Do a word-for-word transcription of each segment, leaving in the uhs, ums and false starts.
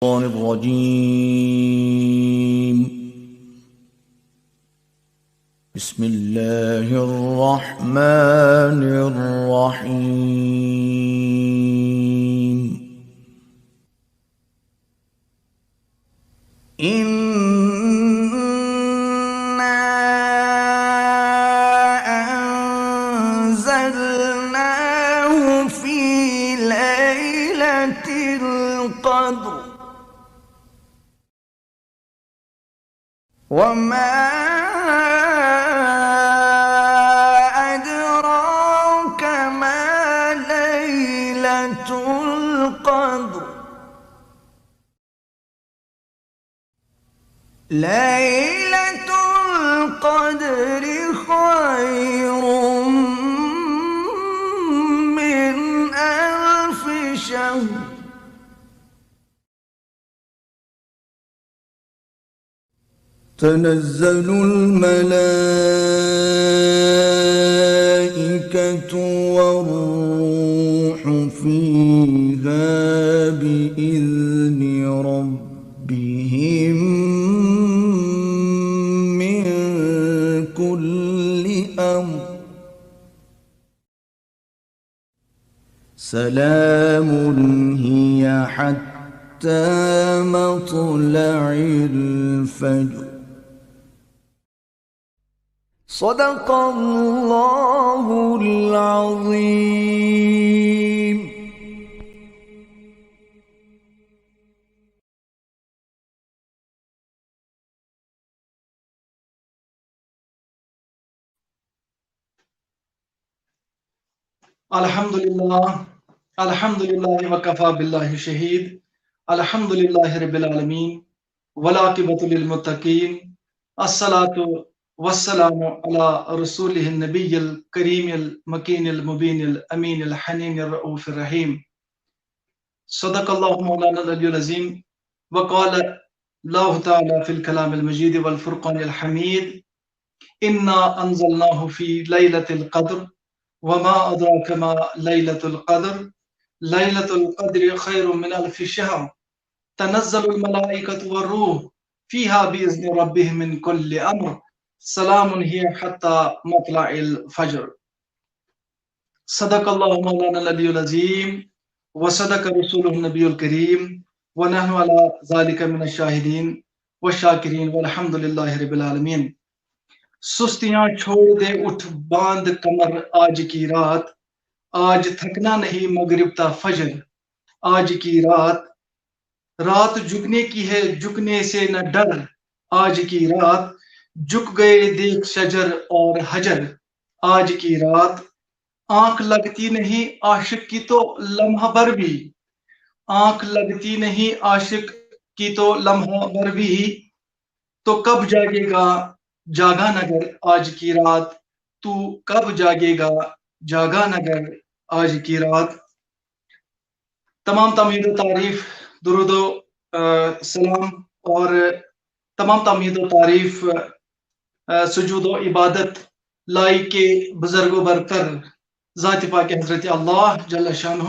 الشيطان الرجيم. بسم الله الرحمن الرحيم. إنا أنزلناه في ليلة القدر. وما أدراك ما ليلة القدر. ليلة القدر خير من ألف شهر. تنزل الملائكة والروح فيها بإذن ربهم من كل أمر. سلام هي حتى مطلع الفجر. صدق الله العظيم. الحمد لله. الحمد لله وكفى بالله شهيد. الحمد لله رب العالمين. والعاقبة للمتقين. الصلاة والسلام على رسوله النبي الكريم المكين المبين الأمين الحنين الرؤوف الرحيم. صدق الله مولانا العلي العظيم. وقال الله تعالى في الكلام المجيد والفرقان الحميد: إنا أنزلناه في ليلة القدر، وما أدراك ما ليلة القدر، ليلة القدر خير من ألف شهر، تنزل الملائكة والروح فيها بإذن ربهم من كل أمر، سلام هي حتى مطلع الفجر. صدق الله مولانا العلي العظيم، وصدق رسوله النبي الكريم، ونحن على ذلك من الشاهدين والشاكرين، والحمد لله رب العالمين. سستیاں چھوڑ دے، اٹھ باندھ کمر آج کی رات، آج تھکنا نہیں مغرب تا فجر، آج کی رات، رات جھکنے کی ہے، جھکنے سے نہ ڈر، آج کی رات، جھک گئے دیکھ شجر اور حجر، آج کی رات، آنکھ لگتی نہیں عاشق کی تو لمحہ بھر بھی، آنکھ لگتی نہیں عاشق کی تو لمحہ بھر بھی، تو کب جاگے گا جاگا نگر آج کی رات، تو کب جاگے گا جاگا نگر آج کی رات۔ تمام تمہید و تعریف، درود و، آ، سلام اور تمام تمہید و تعریف، آ، سجود و عبادت لائق بزرگ و برتر ذات پاک حضرت اللہ جل شانہ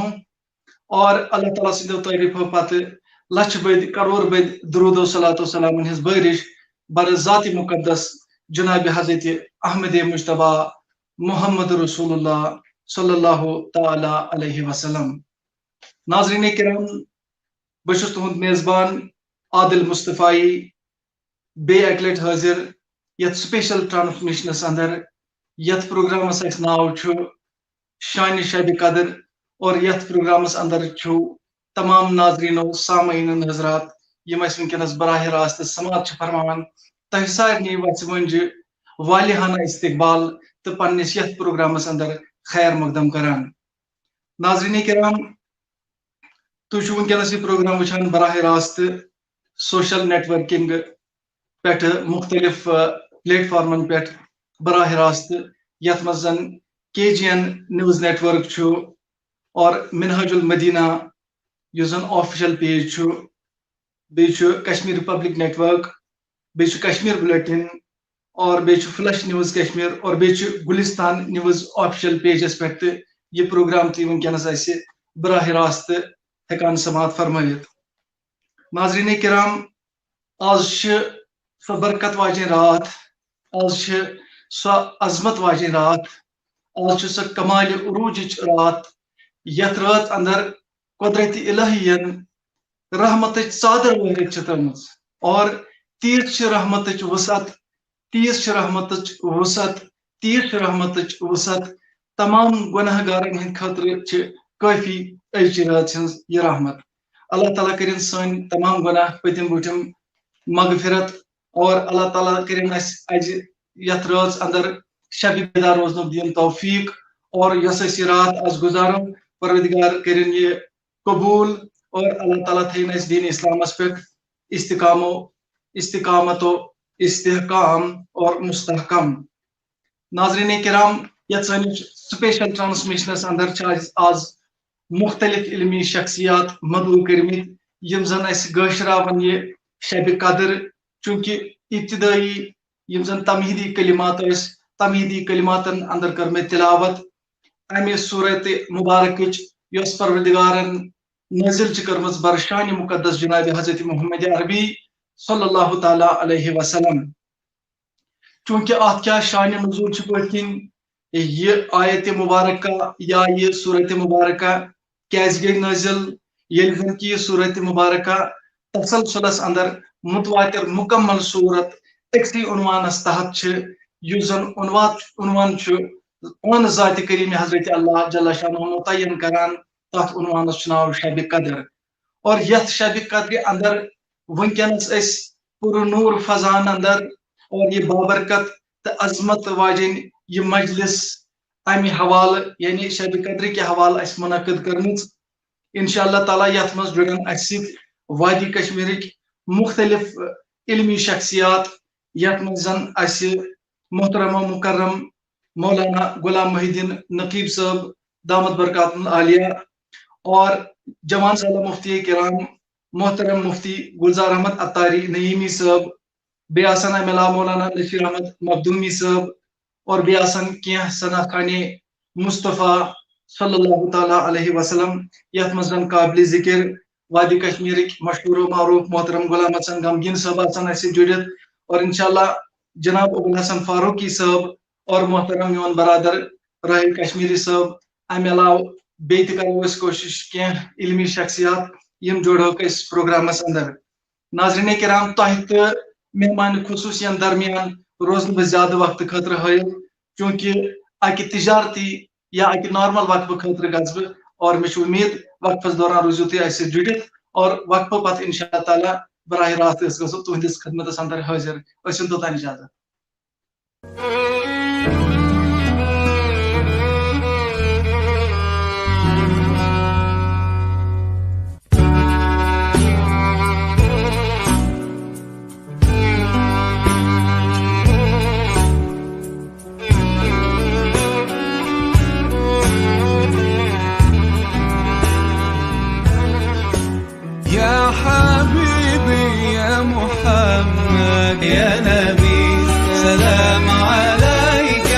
اور اللہ تعالیٰ سٕنٛدیو تعریفو پتہٕ لچھ بٔدۍ، کرور بٔدۍ درود و صلات و سلامن ہٕنٛز بٲرِش بر ذات مقدس جناب حضرت احمد مجتبیٰ محمد رسول اللہ صلی اللہ تعالیٰ علیہ وسلم۔ ناظرین کرام، بہٕ چھُس تُہُنٛد میزبان عادل مصطفیٰ، بیٚیہِ اَکہِ لَٹہِ حٲضِر یَتھ special transmission اَندر، یَتھ پروگرامَس اَسہِ ناو چھُ شانِ شبِ قدر، اور یَتھ پروگرامَس اَندر چھُ تمام ناظریٖنو، سامعیٖنَن حضرات، یِم اَسہِ وٕنکیٚنَس براہ راست سماعت چھِ فرماوان، تۄہہِ سارنٕے وَژھِ وٲنٛجہِ والِہانہ استقبال تہٕ پننِس یَتھ پروگرامَس اَندر خیر مقدم کران۔ ناظریٖنِ کرام، تُہۍ چھِو وٕنکیٚنَس یہِ پروگرام وٕچھان براہ راست social networking پٮ۪ٹھٕ، مُختٔلِف، آ، platformن پٮ۪ٹھ براہ راست، یَتھ منٛز زَن کے جی این news network چھُ اور منہاج المدینہ یُس زَن official page چھُ، بیٚیہِ چھُ کشمیر پبلک نیٹ ورک، بیٚیہِ چھُ کشمیر بلیٹن، اور بیٚیہِ چھُ فلش نیوز کشمیر، اور بیٚیہِ چھُ گُلستان نیوز official pageس پٮ۪ٹھ تہِ یہِ پروگرام تُہۍ وٕنکیٚنَس اَسہِ براہ راست ہٮ۪کان سماعت فرمٲوِتھ۔ ناظرین کرام، آز چھِ سۄ برکت واجیٚنۍ راتھ، آز چھِ سۄ عظمت واجیٚنۍ راتھ، آز چھِ سۄ کمال عروجٕچ راتھ، یتھ رٲژ اندر قدرت الہی ین رحمتٕچ ژادر وٲرِتھ چھِ تھٲومٕژ۔ اور تیٖژ چھِ رحمتٕچ وسعت، تیٖژ چھِ رحمتٕچ وسعت، تیٖژ چھِ رحمتٕچ وسعت۔ تمام گۄناہ گارن ہٕنٛدِ خٲطرٕ چھِ کٲفی أزچہِ رٲژ ہٕنٛز یہِ رحمت۔ اللہ تعالیٰ کٔرِن سٲنۍ تمام گۄناہ پٔتِم بوٗٹِم مغفرت، اور اللہ تعالیٰ کٔرِن اَسہِ اَجہِ یَتھ رٲژ اندر شبِ بیدار روزنُک دِیِن توفیٖق، اور یۄس اَسہِ یہِ راتھ آز گُزارو، پروردگار کٔرِن یہِ قبوٗل، اور اللہ تعالیٰ تھٲیِن اَسہِ دیٖن اسلامس پٮ۪ٹھ استقامو استقامت و استحکام اور مستحکم۔ ناظرین کرام، یتھ سٲنِس سپیشل ٹرانسمیشنس اندر چھِ اَسہِ آز مختلف علمی شخصیات مدعو کٔرمٕتۍ، یِم زن اَسہِ گٲشراون یہِ شبِ قدر، چونکہ ابتدٲئی یِم زن تمہیدی کلمات ٲسۍ، تمہیدی کلماتن اندر کٔر مےٚ تلاوت امہِ سورت مبارکٕچ، یۄس پروردگارن نٲزل چھِ کٔرمٕژ بر شانِ مقدس جناب حضرت محمد عربی صلی اللہ تعالیٰ علیہ وسلم۔ چونکہ اتھ کیٛاہ شانِ نزول چھِ پٔتھۍ کِنۍ، یہِ آیت مبارکہ یا یہِ سورت مبارکہ کیٛازِ گٔے نٲزل، ییٚلہِ زن کہِ یہِ سورت مبارکہ تسلسلس اندر متواتر مکمل صورت أکسٕے عنوانس تحت چھِ، یُس زن عنوان عنوان چھُ پانہٕ ذاتِ کریم حضرت اللہ جل شانہ متعین کران۔ تتھ عنوانس چھُ ناو شبِ قدر۔ اور یتھ شبِ قدرِ اندر وٕنکیٚنس أسۍ پُر نور فضاہن اندر اور یہِ بابرکت تہٕ عظمت واجیٚنۍ یہِ مجلس امہِ حوالہٕ، یعنی شبِ قدرِ کہِ حوالہٕ اَسہِ منعقد کٔرمٕژ۔ انشاء اللہ تعالیٰ یتھ منٛز جُڑن اَسہِ سۭتۍ وادی کشمیرٕکۍ مختلف علمی شخصیات، یتھ منٛز زن اَسہِ محترم و مکرم مولانا غلام محی الدین نقیب صٲب دامت برکاتہم العالیہ اور جوان سالہ مفتی کرام محترم مفتی گلزار احمد عطاری نعیمی صٲب، بیٚیہِ آسن امہِ علاوٕ مولانا نصیر احمد مخدومی صٲب اور بیٚیہِ آسن کینٛہہ ثنا خانِ مصطفیٰ صلی اللہ تعالیٰ علیہ وسلم، یتھ منٛز زن قابلِ ذکر وادی کشمیرٕکۍ مشہوٗر و معروٗف محترم غلام حسن غمگیٖن صٲب آسن اَسہِ سۭتۍ جُڑِتھ، اور انشاءاللہ جناب ابوالحسن فاروقی صٲب اور محترم میون برادر راہیل کشمیری صٲب۔ امہِ علاوٕ بیٚیہِ تہِ کرو أسۍ کوٗشِش کینٛہہ علمی شخصیات یِم جوڑہوکھ أسۍ پروگرامس اندر۔ ناظرین کرام، تۄہہِ تہٕ مہمان خصوصین درمیان روزٕ نہٕ بہٕ زیادٕ وقتہٕ خٲطرٕ حٲیِل، چونکہ اکہِ تجارتی یا اکہِ نارمل وقفہٕ خٲطرٕ گژھٕ بہٕ، اور مےٚ چھُ اُمید وقفس دوران روٗزِو تُہۍ اَسہِ سۭتۍ جُڑِتھ، اور وقفہٕ پتہٕ انشاء اللہ تعالیٰ براہ راست أسۍ گژھو تُہنٛدِس خدمتس اندر حٲضِر۔ ٲسِو توٚتام اجازت۔ يا حبيبي يا محمد، يا نبي سلام عليك،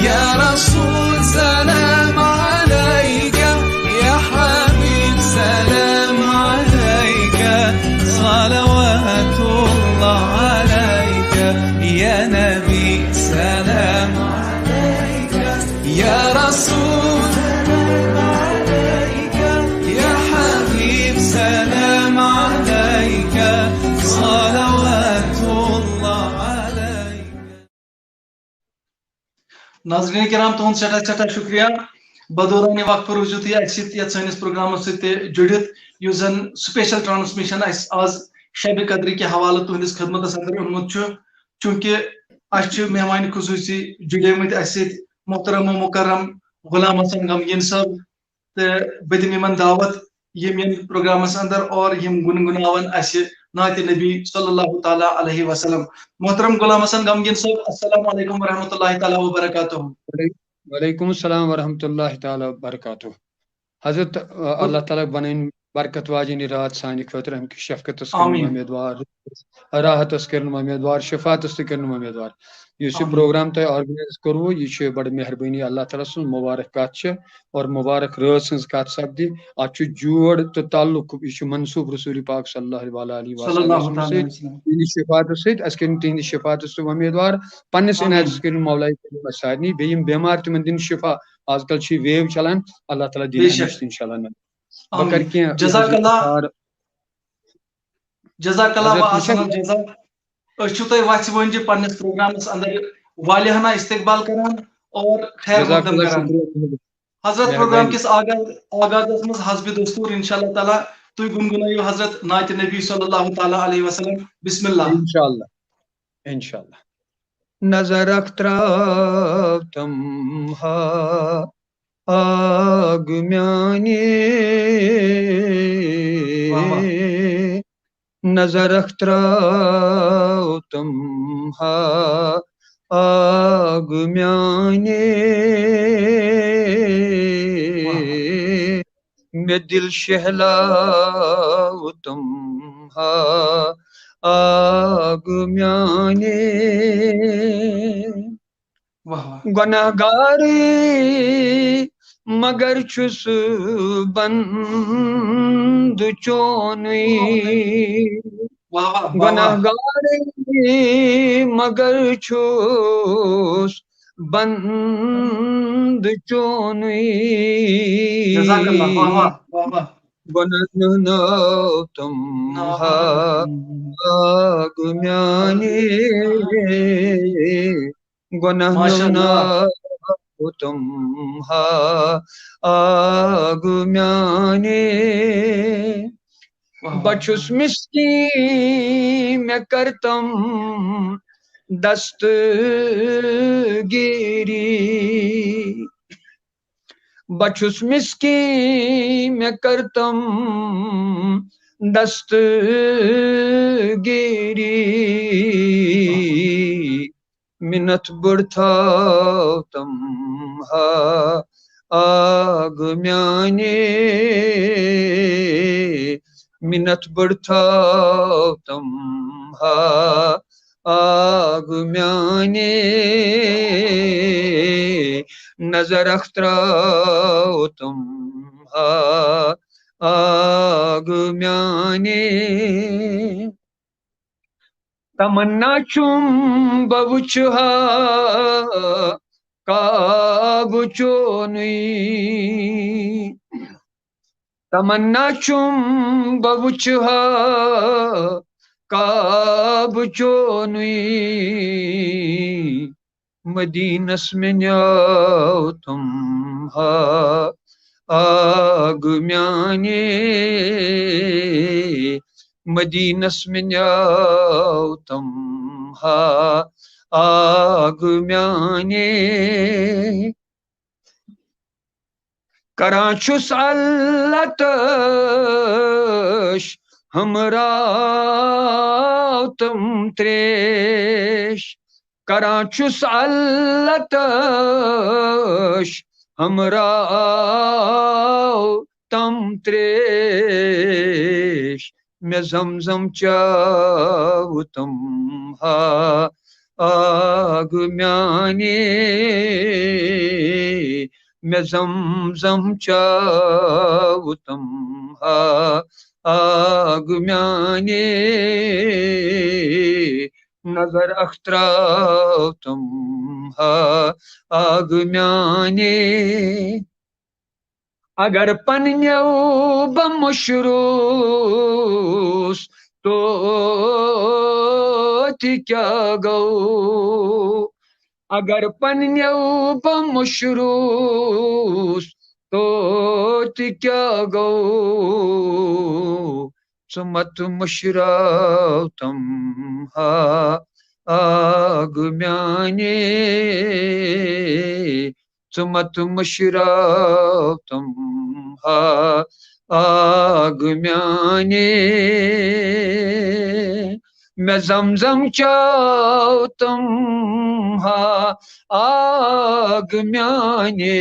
يا رسول سلام عليك، يا حبيب سلام عليك، صلوات الله عليك، يا نبي سلام عليك، يا رسول سلام عليك، يا حبيب سلام عليك، صلوات الله عليك۔ ناظرین کرام، تُہُنٛد سٮ۪ٹھاہ سٮ۪ٹھاہ شُکریہ۔ بدوران وقفہٕ روٗزِو تُہۍ اَسہِ سۭتۍ یَتھ سٲنِس پروگرامَس سۭتۍ تہِ جُڑِتھ، یُس زَن سپیشل ٹرانسمیشن اَسہِ آز شبِ قدرِ کہِ حوالہٕ تُہٕنٛدِس خدمتَس اندر اوٚنمُت چھُ۔ چوٗنٛکہِ اَسہِ چھِ مہمان خصوٗصی جُڑیمٕتۍ اَسہِ سۭتۍ محترم و مکرم غلام حسن غمگیٖن صٲب، تہٕ بہٕ دِمہٕ یِمن دعوت، یِم یِن پروگرامس اندر اور یِم گنگناون اسہِ نعتِ نبی صلی اللہ تعالیٰ علیہ وسلم۔ محترم غلام حسن غمگیٖن صٲب، السلام علیکم ورحمۃ اللہ تعالیٰ وبرکاتہ۔ وعلیکم السلام ورحمۃ اللہ تعالیٰ وبرکاتہ۔ حضرت، آ، اللہ تعالیٰ بنٲیِن برکت واجنہِ رات سانہِ خٲطرٕ، اَمہِ کہِ شفقتس کٔرِنۍ آمیٖن۔ اُمیدوار، راحتس کٔرِنۍ اُمیدوار، شفاعتس تہِ کٔرِنۍ اُمیدوار۔ یُس یہِ آمیٖن۔ پروگرام تۄہہِ organize کوٚروٕ، یہِ چھُ بڑٕ مہربٲنی اللہ تعالیٰ سٕنٛز مُبارک کتھ چھِ اور مُبارک رٲژ ہٕنٛز کتھ سپدِ۔ اتھ چھُ جوڑ تہٕ تعلق، یہِ چھُ منسوب رسول پاک صلی اللہ علیہ وآلہ صلی وسلم اللہ سۭتۍ، تعالیٰ علیہ وسلم۔ تِہنٛدِ شفاعتس سۭتۍ، اسہِ کٔرِنۍ تِہنٛدِ شفاعتس سۭتۍ اُمیدوار، پننِس آمیٖن۔ عنایتس کٔرِنۍ مولا کریم اسہِ سارنٕے، بیٚیہِ یِم بٮ۪مار تِمن دِنۍ شفا۔ آز کل چھِ یہِ wave چلان، اللہ تعالیٰ دِنۍ بے شک۔ اَمہِ نِش تہِ انشاءاللہ۔ بہٕ آمیٖن۔ کرٕ کینٛہہ جزاک یہِ اللہ۔ اظہار۔ جزاک اللہ حضرت و احسن وٕچھن۔ الجزا۔ أسۍ چھِو تۄہہِ وَژھِ وٲنجہِ پننِس پروگرامس اندر والیاہانہ استقبال کران اور خیر جزاک مقدم اللہ، کران۔ شکریہ۔ حضرت مہربٲنی۔ پروگرام کِس آغاز، آغازس منٛز حسب دستور انشاءاللہ تعالیٰ تُہۍ گُنگُنٲیِو حضرت نعتِ نبی صلی اللہ تعالیٰ علیہ وسلم۔ بسم اللہ۔ انشاءاللہ۔ انشاءاللہ۔ نظر اکھ تراو تم ہا آگ میانی۔ واہ واہ۔ نظر اکھ تراو تم ہا آگ میانی۔ واہ واہ۔ مےٚ دِل شہلاو تم ہا آگ میانی۔ واہ واہ۔ گۄناہگارٕے مگر چھُس بنٛدٕ چونُے۔ واہ واہ، واہ واہ۔ گۄناہگارٕے مگر چھُس بنٛدٕ چونُے۔ جزاک اللہ، واہ واہ، واہ واہ۔ گۄناہ نٲو تم ہا آگ میانی۔ گۄناہ ماشاء اللہ۔ نٲو تم ہا آگ میانی۔ واہ واہ۔ بہٕ چھُس مسکین، مےٚ کر تم دستگیری۔ بہٕ چھُس مسکین، مےٚ کر تم دستگیری۔ منت بڑتھاو تم ہا آگ میانی۔ منت بڑتھاو تم ہا آگ میانی۔ نظر اکھ تراو تم ہا آگ میانی۔ تمنا چھُم بہٕ وٕچھِ ہا کعبہٕ چونُے۔ تمنا چھُم بہٕ وٕچھِ ہا کعبہٕ چونُے۔ مدینس مےٚ نیاو تم ہا آگ میانی۔ مدینس مےٚ نیاو تم ہا آگ میانی۔ کران چھُس علتش ہمراو تم تریش۔ کران چھُس علتش ہمراو تم تریش۔ مےٚ زمزم چاو تم ہا آگ میانی۔ مےٚ زمزم چاو تم ہا آگ میانی۔ نظر اکھ تراو تم ہا آگ میانی۔ اگر پننیو بہٕ مشروس توتہِ کیٛاہ گوٚو؟ اگر پننیو بہٕ مشروس توتہِ کیٛاہ گوٚو؟ ژٕ مت مشراو تم ہا آگ میانی۔ ژٕ مت مشراو تم ہا آگ میانی۔ مےٚ زمزم چاو تم ہا آگ میانی۔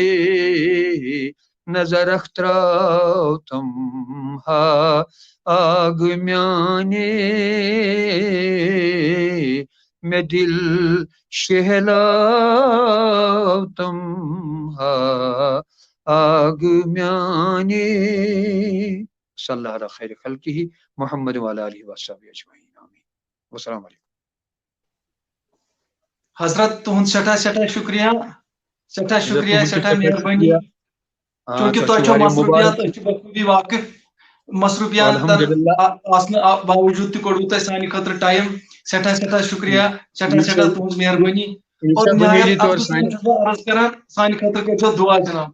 نظر اخترتم ہا آگ میانے، میں دل شہلتم ہا آگ میانے۔ صلی اللہ علی خیر خلقہ محمد وعلی آلہ وصحبہ اجمعین۔ آمین۔ والسلام علیکم۔ حضرت، تُہُنٛد سٮ۪ٹھاہ سٮ۪ٹھاہ شُکریہ، سٮ۪ٹھاہ شُکریہ، سٮ۪ٹھاہ مہربٲنی۔ چوٗنٛکہِ تۄہہِ چھو مصروٗفیات، أسۍ چھِ بخوٗبی واقف۔ مصروٗفیاتن آ-، آسنہٕ آ-، باوجوٗد تہِ کوٚڑوٕ تۄہہِ سانہِ خٲطرٕ ٹایم۔ سٮ۪ٹھاہ سٮ۪ٹھاہ شُکریہ، سٮ۪ٹھاہ سٮ۪ٹھاہ تُہٕنٛز مہربٲنی۔ اور نہایت افسوسن چھُس بہٕ عرض کران، سانہِ خٲطرٕ کٔرۍزیو دُعا جناب۔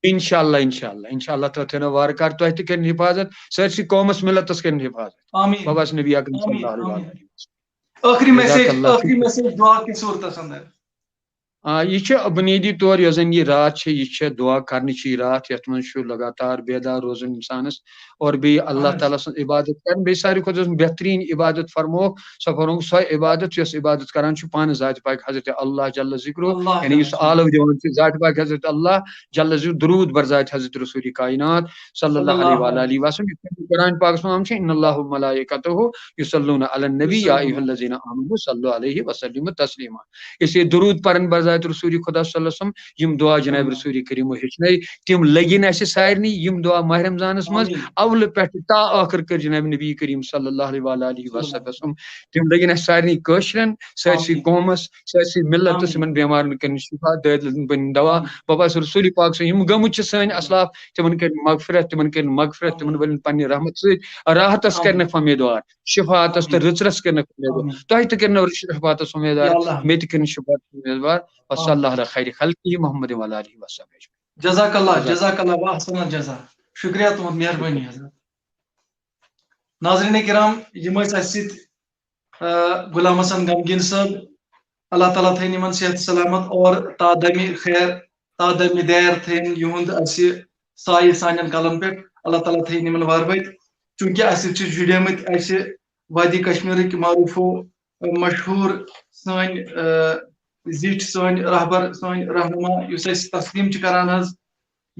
انشاءاللہ، انشاءاللہ، انشاءاللہ، تۄہہِ تھٲینو وارٕ کارٕ، تۄہہِ تہِ کٔرِن حفاظت، سٲرسٕے قومس ملتس کٔرِن حفاظت۔ آمین۔ بابا نبی اکرم صلی آمین، اللہ علیہ آمین۔ وآلہ وسلم۔ ٲخری جزاک میسیج، اللہ ٲخری شکریہ۔ میسیج دعا کِس صوٗرتس اندر۔ آ، یہِ چھِ بُنیٲدی طور یۄس زَن یہِ راتھ چھِ، یہِ چھِ دُعا کَرنٕچی راتھ، یَتھ منٛز چھُ لگاتار بیدار روزُن اِنسانَس اور بیٚیہِ اللہ اہن حظ۔ تعالیٰ سٕنٛز عبادت کَرٕنۍ۔ بیٚیہِ ساروی کھۄتہٕ یۄس بہتریٖن عبادت فرمووُکھ، سۄ فرمووُکھ سۄ عبادت یۄس عبادت کَران چھُ پانہٕ ذاتِ پاک حضرت اللہ جل ذکرہ، اللہ یعنی جل یُس ذکرہ۔ آلو دِوان چھُ ذاتِ پاک حضرت اللہ جل ذکرہ، درود بر ذاتِ حضرت رسول کائنات صلی اللہ علیہ وآلہ وسلم۔ یِتھ کٔنۍ قرآن پاکَس منٛز چھِ، "ان اللہ و ملائکتہ یصلون علی النبی یا ایھا الذین آمنوا صلوا علیہ وسلموا تسلیما۔" اس لیے درود پرن بر ذات رسول خدا صلی اللہ علیہ وسلم، یم دعا جناب رسول کریم ہیچھنٲے، تم لگن اسہِ سارنٕے، یم دعا ماہ رمضانس منٛز آمین۔ اولہٕ پٮ۪ٹھ تا ٲخر کٔر جناب نبی کریم صلی اللہ علیہ وآلہ وسلم۔ تم لگن اسہِ سارنٕے کٲشرٮ۪ن، سٲرسٕے آمین۔ قومس، سٲرسٕے ملتس، آمین۔ یمن بیمارن کٔرِن شفا، دٲدلن بٔنِن دوا۔ آمین۔ بابا رسول پاک سٕنٛدۍ یِم گٔمٕتۍ چھِ سٲنۍ آمین۔ اسلاف، تِمن کٔرِن مغفرت، تِمن کٔرِن مغفرت، تِمن آمین۔ ؤلِن پننہِ رحمت سۭتۍ، راحتس آمین۔ کٔرنکھ امیدوار۔ شفاعتس تہٕ آمین۔ رٕژرس کٔرنکھ امیدوار۔ آمین۔ تۄہہِ تہِ کٔرنو شفاعتس امیدوار، یا اللہ۔ مےٚ تہِ کٔرِن شفاعتس امیدوار۔ وصلی آمین۔ اللہ علی خیر خلقہ محمد وعلی آلہ وصحبہ اجمعین۔ جزاک اللہ، جزاک جزاک اللہ و احسن الجزا۔ شکریہ تُہُنٛد، مہربٲنی حضرت۔ ناظرین کرام، یِم ٲسۍ اَسہِ سۭتۍ، آ، غلام حسن غمگیٖن صٲب۔ اللہ تعالیٰ تھٲیِن یِمن صحت سلامت اور تا دمِ خیر، تا دمِ دیر تھٲیِن یِہُنٛد اَسہِ سایہِ سانٮ۪ن کلن پٮ۪ٹھ۔ اللہ تعالیٰ تھٲیِن یِمن وارٕ وٲتۍ۔ چوٗنٛکہِ اَسہِ سۭتۍ چھِ جُڑیمٕتۍ اَسہِ وادی کشمیرٕکۍ معروف و مشہوٗر سٲنۍ، آ، زِٹھۍ، سٲنۍ رہبر، سٲنۍ رہنما، یُس اَسہِ تسلیٖم چھِ کران حظ،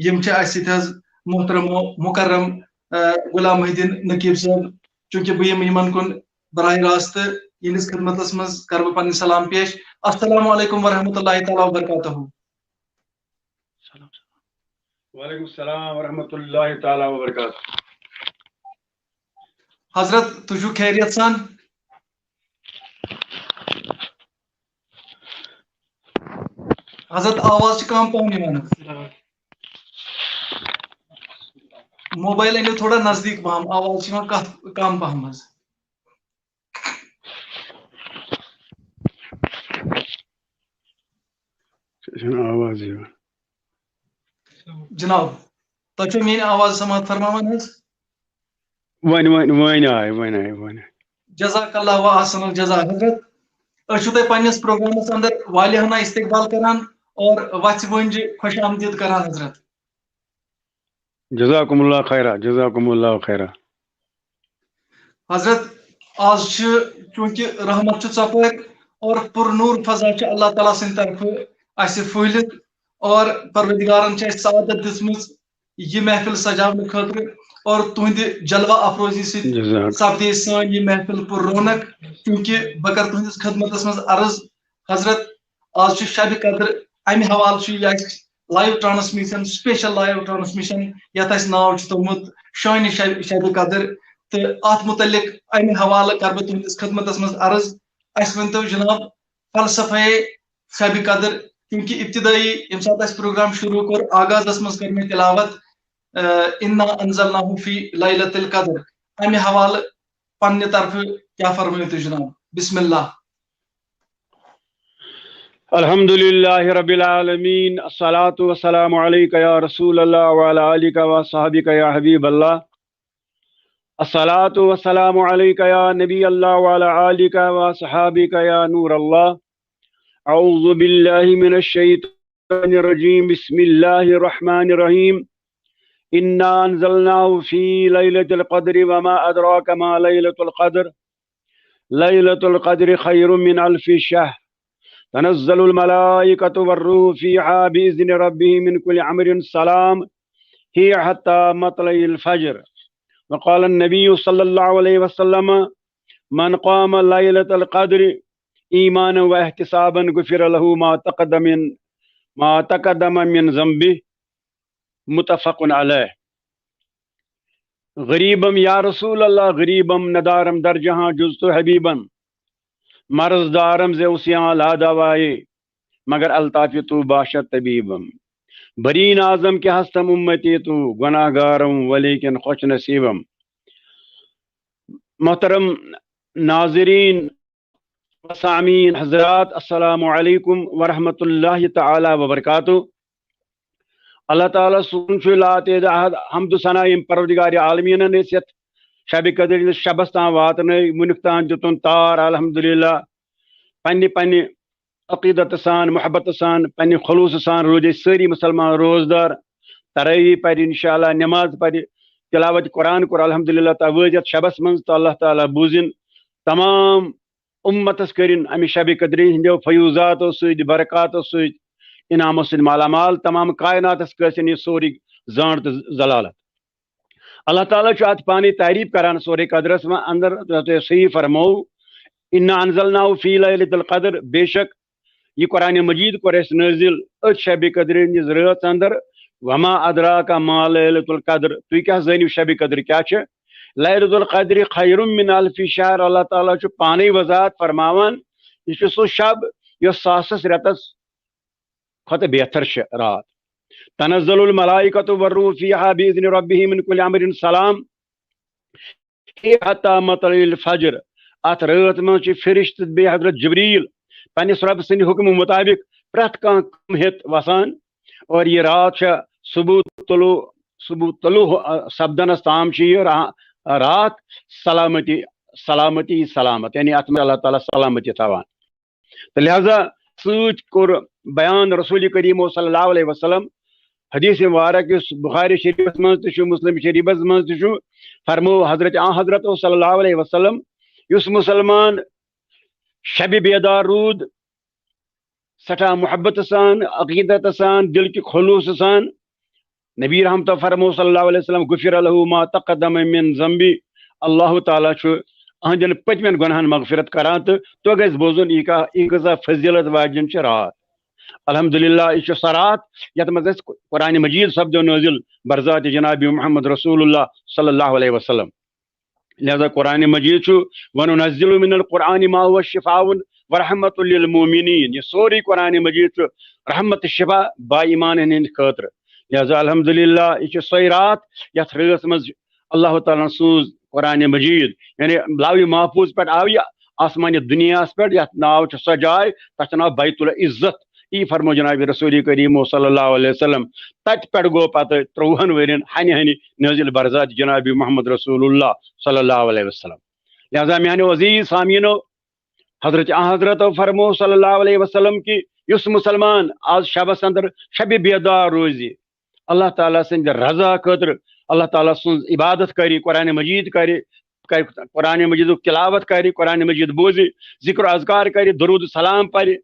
یِم چھِ اَسہِ سۭتۍ حظ محترم و مکرم، آ، غلام محی الدین نقیب صٲب۔ چوٗنٛکہِ بہٕ یِمہٕ یِمن کُن براہ راست، یِہنٛدِس خدمتس منٛز کرٕ بہٕ پنٕنۍ سلام پیش۔ السلام علیکم ورحمۃ اللہ تعالیٰ وبرکاتہ۔ وعلیکم السلام ورحمۃ اللہ تعالیٰ وبرکاتہ۔ حضرت، تُہۍ چھِو خیریت سان؟ حضرت، آواز چھِ کم پہم یِوان۔ موبایل أنِو تھوڑا نزدیٖک پہم، آواز چھِ یِوان کتھ کم پہم حظ۔ ژےٚ چھَنہٕ آواز یِوان۔ جناب، تۄہہِ چھو میٲنۍ آواز سماعت فرماوان حظ؟ وۄنۍ، وۄنۍ، وۄنۍ آے، وۄنۍ آے، وۄنۍ آے۔ جزاک اللہ و احسن الجزا حضرت۔ أسۍ چھِو تۄہہِ پننِس پروگرامس اندر والیاہانہ استقبال کران اور وژھِ وٲنجہِ خوش آمدید کران حضرت۔ جزاکم اللہ خیرا، جزاکم اللہ خیرا۔ حضرت، آز چھِ چوٗنٛکہِ رحمت چھُ ژۄپٲرۍ اور پر نور فضا چھِ اللہ تعالیٰ سٕنٛدِ طرفہٕ اَسہِ پھٔہلِتھ اور پروردگارن چھِ اَسہِ سعادت دِژمٕژ یہِ محفل سجاونہٕ خٲطرٕ اور تُہنٛدِ جلوہ افروزی سۭتۍ جزاک۔ سپدے سٲنۍ یہِ محفل پر رونق۔ چوٗنٛکہِ بہٕ کرٕ تُہنٛدِس خدمتس منٛز عرض حضرت، آز چھُ شبِ قدر، امہِ حوالہٕ چھُ یہِ اَسہِ live transmission، special live transmission، یتھ اَسہِ ناو چھُ تھوٚومُت شانِ شب-، شبِ قدر۔ تہٕ اتھ متعلق امہِ حوالہٕ کرٕ بہٕ تُہنٛدِس خدمتس منٛز عرض۔ اَسہِ ؤنۍتو جناب، فلسفہ شبِ قدر، چوٗنٛکہِ ابتدٲیی ییٚمہِ ساتہٕ اَسہِ پروگرام شروع کوٚر، آغازس منٛز کٔر مےٚ تلاوت، آ، انا انزلناہ فی لیلۃ القدر، امہِ حوالہٕ پننہِ طرفہٕ کیٛاہ فرمٲیِو تُہۍ جناب؟ بسم اللہ۔ الحمد لله رب العالمين، الصلاة والسلام عليك يا رسول الله وعلى آلك وصحبك يا حبيب الله، الصلاة والسلام عليك يا نبي الله وعلى آلك وصحابك يا نور الله. أعوذ بالله من الشيطان الرجيم، بسم الله الرحمن الرحيم. إنا أنزلناه في ليلة القدر وما أدراك ما ليلة القدر. ليلة القدر خير من ألف شهر. تنزل الملائكة والروح فيها بإذن ربهم من كل أمر سلام. هي حتى مطلع الفجر. وقال النبي صلى الله عليه وسلم: من قام ليلة القدر إيمانا واحتسابا غفر له ما تقدم من ما تقدم من ذنبه. متفق عليه. غریبم یا رسول اللہ، غریبم ندارم در جہاں جز تو حبیبم، مرض دارم ز اوسیاں لا دوائے، مگر الطاف تو باشد طبیبم۔ برین اعظم کہ ہستم امتی تو، گناہ گارم ولیکن خوش نصیبم۔ محترم ناظرین، سامعین حضرات، السلام علیکم ورحمۃ اللہ تعالی وبرکاتہ۔ اللہ تعالیٰ سُنٛد چھُ لاتعداد حمد و ثنا ییٚمۍ پروردگار عالمیٖنَن أسۍ یَتھ شبِ قدر ہٕنٛدِس شبَس تام واتنٲے، وُنیُک تام دیُتُن تار، الحمدللہ۔ پننہِ پننہِ عقیدت سان، محبت سان، پننہِ خلوص سان روٗدۍ أسۍ سٲری مُسلمان روزدار۔ تراویح پرِ انشاءاللہ، نماز پرِ، تلاوت قرآن کوٚر الحمدللہ تعالیٰ وٲتۍ یَتھ شبَس منٛز، تہٕ اللہ تعالیٰ بوٗزِن تمام امتس کٔرِن امہِ شبِ قدرِ ہٕنٛدیو فیوضاتو سۭتۍ، برکاتو سۭتۍ، انعامو سۭتۍ مالا مال۔ تمام کائناتس کٲسِن یہِ سورُے زانٛڈ تہٕ ذلالت۔ اللہ تعالیٰ چھُ اتھ پانے تعریف کران سورہ قدرس منٛز اندر، تہٕ صحیح فرموو، "انا انزلناہ فی لیلۃ القدر"، بے شک یہِ قرآن مجید کوٚر اَسہِ نٲزِل أتھۍ شبِ قدرِ ہٕنٛدِس رٲژ اندر۔ "وما ادراک ما لیلۃ القدر"، تُہۍ کیٛاہ زٲنِو شبِ قدر کیٛاہ چھِ؟ "لیلۃ القدر خیر من الف شہر"، اللہ تعالیٰ چھُ پانے وضاحت فرماوان، یہِ چھُ سُہ شب یۄس ساسس رٮ۪تس کھۄتہٕ بہتر چھِ راتھ۔ "تنزل الملائکۃ والروح فیہا باذن ربہم من کل امر سلام حتی مطلع الفجر"، اتھ رٲژ منٛز چھِ فرشتہٕ بیٚیہِ حضرت جبریل پننِس رۄب سٕنٛدِ حُکمہٕ مُطابِق پرٛٮ۪تھ کانٛہہ کٲم ہیٚتھ وسان۔ اور یہِ راتھ چھےٚ صبح طلوع، صبح طلوع، آ، سپدنس تام چھِ یہِ را-، راتھ سلامتی، سلامتی، سلامت، یعنی اتھ منٛز اللہ تعالیٰ سلامتی تھاوان۔ تہٕ لہذا سۭتۍ کوٚر بیان رسول کریم صلی اللہ علیہ وسلم، حدیث مبارک یُس بخاری شریفس منٛز تہِ چھُ، مسلم شریفس منٛز تہِ چھُ، فرموو حضرت، آ حضرت صلی اللہ علیہ وسلم، یُس مسلمان شبِ بیدار روٗد، سٮ۪ٹھاہ محبت سان، عقیدت سان، دل کہِ خلوص سان، نبی رحمتہ فرموو صلی اللہ علیہ وسلم، "غفر لہ ما تقدم من ذنبی"، اللہ تعالیٰ چھُ أہنٛدٮ۪ن پٔتمٮ۪ن گۄناہن مغفرت کران۔ تہٕ تُہۍ گژھِ بوزُن، یہِ کا-، یہِ کۭژاہ فضیلت واجٮ۪ن چھِ راتھ۔ الحمدللہ، یہِ چھُ سۄ راتھ یتھ منٛز اَسہِ قرآن مجید سپدیو نٲزِل برذات جناب محمد رسول اللہ صلی اللہ علیہ وسلم۔ لہذا قرآن مجید چھُ، "وننزل من القرآن ما هو شفاء ورحمۃ للمؤمنین"، یہِ سورُے قرآن مجید چھُ رحمت شفا با ایمانن ہٕنٛدِ خٲطرٕ۔ لہذا الحمدللہ، یہِ چھِ سۄے راتھ یتھ رٲژ منٛز اللہ تعالیٰ ہن سوٗز قرآن مجید، یعنی لوح محفوظ پٮ۪ٹھ آو یہِ آسمانہِ دُنیاہس پٮ۪ٹھ، یتھ ناو چھُ سۄ جاے، تتھ چھُ ناو بیت العزت۔ یی فرموو جناب رسول کریم صلی اللہ علیہ وسلم۔ تتہِ پٮ۪ٹھ گوٚو پتہٕ ترٛۆوُہن ؤرین ہنہِ ہنہِ نٲزِل برذات جناب محمد رسول اللہ صلی اللہ علیہ وسلم۔ لہذا میانیو عزیز سامعینو، حضرت آن حضرتو فرموو صلی اللہ علیہ وسلم کہِ یُس مسلمان آز شبس اندر شبِ بیدار روزِ، اللہ تعالیٰ سٕنٛدِ رضا خٲطرٕ، اللہ تعالیٰ سٕنٛز عبادت کرِ، قرآن مجید کرِ، کرِ قرآن مجیدُک تلاوت کرِ، قرآن مجید بوزِ، ذکر و اذکار کرِ، درود و سلام پرِ،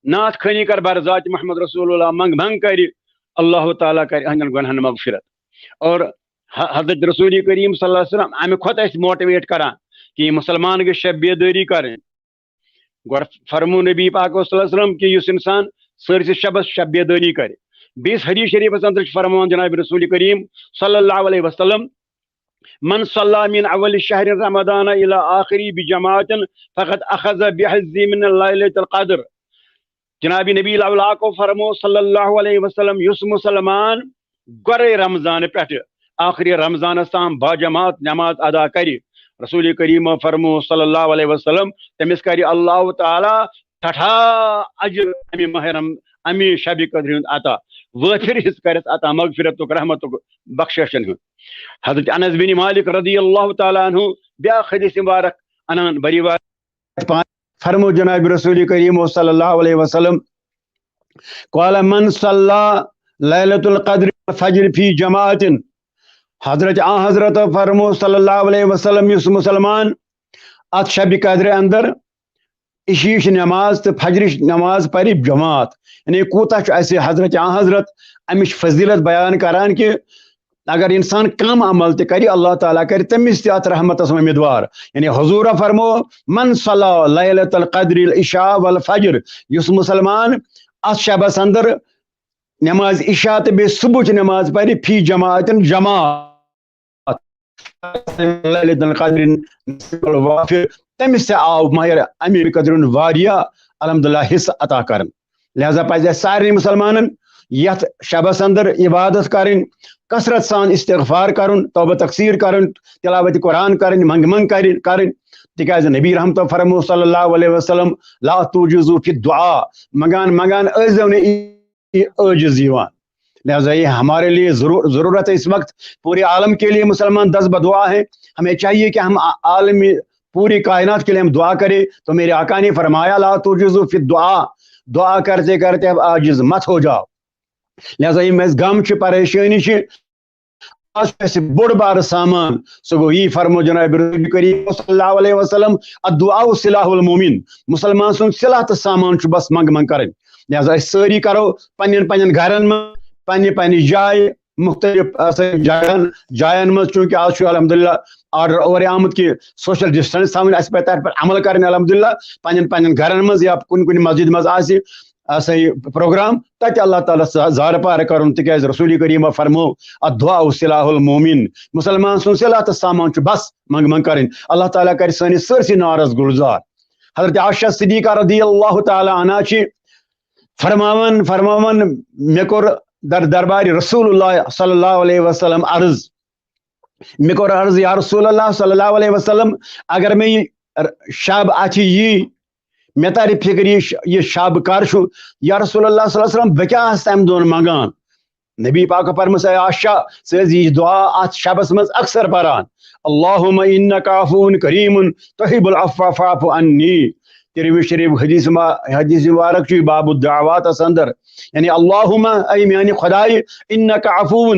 نعت خوانی کرِ برذات محمد رسول اللہ، منگ منگ کرِ، اللہ تعالیٰ کرِ أہنٛدٮ۪ن گۄناہن مغفرت۔ اور ح-، حضرت رسول کریم صلی اللہ علیہ وسلم امہِ کھۄتہٕ اَسہِ motivate کران کہِ یہِ مسلمان گژھِ شب بیدٲری کرٕنۍ۔ گۄڈٕ فرموو نبی پاک صلی اللہ علیہ وسلم کہِ یُس انسان سٲرسٕے شبس شب بیدٲری کرِ۔ بیٚیِس حدیث شریفس اندر چھُ فرماوان جناب رسول کریم صلی اللہ علیہ وسلم، "من صلی من اول شہر رمضان الی آخری بجماعت فقد اخذ بحظ من لیلۃ القدر"۔ جناب نبی الاولیاء کو فرموو صلی اللہ علیہ وسلم، یُس مسلمان گۄڈے رمضان پٮ۪ٹھٕ آخری رمضانس تام باجماعت نماز ادا کرِ، رسول کریم فرموو صلی اللہ علیہ وسلم، تٔمِس کرِ اللہ تعالیٰ سٮ۪ٹھاہ اجر امہِ ماہ رم-، امہِ شبِ قدر ہُنٛد عطا، وٲفر حصہٕ کرٮ۪س عطا، مغفرتُک، رحمتُک، بخششن ہُنٛد۔ حضرت انس بن مالک رضی اللہ تعالیٰ عنہ بیاکھ حدیث مبارک انان بری وار پان فرموو جناب رسول کریم صلی اللہ علیہ وسلم، "قال من صلی لیلۃ القدر والفجر فی جماعت"۔ حضرت آن حضرت فرموو صلی اللہ علیہ وسلم، یُس مسلمان اتھ شبِ قدرِ اندر عشیٖچ نماز تہٕ فجرٕچ نماز پرِ جماعت، یعنی کوٗتاہ چھُ اَسہِ حضرت آن حضرت امِچ فضیلت بیان کران کہِ اگر انسان کم عمل تہِ کرِ، اللہ تعالیٰ کرِ تٔمِس تہِ اتھ رحمتس منٛز امیدوار۔ یعنی حضورن فرمو، من صلی لیلۃ القدر العشاء والفجر، یُس مسلمان اتھ شبس اندر نماز عشاء تہٕ بیٚیہِ صبحٕچ نماز پرِ فی جماعتن، جماعت، لیلۃ القدر نصف الوافر، تٔمِس تہِ آو ماہِ امیٖنہِ قدرُن واریاہ الحمدللہ حصہٕ عطا کرنہٕ۔ لہذا پزِ اسہِ سارنٕے مسلمانن یتھ شبس اندر عبادت کرٕنۍ، کثرت سان استغفار کرُن، توبہ تقصیر کرُن، تلاوت قرآن کرٕنۍ، منگہٕ منگ کرٕنۍ کرٕنۍ۔ تِکیازِ نبی رحمتو فرمو صلی اللہ علیہ وسلم، لا تعجزوا فی الدعاء، منگان منگان ٲسۍزیو نہٕ عاجز یِوان۔ لہذا یہ ہمارے لیے ضرور ضرورت ہے اس وقت، پورے عالم کے لیے مسلمان دست بدعا ہیں۔ ہمیں چاہیے کہ ہم عالمی، پوری کائنات کے لیے ہم دعا کریں۔ تو میرے آقا نے فرمایا، لا تعجزوا فی الدعاء، دعا کرتے کرتے اب عاجز مت ہو جاؤ۔ لہذا یہ میں غم چھ، پریشانی چھ، آز چھُ اَسہِ بوٚڑ بارٕ سامان۔ سُہ گوٚو، یی فرمو جناب رسول کریم صلی اللہ علیہ وسلم، الدعاء سلاح المومن، مسلمان سُنٛد سلاح تہٕ سامان چھُ بس منٛگہٕ منٛگہٕ کرٕنۍ۔ لہذا أسۍ سٲری کرو پننٮ۪ن پننٮ۪ن گرن منٛز، پننہِ پننہِ جایہِ، مختلف، آ، سٲنۍ جاین جاین منٛز، چوٗنٛکہِ آز چھُ الحمدللہ آرڈر اورے آمُت کہِ سوشل ڈسٹنس تھاوٕنۍ، اَسہِ پزِ تتھ پٮ۪ٹھ عمل کرٕنۍ الحمدللہ۔ پننٮ۪ن پننٮ۪ن گرن منٛز یا کُنہِ کُنہِ مسجد منٛز آسہِ، آ، سا یہِ پروگرام، تتہِ اللہ تعالیٰ ہس زارٕ پارٕ کرُن، تِکیازِ رسول کریم فرمو، الدعاء سلاح المومن، مسلمان سُنٛد سلاح تہٕ سامان چھُ بس منٛگہٕ منٛگہٕ کرٕنۍ۔ اللہ تعالیٰ کرِ سٲنِس سٲرسٕے نارس گُلزار۔ حضرت عائشہ صدیقہ رضی اللہ تعالیٰ عنہا چھِ فرماوان، فرماوان، مےٚ کوٚر در دربارِ رسول اللہ صلی اللہ علیہ وسلم عرض، مےٚ کوٚر عرض، یا رسول اللہ صلی اللہ علیہ وسلم، اگر مےٚ یہِ شب اَتھِ یی، مےٚ ترِ فکر، یہِ ش-، یہِ شب کر چھُ؟ یا رسول اللہ صلی اللہ علیہ وسلم، بہٕ کیٛاہ آسہٕ تَمہِ دۄہن منٛگان؟ نبی پاکَن فرمٲو، اے عائشہ، ژٕ ٲسۍ یہِ دعا اَتھ شبس منٛز اکثر پران، اللہم انک عفو کریم تحب العفو فاعف عنی۔ ترمذی شریف حدیث ما-، حدیث مبارک چھُ باب الدعوات اَتھ اندر۔ یعنی، اللہم، اے میانہِ خدایہِ، انک عفو،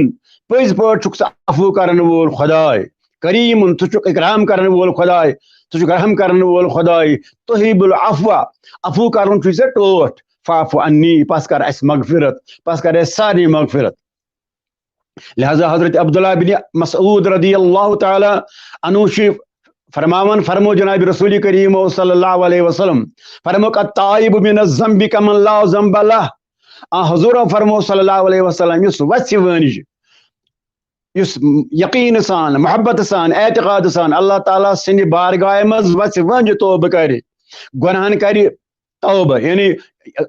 پٔزۍ پٲٹھۍ چھُکھ ژٕ عفو کرن وول خداے، کریمن، ژٕ چھُکھ اکرام کرن وول خداے، ژٕ چھُکھ رحم کرن وول خداے، تحب العفو، عفو کرُن چھُے ژےٚ ٹوٹھ، فاعف عنی، پس کر اَسہِ مغفرت، پس کر اَسہِ سارنٕے مغفرت۔ لہذا حضرت عبداللہ بن مسعود رضی اللہ تعالیٰ عنہ چھُ فرماوان، فرمو جناب رسول کریم صلی اللہ علیہ وسلم، فرموک، التائب من الذنب کمن لا ذنب لہ۔ آ حضور فرمو صلی اللہ علیہ وسلم، یُس وژھِ وٲنج، یُس یقین سان، محبت سان، اعتقاد سان اللہ تعالیٰ سٕنٛدِ بارگاہہِ منٛز وژھِ وٲنج، توبہٕ کرِ، گۄناہن کرِ توبہ، یعنی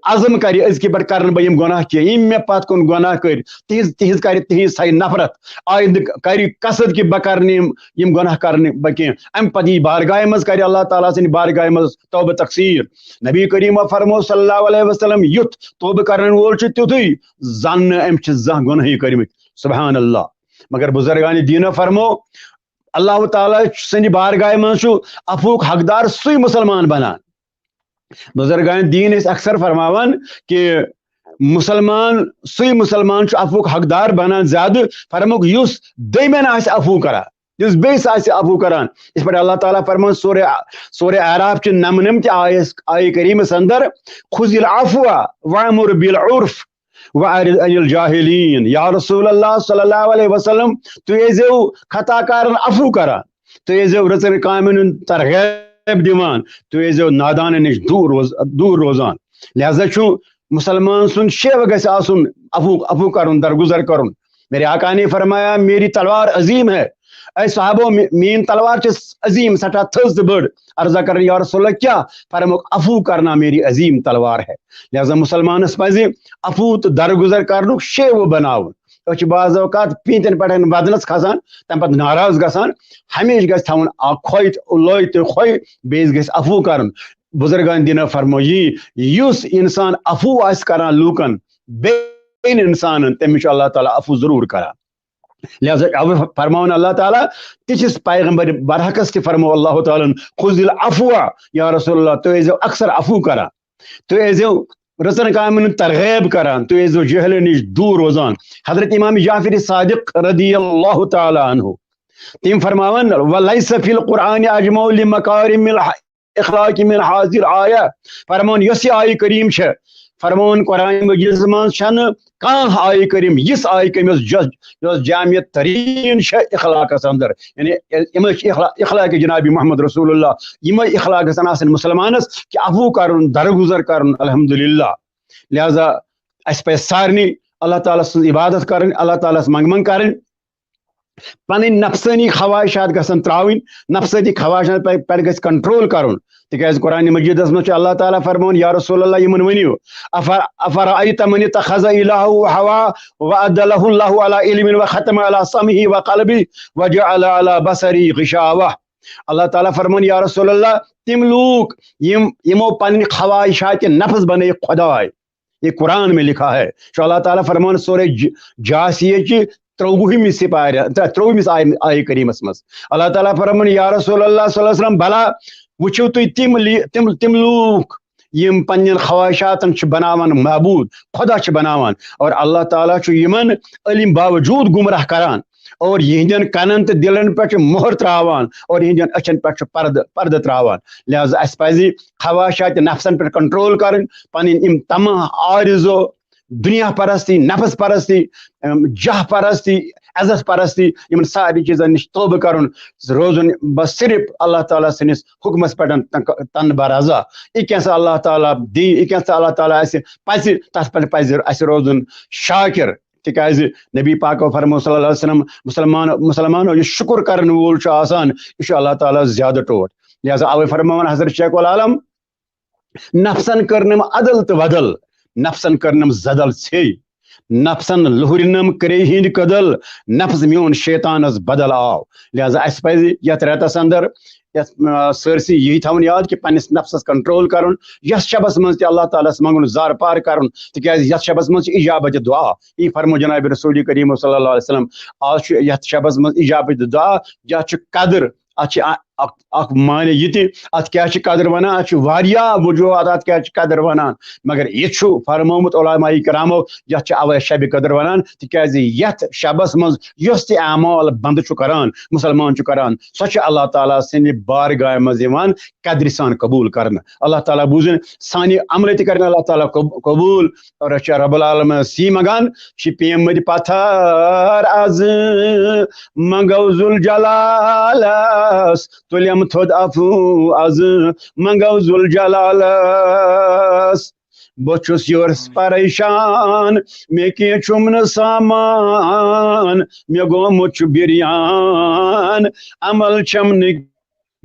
عزم کرِ أزکہِ پٮ۪ٹھ کرن بہٕ یِم گۄناہ کینٛہہ، یِم مےٚ پتھ کُن گۄناہ کٔرۍ، تِہنٛز، تِہنٛز کرِ، تِہنٛز تھایہِ نفرت، آیندٕ کرِ قصد کہِ بہٕ کرٕ نہٕ یِم، یِم گۄناہ کرٕ نہٕ بہٕ کینٛہہ۔ امہِ پتہٕ یی بارگاہہِ منٛز، کرِ اللہ تعالیٰ سٕنٛدِ بارگاہہِ منٛز توبہ تقصیر۔ نبی کریم فرمو صلی اللہ علیہ وسلم، یُتھ توبہ کرن وول چھُ، تیُتھُے زن نہٕ أمۍ چھِ زانٛہہ گۄناہٕے کٔرمٕتۍ۔ سبحان اللہ۔ مگر بزرگان دینو فرمو، اللہ تعالیٰ سٕنٛدِ بارگاہہِ منٛز چھُ عفوُک حقدار سُے مسلمان بنان۔ بزرگان دین ٲسۍ اکثر فرماوان کہ مسلمان، سُے مسلمان چھُ عفوُک حقدار بنان زیادٕ، فرموک، یُس دوٚیمٮ۪ن آسہِ عفو کران، یُس بیٚیِس آسہِ عفو کران۔ یِتھ پٲٹھۍ اللہ تعالیٰ فرمان سورہ، سورہ اعراف چہِ نَمنَمتہِ آیس، آیہِ کریٖمس اندر، خذ العفو وامر بالعرف واعرض عن الجاہلین۔ یا رسول اللہ صلی اللہ علیہ وسلم، تُہۍ ٲسۍزیو خطا کارن عفو کران، تُہۍ ٲسۍزیو رٕژن کامٮ۪ن ہُنٛد ترغیب دِوان، تُہۍ ٲسۍزیو نادانن نِش دوٗر روز-، دوٗر روزان۔ لہذا چھُ مسلمان سُنٛد شیوٕ گژھِ آسُن عفو، عفو کرُن، درگزر کرُن۔ میرے آقا نے فرمایا، میری تلوار عظیم ہے۔ اے صحابو، می-، میٲنۍ تلوار چھِ عظیم، سٮ۪ٹھاہ تھٔز تہٕ بٔڑ۔ عرضہ کرن، یا رسول اللہ، کیا؟ فرموک، عفو کرنا میری عظیم تلوار ہے۔ لہذا مسلمانس پزِ عفو تہٕ درگزر کرنُک شیوٕ بناوُن۔ أسۍ چھِ بعض اوقات پیٖنتٮ۪ن پٮ۪ٹھ ودنس کھسان، تمہِ پتہٕ ناراض گژھان۔ ہمیشہِ گژھِ تھاوُن اکھ خۄے تہٕ لۄے تہٕ خۄے، بیٚیِس گژھِ عفو کرُن۔ بزرگان دینو فرمو یی، یُس انسان عفو آسہِ کران لوٗکن، بیٚین انسانن، تٔمِس چھُ اللہ تعالیٰ عفو ضروٗر کران۔ لہذا چھُ فرماوان اللہ تعالیٰ، تِتھِس پیغمبر برحقس تہِ فرمو اللہ تعالیٰ ہن، خذ العفو، یا رسول اللہ، تُہۍ ٲسۍزیو اکثر عفو کران، تُہۍ ٲسۍزیو رٕژن کامٮ۪ن ہُنٛد ترغیب کران، تُہۍ ٲسۍزیو جہلن نِش دوٗر روزان۔ حضرت امام جعفر صادق رضی اللہ تعالیٰ عنہ، تِم فرماوان، ولیس فی القرآن اجمع لمکارم الح-، اخلاق من حاضر آیہ۔ فرمان، یۄس یہِ آیہِ کریم چھےٚ، فرماوان قرآن مجیدس منٛز چھنہٕ کانٛہہ آیہِ کریم، یِژھ آیہِ کریم یۄس جس-، یۄس جامع تریٖن چھےٚ اخلاقس اندر۔ یعنی یِمے چھِ اخلا-، اخلاق جناب محمد رسول اللہ، یِمے اخلاق گژھن آسٕنۍ مسلمانس، کہِ عفو کرُن، درگزر کرُن، الحمدللہ۔ لہذا اسہِ پزِ سارنٕے اللہ تعالیٰ سٕنٛز عبادت کرٕنۍ، اللہ تعالیٰ ہس منٛگہٕ منٛگ کرٕنۍ، پنٕنۍ نفسٲنی خواہشات گژھن ترٛاوٕنۍ، نفسٲنی خواہشات پہ-، پٮ۪ٹھ گژھِ کنٹرول کرُن۔ تِکیازِ قرآن مجیدس منٛز چھُ اللہ تعالیٰ فرماوان، یا رسول اللہ، یِمن ؤنِو، "افر-، افرأیت من اتخذ الہہ ہوا وعدلہ اللہ علی علم وختم علی سمعہ وقلبہ وجعل علی بصرہ غشاوہ۔" اللہ تعالیٰ فرماوان، یا رسول اللہ، تِم لوٗکھ یِم، یِمو پنٕنۍ خواہشات نفس بنٲے خداے، یہ قرآن میں لکھا ہے۔ چھُ اللہ تعالیٰ فرماوان سورہ ج-، جاثیہ چہِ ترٛوُہمہِ سپارِ، ترٛ-، ترٛوُہمِس آیہِ، آیہِ کریٖمس منٛز۔ اللہ تعالیٰ فرماوان، یا رسول اللہ صلی اللہ علیہ وسلم، بلا وٕچھِو تُہۍ تِم لی-، تِم، تِم لوٗکھ یِم پننٮ۪ن خواہشاتن چھِ بناوان معبوٗد، خدا چھِ بناوان، اور اللہ تعالیٰ چھُ یِمن علم باوجوٗد گمراہ کران، اور یِہنٛدٮ۪ن کنن تہٕ دلن پٮ۪ٹھ چھُ مۄہر ترٛاوان، اور یِہنٛدٮ۪ن أچھن پٮ۪ٹھ چھُ پردٕ، پردٕ ترٛاوان۔ لہذا اسہِ پزِ خواہشات نفسن پٮ۪ٹھ کنٹرول کرٕنۍ، پنٕنۍ یِم تمام آرزو، دنیا پرستی، نفس پرستی، ام، جاہ پرستی، عزت پرستی، یِمن سارنٕے چیٖزن نِش توبہٕ کرُن، روزُن بس صرف اللہ تعالیٰ سٕنٛدِس حُکمس پٮ۪ٹھ تن-، تن برضا۔ یہِ کیٛاہ سا اللہ تعالیٰ دی، یہِ کیٛاہ سا اللہ تعالیٰ اسہِ پزِ، تتھ پٮ۪ٹھ پزِ اسہِ روزُن شاکر۔ تِکیٛازِ نبی پاکو فرموو صلی اللہ علیہ وسلم، مسلمان، مسلمانو یُس شُکُر کرن وول چھُ آسان، یہِ چھُ اللہ تعالیٰ زیادٕ ٹوٹھ۔ لہذا اوے فرماوان حضرت شیخ العالم، نفسن کٔرنم عدل تہٕ ودل، نفسن کٔرنم زدل ژھے، نفسن لوہرنم کرے ہند کدل، نفس میون شیطانس بدل آو۔ لہذا اسہِ پزِ یتھ رٮ۪تس اندر، یتھ، آ، سٲرسٕے یی تھاوُن یاد کہِ پننِس نفسس کنٹرول کرُن، یتھ شبس منٛز تہِ اللہ تعالیٰ ہس منٛگُن، زار پار کرُن، تِکیازِ یتھ شبس منٛز چھِ اجابت دعا۔ یی فرمو جناب رسول کریم صلی اللہ علیہ وسلم، آز چھُ یتھ شبس منٛز اجابت دعا، یتھ چھُ قدر، اتھ چھِ ا-، اکھ، اکھ معنی یہِ تہِ، اتھ کیٛاہ چھِ قدر ونان؟ اتھ چھِ واریاہ وجوہات، اتھ کیٛاہ چھِ قدر ونان، مگر یہِ چھُ فرمومُت علماء کرامو، یتھ چھِ اوے شبِ قدر ونان، تِکیازِ یتھ شبس منٛز یۄس تہِ اعمال بندٕ چھُ کران، مسلمان چھُ کران، سۄ چھِ اللہ تعالیٰ سٕنٛدِ بارگاہ منٛز یِوان قدرِ سان قبول کرنہٕ۔ اللہ تعالیٰ بوٗزِن سانہِ عملہٕ تہِ کرن اللہ تعالیٰ قب-، قبول۔ اور أسۍ چھِ رب العالمین سی منگان، چھِ پیمٕتۍ پتھر از منگو ذوالجلالس، تُلِم تھوٚد عفو از منگو ذوالجلالس۔ بہٕ چھُس یورٕ پریشان، مےٚ کینٛہہ چھُم نہٕ سامان، مےٚ گوٚمُت چھُ بِریان، عمل چھَم نہٕ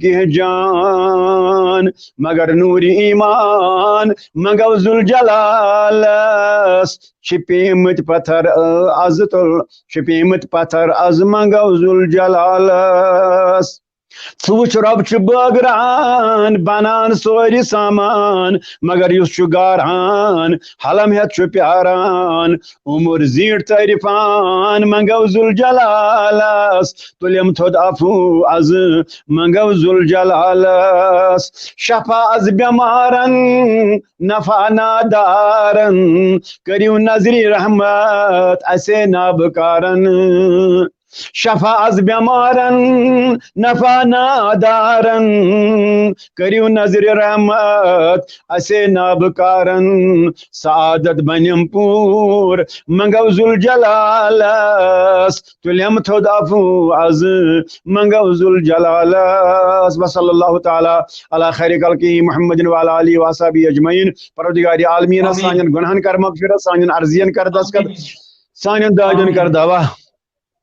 کینٛہہ جان، مگر نوٗرِ ایمان منگو ذوالجلالس۔ چھِ پیمٕتۍ پتھر، آ، از تُل، چھِ پیمٕتۍ پتھر از منگو ذوالجلالس۔ ژٕ وٕچھ رۄب چھُ بٲگران، بنان سورِ سامان، مگر یُس چھُ گاران، حلم ہٮ۪تھ چھُ پیاران، عمر زیٖٹھ تعریفان منگو ذوالجلالس۔ تُلِم تھوٚد عفو از منگو ذوالجلالس۔ شفا از بٮ۪مارن، نفع نادارن، کٔرِو نظرِ رحمت اسے نابکارن۔ شفا از بٮ۪مارن، نفع نادارن، کٔرِو نظرِ رحمت اسے نابکارن۔ سعادت بنیم پوٗر منگو ذوالجلالس، تُلِم تھوٚد عفو از منگو ذوالجلالس۔ وصلی اللہ تعالیٰ علی خیر خلقہ محمد وعلی آلہ وصحبہ اجمعین۔ پروردگار عالمین، آمین۔ سانٮ۪ن گۄناہن کر مغفرت، سانٮ۪ن عرضین کر دستخط، آمین۔ سانٮ۪ن دادٮ۪ن آمین۔ کر دوا۔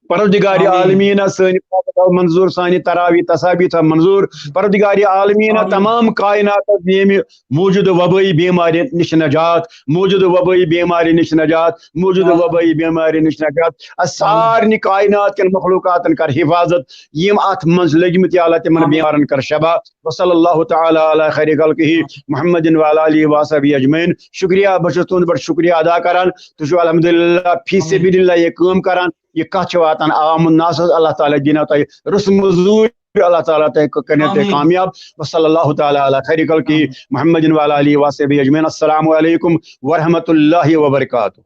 پروردگار آمین۔ عالمین، سٲنۍ عبادت تھاو منظور، سانہِ تراویح تسابیح تھاو منظور۔ پروردگار عالمین، آمین۔ تمام کائنات ییٚمہِ موجودٕ وبٲیی بیمارِ نِش نجات، موجودٕ وبٲیی بیمارِ نِش نجات، موجودٕ آمین۔ وبٲیی بیمارِ نِش نجات۔ اسہِ آمین۔ سارنٕے کائنات کٮ۪ن مخلوقاتن کر حفاظت، یِم اتھ منٛز لٔگۍ مٕتۍ، یا اللہ، تِمن آمین۔ بیمارن کر شفا۔ وصلی اللہ تعالیٰ علی خیر خلقہ محمد وعلی آلہ وصحبہ اجمعین۔ شکریہ، بہٕ چھُس تُہُنٛد بڑٕ شکریہ ادا کران۔ تُہۍ چھِو الحمدللہ فی آمین۔ سبیل اللہ یہِ کٲم کران۔ یہِ کتھ چھِ واتان عوام الناسس۔ اللہ تعالیٰ دِنو تۄہہِ رٕژ مٔزوٗرۍ، اللہ تعالیٰ تۄہہِ ک-، کٔرِنو تۄہہِ آمین۔ کامیاب۔ وصلی اللہ تعالیٰ علی خیر خلقہ آمین۔ محمد وعلی آلہ وصحبہ اجمعین۔ السلام علیکم ورحمۃ اللہ وبرکاتہ۔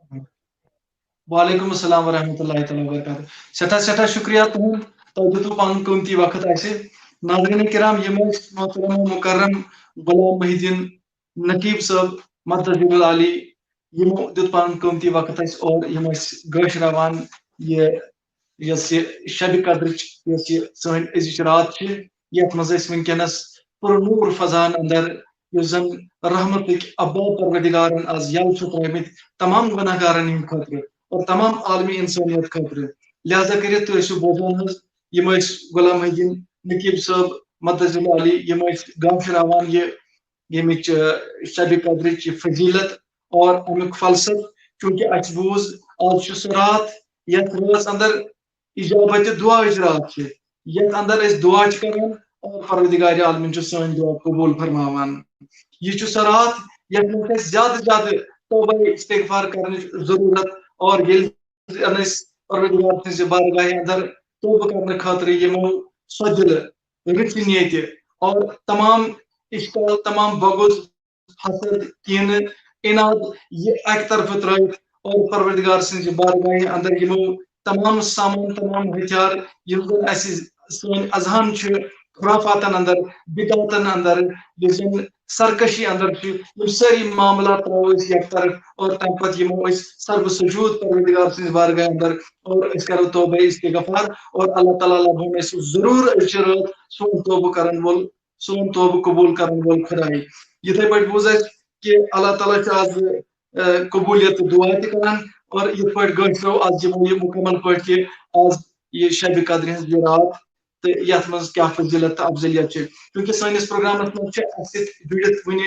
وعلیکم السلام ورحمۃ اللہ تعالیٰ وبرکاتہ۔ سٮ۪ٹھاہ، سٮ۪ٹھاہ شُکریہ تُہُنٛد، تۄہہِ دیُتوٕ پنُن قۭمتی وقت اَسہِ۔ ناظریٖن کرام، یِم ٲسۍ محترم مکرم غلام محی الدین نقیب صٲب، مدظل عالی یِمو دیُت پنُن قۭمتی وقت اَسہِ اور یِم ٲسۍ گٲشراوان یہِ، یۄس یہِ شبِ قدرٕچ، یۄس یہِ سٲنۍ أزِچ راتھ چھِ، یَتھ منٛز أسۍ وٕنکیٚنَس پُرنوٗر فضاہَن اندر، یُس زَن رحمتٕکۍ ابا پروردگارَن آز یَلہٕ چھُ ترٛٲومٕتۍ تمام گۄناہگارَن ہٕنٛدِ خٲطرٕ اور تمام عالمی اِنسٲنیت خٲطرٕ۔ لہذا کٔرِتھ تُہۍ ٲسِو بوزان حظ، یِم ٲسۍ غلام محی الدین نقیب صٲب مدظلہ علی، یِم ٲسۍ گٲشراوان یہِ ییٚمِچ، آ، شبِ قدرٕچ یہِ فضیلت اور اَمیُک فلسفہٕ، چونکہ اَسہِ بوٗز آز چھُ سُہ راتھ، یَتھ رٲژ اندر اجابت دعاہٕچ راتھ چھِ، یَتھ اندر أسۍ دعا چھِ کران اور پروردگار عالمین چھُ سٲنۍ دعا قبوٗل فرماوان۔ یہِ چھُ سُہ راتھ یَتھ منٛز اَسہِ زیادٕ زیادٕ توبہ استغفار کرنٕچ ضروٗرت، اور ییٚلہِ زن أسۍ پروردگار سٕنٛزِ بارگاہہِ اندر توبہٕ کرنہٕ خٲطرٕ یِمو سۄدِلہٕ، رٕژِ نیتہِ اور تمام اشکال، تمام بغض، حسد، کینہٕ، عناد، یہِ اکہِ طرفہٕ ترٲوِتھ اور پروردگار سٕنٛزِ بارگاہہِ اندر یِمو تمام سامان، تمام ہتھیار، یِم زن اسہِ سٲنۍ اذہان چھِ خرافاتن اندر، بدعتن اندر، یُس زن سرکشی اندر چھِ، یِم سٲری معاملات ترٛاوو أسۍ یک طرف اور تمہِ پتہٕ یِمو أسۍ سرو سجود پروردگار سٕنٛزِ بارگاہ اندر اور أسۍ کرو توبہ استغفار اور اللہ تعالیٰ لبہون أسۍ ضروٗر أزچہِ رٲژ سون توبہٕ کرن وول، سون توبہٕ قبوٗل کرن وول خداے۔ یِتھے پٲٹھۍ بوٗز اَسہِ کہِ اللہ تعالیٰ چھُ آز، آ، قبوٗلیت دعا تہِ کران اور یِتھ پٲٹھۍ گٲشرو آز یِمو یہِ مُکمل پٲٹھۍ کہِ آز یہِ شبِ قدرِ ہٕنٛز یہِ راتھ تہٕ یَتھ منٛز کیٛاہ فضیلت تہٕ افضلیت چھِ۔ چونکہ سٲنِس پروگرامس منٛز چھِ اَسہِ سۭتۍ جُڑِتھ وٕنہِ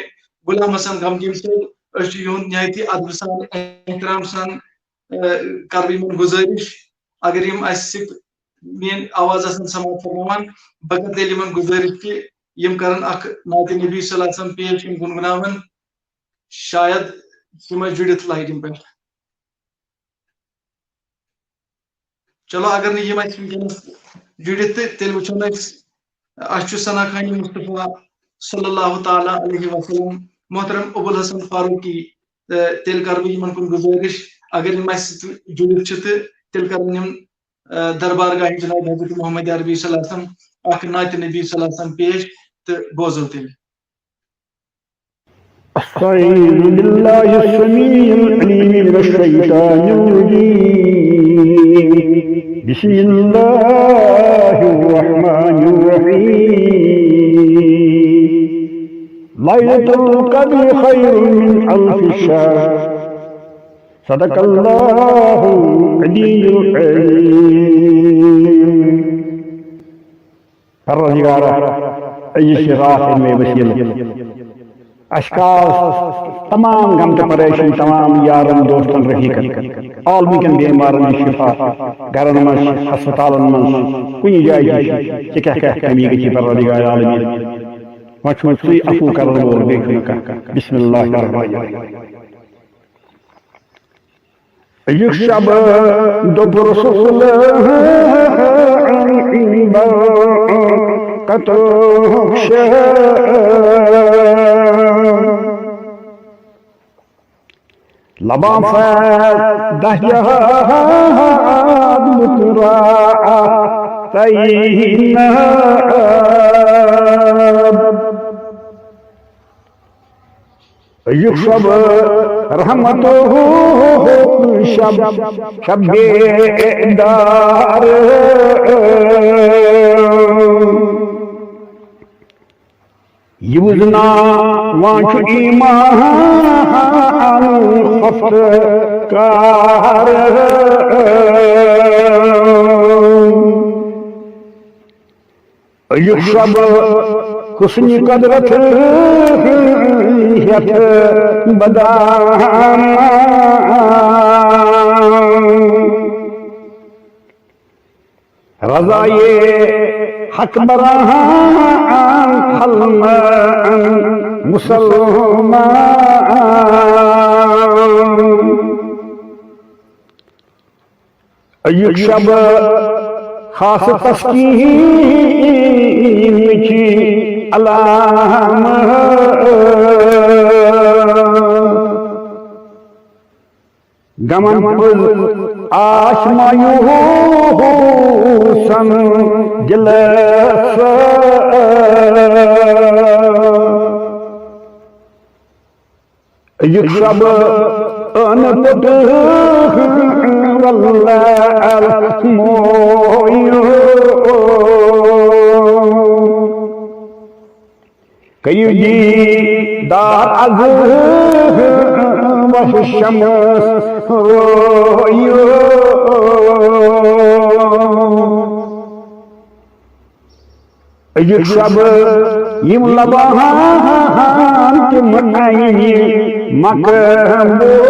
غلام حسن غمگیٖن صٲب، أسۍ چھِ یِہُنٛد نہایت ہی ادبہٕ سان، احترام سان، آ، کرٕ بہٕ یِمن گُزٲرِش، اگر یِم اَسہِ سۭتۍ میٲنۍ آواز آسن سماعت فرماوان، بہٕ کرٕ تیٚلہِ یِمن گُزٲرِش کہِ یِم کرن اکھ نعتِ نبی صلی اللہ علیہ وسلم پیش، یِم گُنگُناون، شاید یِم آسہِ جُڑِتھ لائنہِ پٮ۪ٹھ۔ چلو، اگر نہٕ یِم اَسہِ وٕنکیٚنَس جُڑِتھ تہٕ تیٚلہِ وٕچھو نہٕ أسۍ، اَسہِ چھُ ثنا خانِ مصطفیٰ صلی اللہ تعالیٰ علیہ وسلم، محترم ابو الحسن فاروقی، تہٕ تیٚلہِ کَرٕ بہٕ یِمَن کُن گُزٲرِش، اگر یِم اَسہِ سۭتۍ جُڑِتھ چھِ تہٕ تیٚلہِ کَرَن یِم، آ، دربارگاہِ جناب حضرت محمد عربی صلی اللہ علیہ وسلم اکھ نعتِ نبی صلی اللہ علیہ وسلم پیش تہٕ بوزو تیٚلہِ۔ أعوذ بالله السميع العليم من الشيطان الرجيم. بسم الله الرحمن الرحيم. ليلة القدر خير من ألف شهر. صدق الله العلي العظيم. پروردگارا، أزِچ یہِ راتھ أنۍ مےٚ وسیلہٕ۔ اَسہِ کاس تمام غم تہٕ پریشٲنی، تمام یارن دوستن رفیقن، عالمہٕ کٮ۪ن بیمارن دِ شفا، گرن منٛز، ہسپتالن منٛز، کُنہِ جایہِ تہِ چھِ، ژےٚ کیٛاہ کیٛاہ کمی گژھی پروردگار عالمین۔ وۄنۍ چھُ ژٕے عفو کرن وول، بیٚیہِ چھُنہٕ کانٛہہ۔ بسم اللہ الرحمن الرحیم۔ یہِ شب دوٚپ رسول برکتُک شب۔ لبان فیض دہ جہاد مترا تیناب۔ یہِ شب رحمتُک شب، شب بیدار۔ یہِ وُزناوان چھُ ایمان خفتہٕ کار۔ یہِ شب حسنِ قدرت ہٮ۪تھ بدام۔ رضایے حق بران حلم مسلمان۔ یہِ شب خاص تسکین کی علامت۔ غمن پُز آش مایوسن دلس۔ یہِ شب أنا بدر والله المويو. كيجي دار عزيز والشمس رويو. أجيك شب يم لبهان تم أيني مكبو.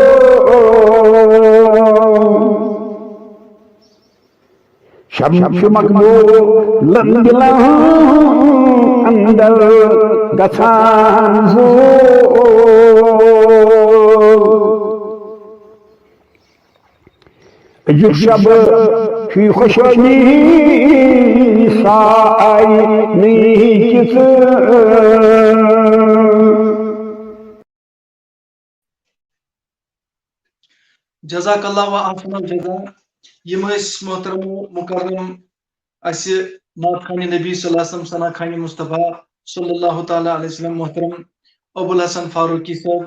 شمس مقبول لندلان اندر گژھان زو. أزیُک شب چھُ خۄشٲلی ساے نٕے کِژھ۔ جزاک اللہ و احسن الجزا۔ یِم ٲسۍ محترم و مکرم اسہِ نعت خانِ نبی صلی اللہ علیہ وسلم، ثنا خانِ مصطفیٰ صلی اللہ تعالیٰ علیہ وسلم، محترم ابوالحسن فاروقی صٲب۔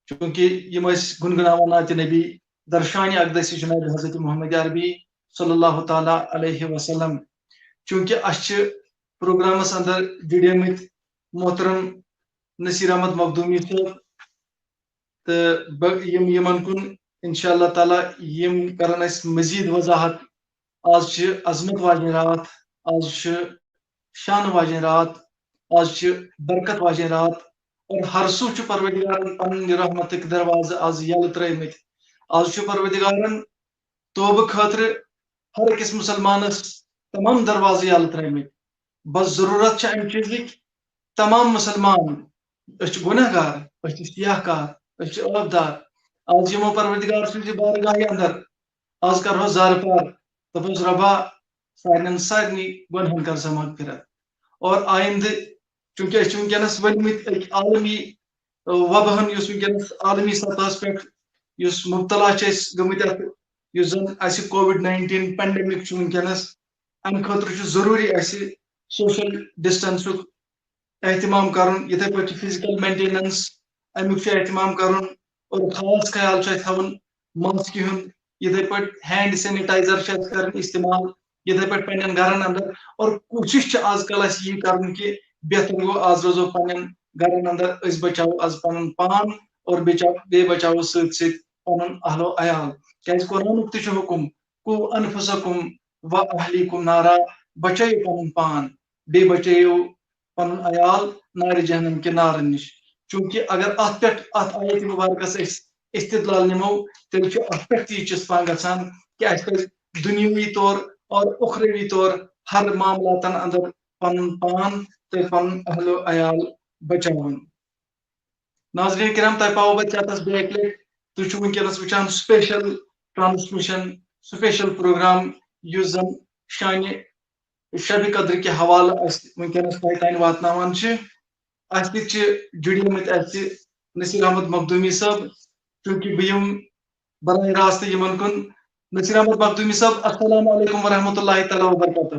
چونکہ یِم ٲسۍ گنگناوان نعتِ نبی در شانِ اقدسِ جناب حضرت محمد عربی صلی اللہ تعالیٰ علیہ وسلم۔ چونکہ اسہِ چھِ پروگرامس اندر جُڑیمٕتۍ محترم نصیر احمد مخدومی صٲب، تہٕ بہٕ یِم یِمن کُن انشاء اللہ تعالیٰ یِم کرن اسہِ مزید وضاحت۔ آز چھِ عظمت واجنۍ راتھ، آز چھِ شان واجنۍ راتھ، آز چھِ برکت واجنۍ راتھ، اور ہر سُہ چھُ پروردگارن پنٕنۍ رحمتٕکۍ دروازٕ آز یلہٕ ترٲومٕتۍ۔ آز چھُ پروردگارن توبہٕ خٲطرٕ ہر أکِس مسلمانس تمام دروازٕ یلہٕ ترٲومٕتۍ۔ بس ضروٗرت چھِ امہِ چیٖزٕکۍ، تمام مسلمان، أسۍ چھِ گۄناہ گار، أسۍ چھِ سیاہ کار، أسۍ چھِ عٲب دار۔ آز یِمو پروردگار سٕنٛزِ بارگاہہِ اندر، آز کرہو زارٕ پار، دپوس، ربا، سارنٮ۪ن سارنٕے گۄنہن کر سا مغفرت۔ اور آیندٕ، چونکہ أسۍ چھِ وٕنکیٚنس ؤلمٕتۍ أکۍ عالمی، ٲ، وباہن، یُس وٕنکیٚنس عالمی سطحس پٮ۪ٹھ یُس مبتلا چھِ أسۍ گٔمٕتۍ اتھ، یُس زن اسہِ کووِڈ ناینٹیٖن پینڈیمک چھُ وٕنکیٚنس، امہِ خٲطرٕ چھُ ضروٗری اسہِ سوشل ڈسٹنسُک اہتمام کرُن، یِتھے پٲٹھۍ چھُ فزیکل مینٹیننس، امیُک چھُ اہتمام کرُن، اور خاص خیال چھُ اسہِ تھاوُن ماسکہِ ہُنٛد، یِتھے پٲٹھۍ ہینڈ سینیٹائزر چھُ اسہِ کرُن استعمال، یِتھے پٲٹھۍ پننٮ۪ن گرن اندر۔ اور کوٗشش چھِ آز کل اسہِ یہِ کرُن کہِ بہتر گوٚو آز روزو پننٮ۪ن گرن اندر، أسۍ بچاوو آز پنُن پان اور بچاو-، بیٚیہِ بچاوو سۭتۍ سۭتۍ پنُن اہل و عیال۔ کیازِ قرآنُک تہِ چھُ حکم، "قُوا أَنفُسَكُمْ وَأَهْلِيكُمْ نَارًا"، بچٲیِو پنُن پان، بیٚیہِ بچٲیِو پنُن عیال نارِ جہنم کہِ نارن نِش۔ چونکہ اگر اتھ پٮ۪ٹھ، اتھ آیت مبارکس أسۍ استدلال نِمو، تیٚلہِ چھُ اتھ پٮ۪ٹھ تہِ یہِ چِژھ پہن گژھان کہِ اسہِ پزِ دُنیاوی طور اور اُخروی طور ہر معاملاتن اندر پنُن پان تہٕ پنُن اہل و عیال بچاوُن۔ ناظرین کرام، تۄہہِ پاوو بہٕ چتس بیٚیہِ اکہِ لٹہِ۔ تُہۍ چھِو وٕنکیٚنس وٕچھان special transmission، special program، یُس زن شانہِ شبِ قدر کہِ حوالہٕ اسہِ وٕنکیٚنس تۄہہِ تام واتناوان چھِ۔ اسہِ سۭتۍ چھِ جُڑیمٕتۍ اسہِ نصیر احمد مخدومی صٲب، چونکہ بہٕ یِمہٕ براہ راست یِمن کُن۔ نصیر احمد مخدومی صٲب، السلام علیکم ورحمۃ اللہ تعالیٰ وبرکاتہ۔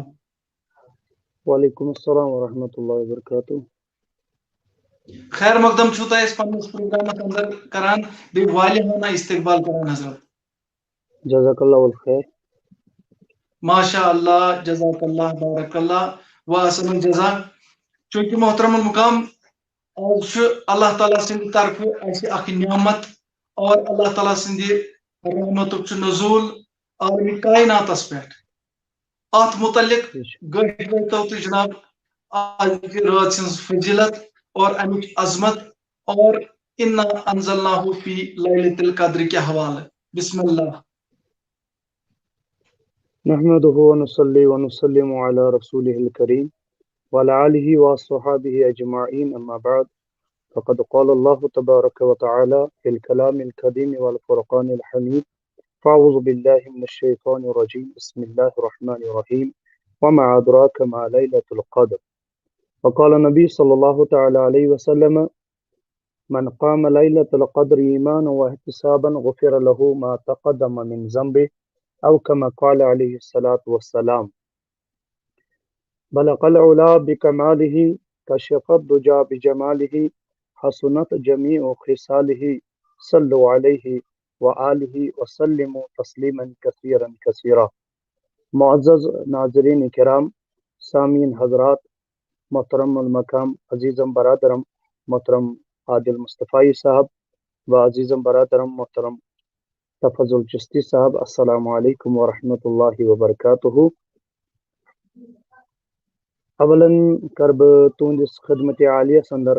وعلیکم السلام ورحمۃ اللہ وبرکاتہ۔ خیر مقدم چھُو تۄہہِ أسۍ پننِس پروگرامس اندر کران، بیٚیہِ والہانہ استقبال کران حضرت۔ جزاک اللہ الخیر۔ ماشاء اللہ، جزاک اللہ، بارک اللہ و احسن الجزا۔ چونکہ محترم المقام، آز چھُ اللہ تعالیٰ سٕنٛدِ طرفہٕ اَسہِ اکھ نعمت، اور اللہ تعالیٰ سٕنٛدِ رحمتُک چھُ نزول عالمِ کائناتس پٮ۪ٹھ۔ اتھ متعلق گٔے تو تُہۍ جناب آز کہِ رٲژ ہٕنٛز فضیلت اور اَمِچ عظمت اور انا انزلناہ فی لیلۃ القدر کہِ حوالہٕ۔ بسم اللہ۔ نحمده ونصلي ونسلم على رسوله الكريم وعلى آله وصحابه أجمعين، أما بعد، فقد قال الله تبارك وتعالى في الكلام القديم والفرقان الحميد، فأعوذ بالله من الشيطان الرجيم، بسم الله الرحمن الرحيم، وما أدراك ما ليلة القدر، وقال النبي صلى الله تعالى عليه وسلم، من قام ليلة القدر إيمانا واحتسابا غفر له ما تقدم من ذنبه، أو كما قال عليه الصلاة والسلام. بلغ العلا بكماله، كشف الدجى بجماله، حسنت جميع خصاله، صلوا علیہ وآلہ وسلموا تسلیما کثیرا کثیرا۔ معزز ناظرین کرام، سامعین حضرات، محترم المقام عزیزم برادرم، محترم عادل مصطفی صاحب و عزیزم برادرم محترم تفضل چشتی صاحب، السلام علیکم ورحمۃ اللہ وبرکاتہ۔ اولاً کر بہٕ تُہنٛدِس خدمت عالیس اندر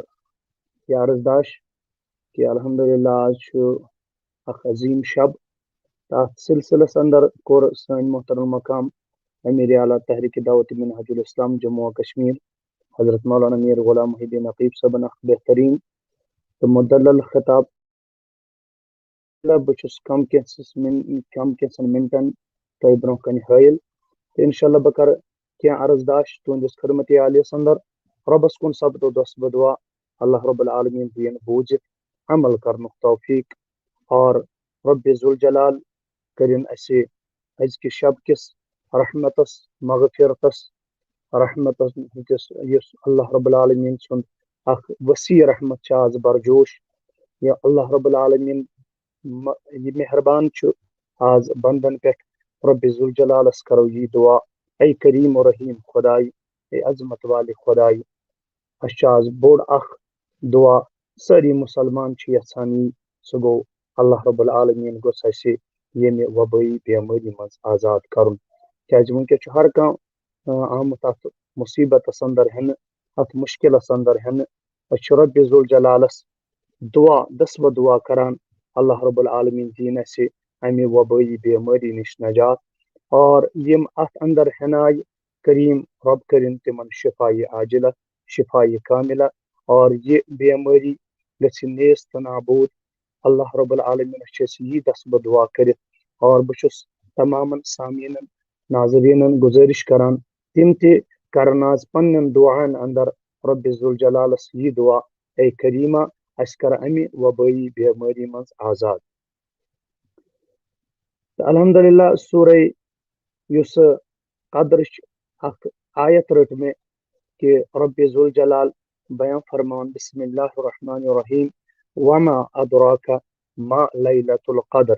یہِ عرض داش کہ الحمدللہ آز چھُ اکھ عظیم شب۔ تہٕ اتھ سلسلس اندر کوٚر سٲنۍ محترم مقام امیر اعلیٰ تحریک دعوت منہاج الاسلام جموں و کشمیر حضرت مولانا میر غلام محی الدین نقیب صٲبن اکھ بہترین تہٕ مدلل خطاب۔ بہٕ چھُس کم کینٛژھس من-، کم کینٛژھن منٹن تۄہہِ برونٛہہ کنہِ حٲیل۔ تہٕ انشاءاللہ بہٕ کرٕ کینٛہہ عرض داش تُہنٛدِس خدمت عالیس اندر۔ رۄبس کُن سپدو دۄس بہٕ دُعا، اللہ رب العالمین دِیِن بوٗزِتھ عمل کرنُک توفیق، اور رب ذوالجلال کٔرِن اسہِ أزکہِ شب کِس رحمتس، مغفرتس، رحمتس ہٕنٛدِس، یُس اللہ رب العالمین سُنٛد اکھ وسیع رحمت چھِ آز برجوش، یا اللہ رب العالمین م-، یہِ مہربان چھُ آز بندن پٮ۪ٹھ۔ رب ذوالجلالس کرو یی دعا، اے کریم و رحیم خداے، اے عظمت والے خداے، اسہِ چھُ آز بوٚڑ اکھ دعا، سٲری مسلمان چھِ یژھان یی، سُہ گوٚو اللہ رب العالمین گوٚژھ اسہِ ییٚمہِ وبٲیی بیمٲری منٛز آزاد کرُن۔ کیازِ وٕنکیٚس چھُ ہر کانٛہہ، آ، آمُت اتھ مصیبتس اندر ہٮ۪نہٕ، اتھ مشکلس اندر ہٮ۪نہٕ۔ أسۍ چھِ رب ذوالجلالس دعا، دسبہ دعا کران، اللہ رب العالمین دِیِن اسہِ امہِ وبٲیی بیمٲری نِش نجات۔ اور یِم اتھ اندر ہٮ۪نایہِ کریم رب کٔرِن تِمن شفایہِ عاجلہ، شفایہِ کاملہ، اور یہِ بیمٲری گژھِ نیست نابود۔ اللہ رب العالمینس چھِ أسۍ یی دسبہ دعا کٔرِتھ۔ اور بہٕ چھُس تمامن سامعیٖنن، ناظریٖنن گُزٲرِش کران، تِم تہِ کرن آز پننٮ۪ن دعاہن اندر رب ذوالجلالس یی دعا، اے کریمہ، اسہِ کر امہِ وبٲیی بیمٲری منٛز آزاد۔ تہٕ الحمدللہ سورہ یُس قدرٕچ اکھ آیت رٔٹ مےٚ کہ رب ذوالجلال بیان فرمان، بسم اللہ الرحمن الرحیم، وما ادراک ما لیلۃ القدر۔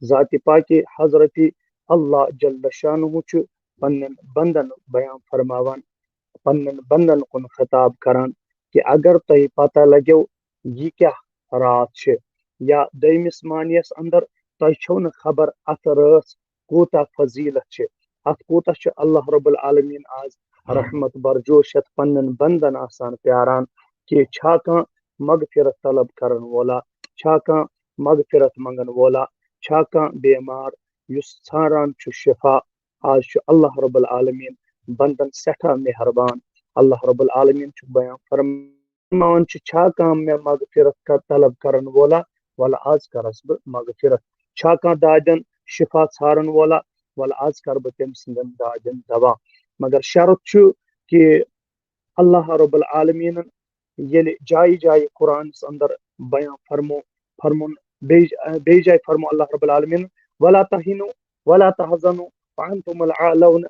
ذات پاک حضرت اللہ جل شانہ چھُ پننٮ۪ن بندن بیان فرماوان، پننٮ۪ن بندن کُن خطاب کران کہ اگر تۄہہِ پتہ لگیو یہِ کیٛاہ راتھ چھِ، یا دوٚیمِس معنیَس اندر تۄہہِ چھو نہٕ خبر اتھ رٲژ کوٗتاہ فضیلت چھِ، اتھ کوٗتاہ چھُ اللہ رب العالمین آز رحمت برجوش ہٮ۪تھ پننٮ۪ن بندن آسان پیاران کہ چھا کانٛہہ مغفرت طلب کرن وولا، چھا کانٛہہ مغفرت منگن وولا، چھا کانٛہہ بیمار یُس ژھانڈان چھُ شفا۔ آز چھُ اللہ رب العالمین بندن سٮ۪ٹھاہ مہربان۔ اللہ رب العالمین چھُ بیان فرمان، فرمان چھُ، چھا کانٛہہ مےٚ مغفرت کر-، طلب کرن وولا، ولہٕ آز کرس بہٕ مغفرت۔ چھا کانٛہہ دادٮ۪ن شفا ژھارن وولا، ولہٕ آز کرٕ بہٕ تٔمۍ سٕنٛدٮ۪ن دادٮ۪ن دوا۔ مگر شرط چھُ کہ اللہ رب العالمینن ییٚلہِ جایہِ جایہِ قرآنس اندر بیان فرمو، فرمون، بیٚیہِ، بیٚیہِ جایہِ فرمو اللہ رب العالمین، ولا تہنوا ولا تحزنوا وانتم الاعلون۔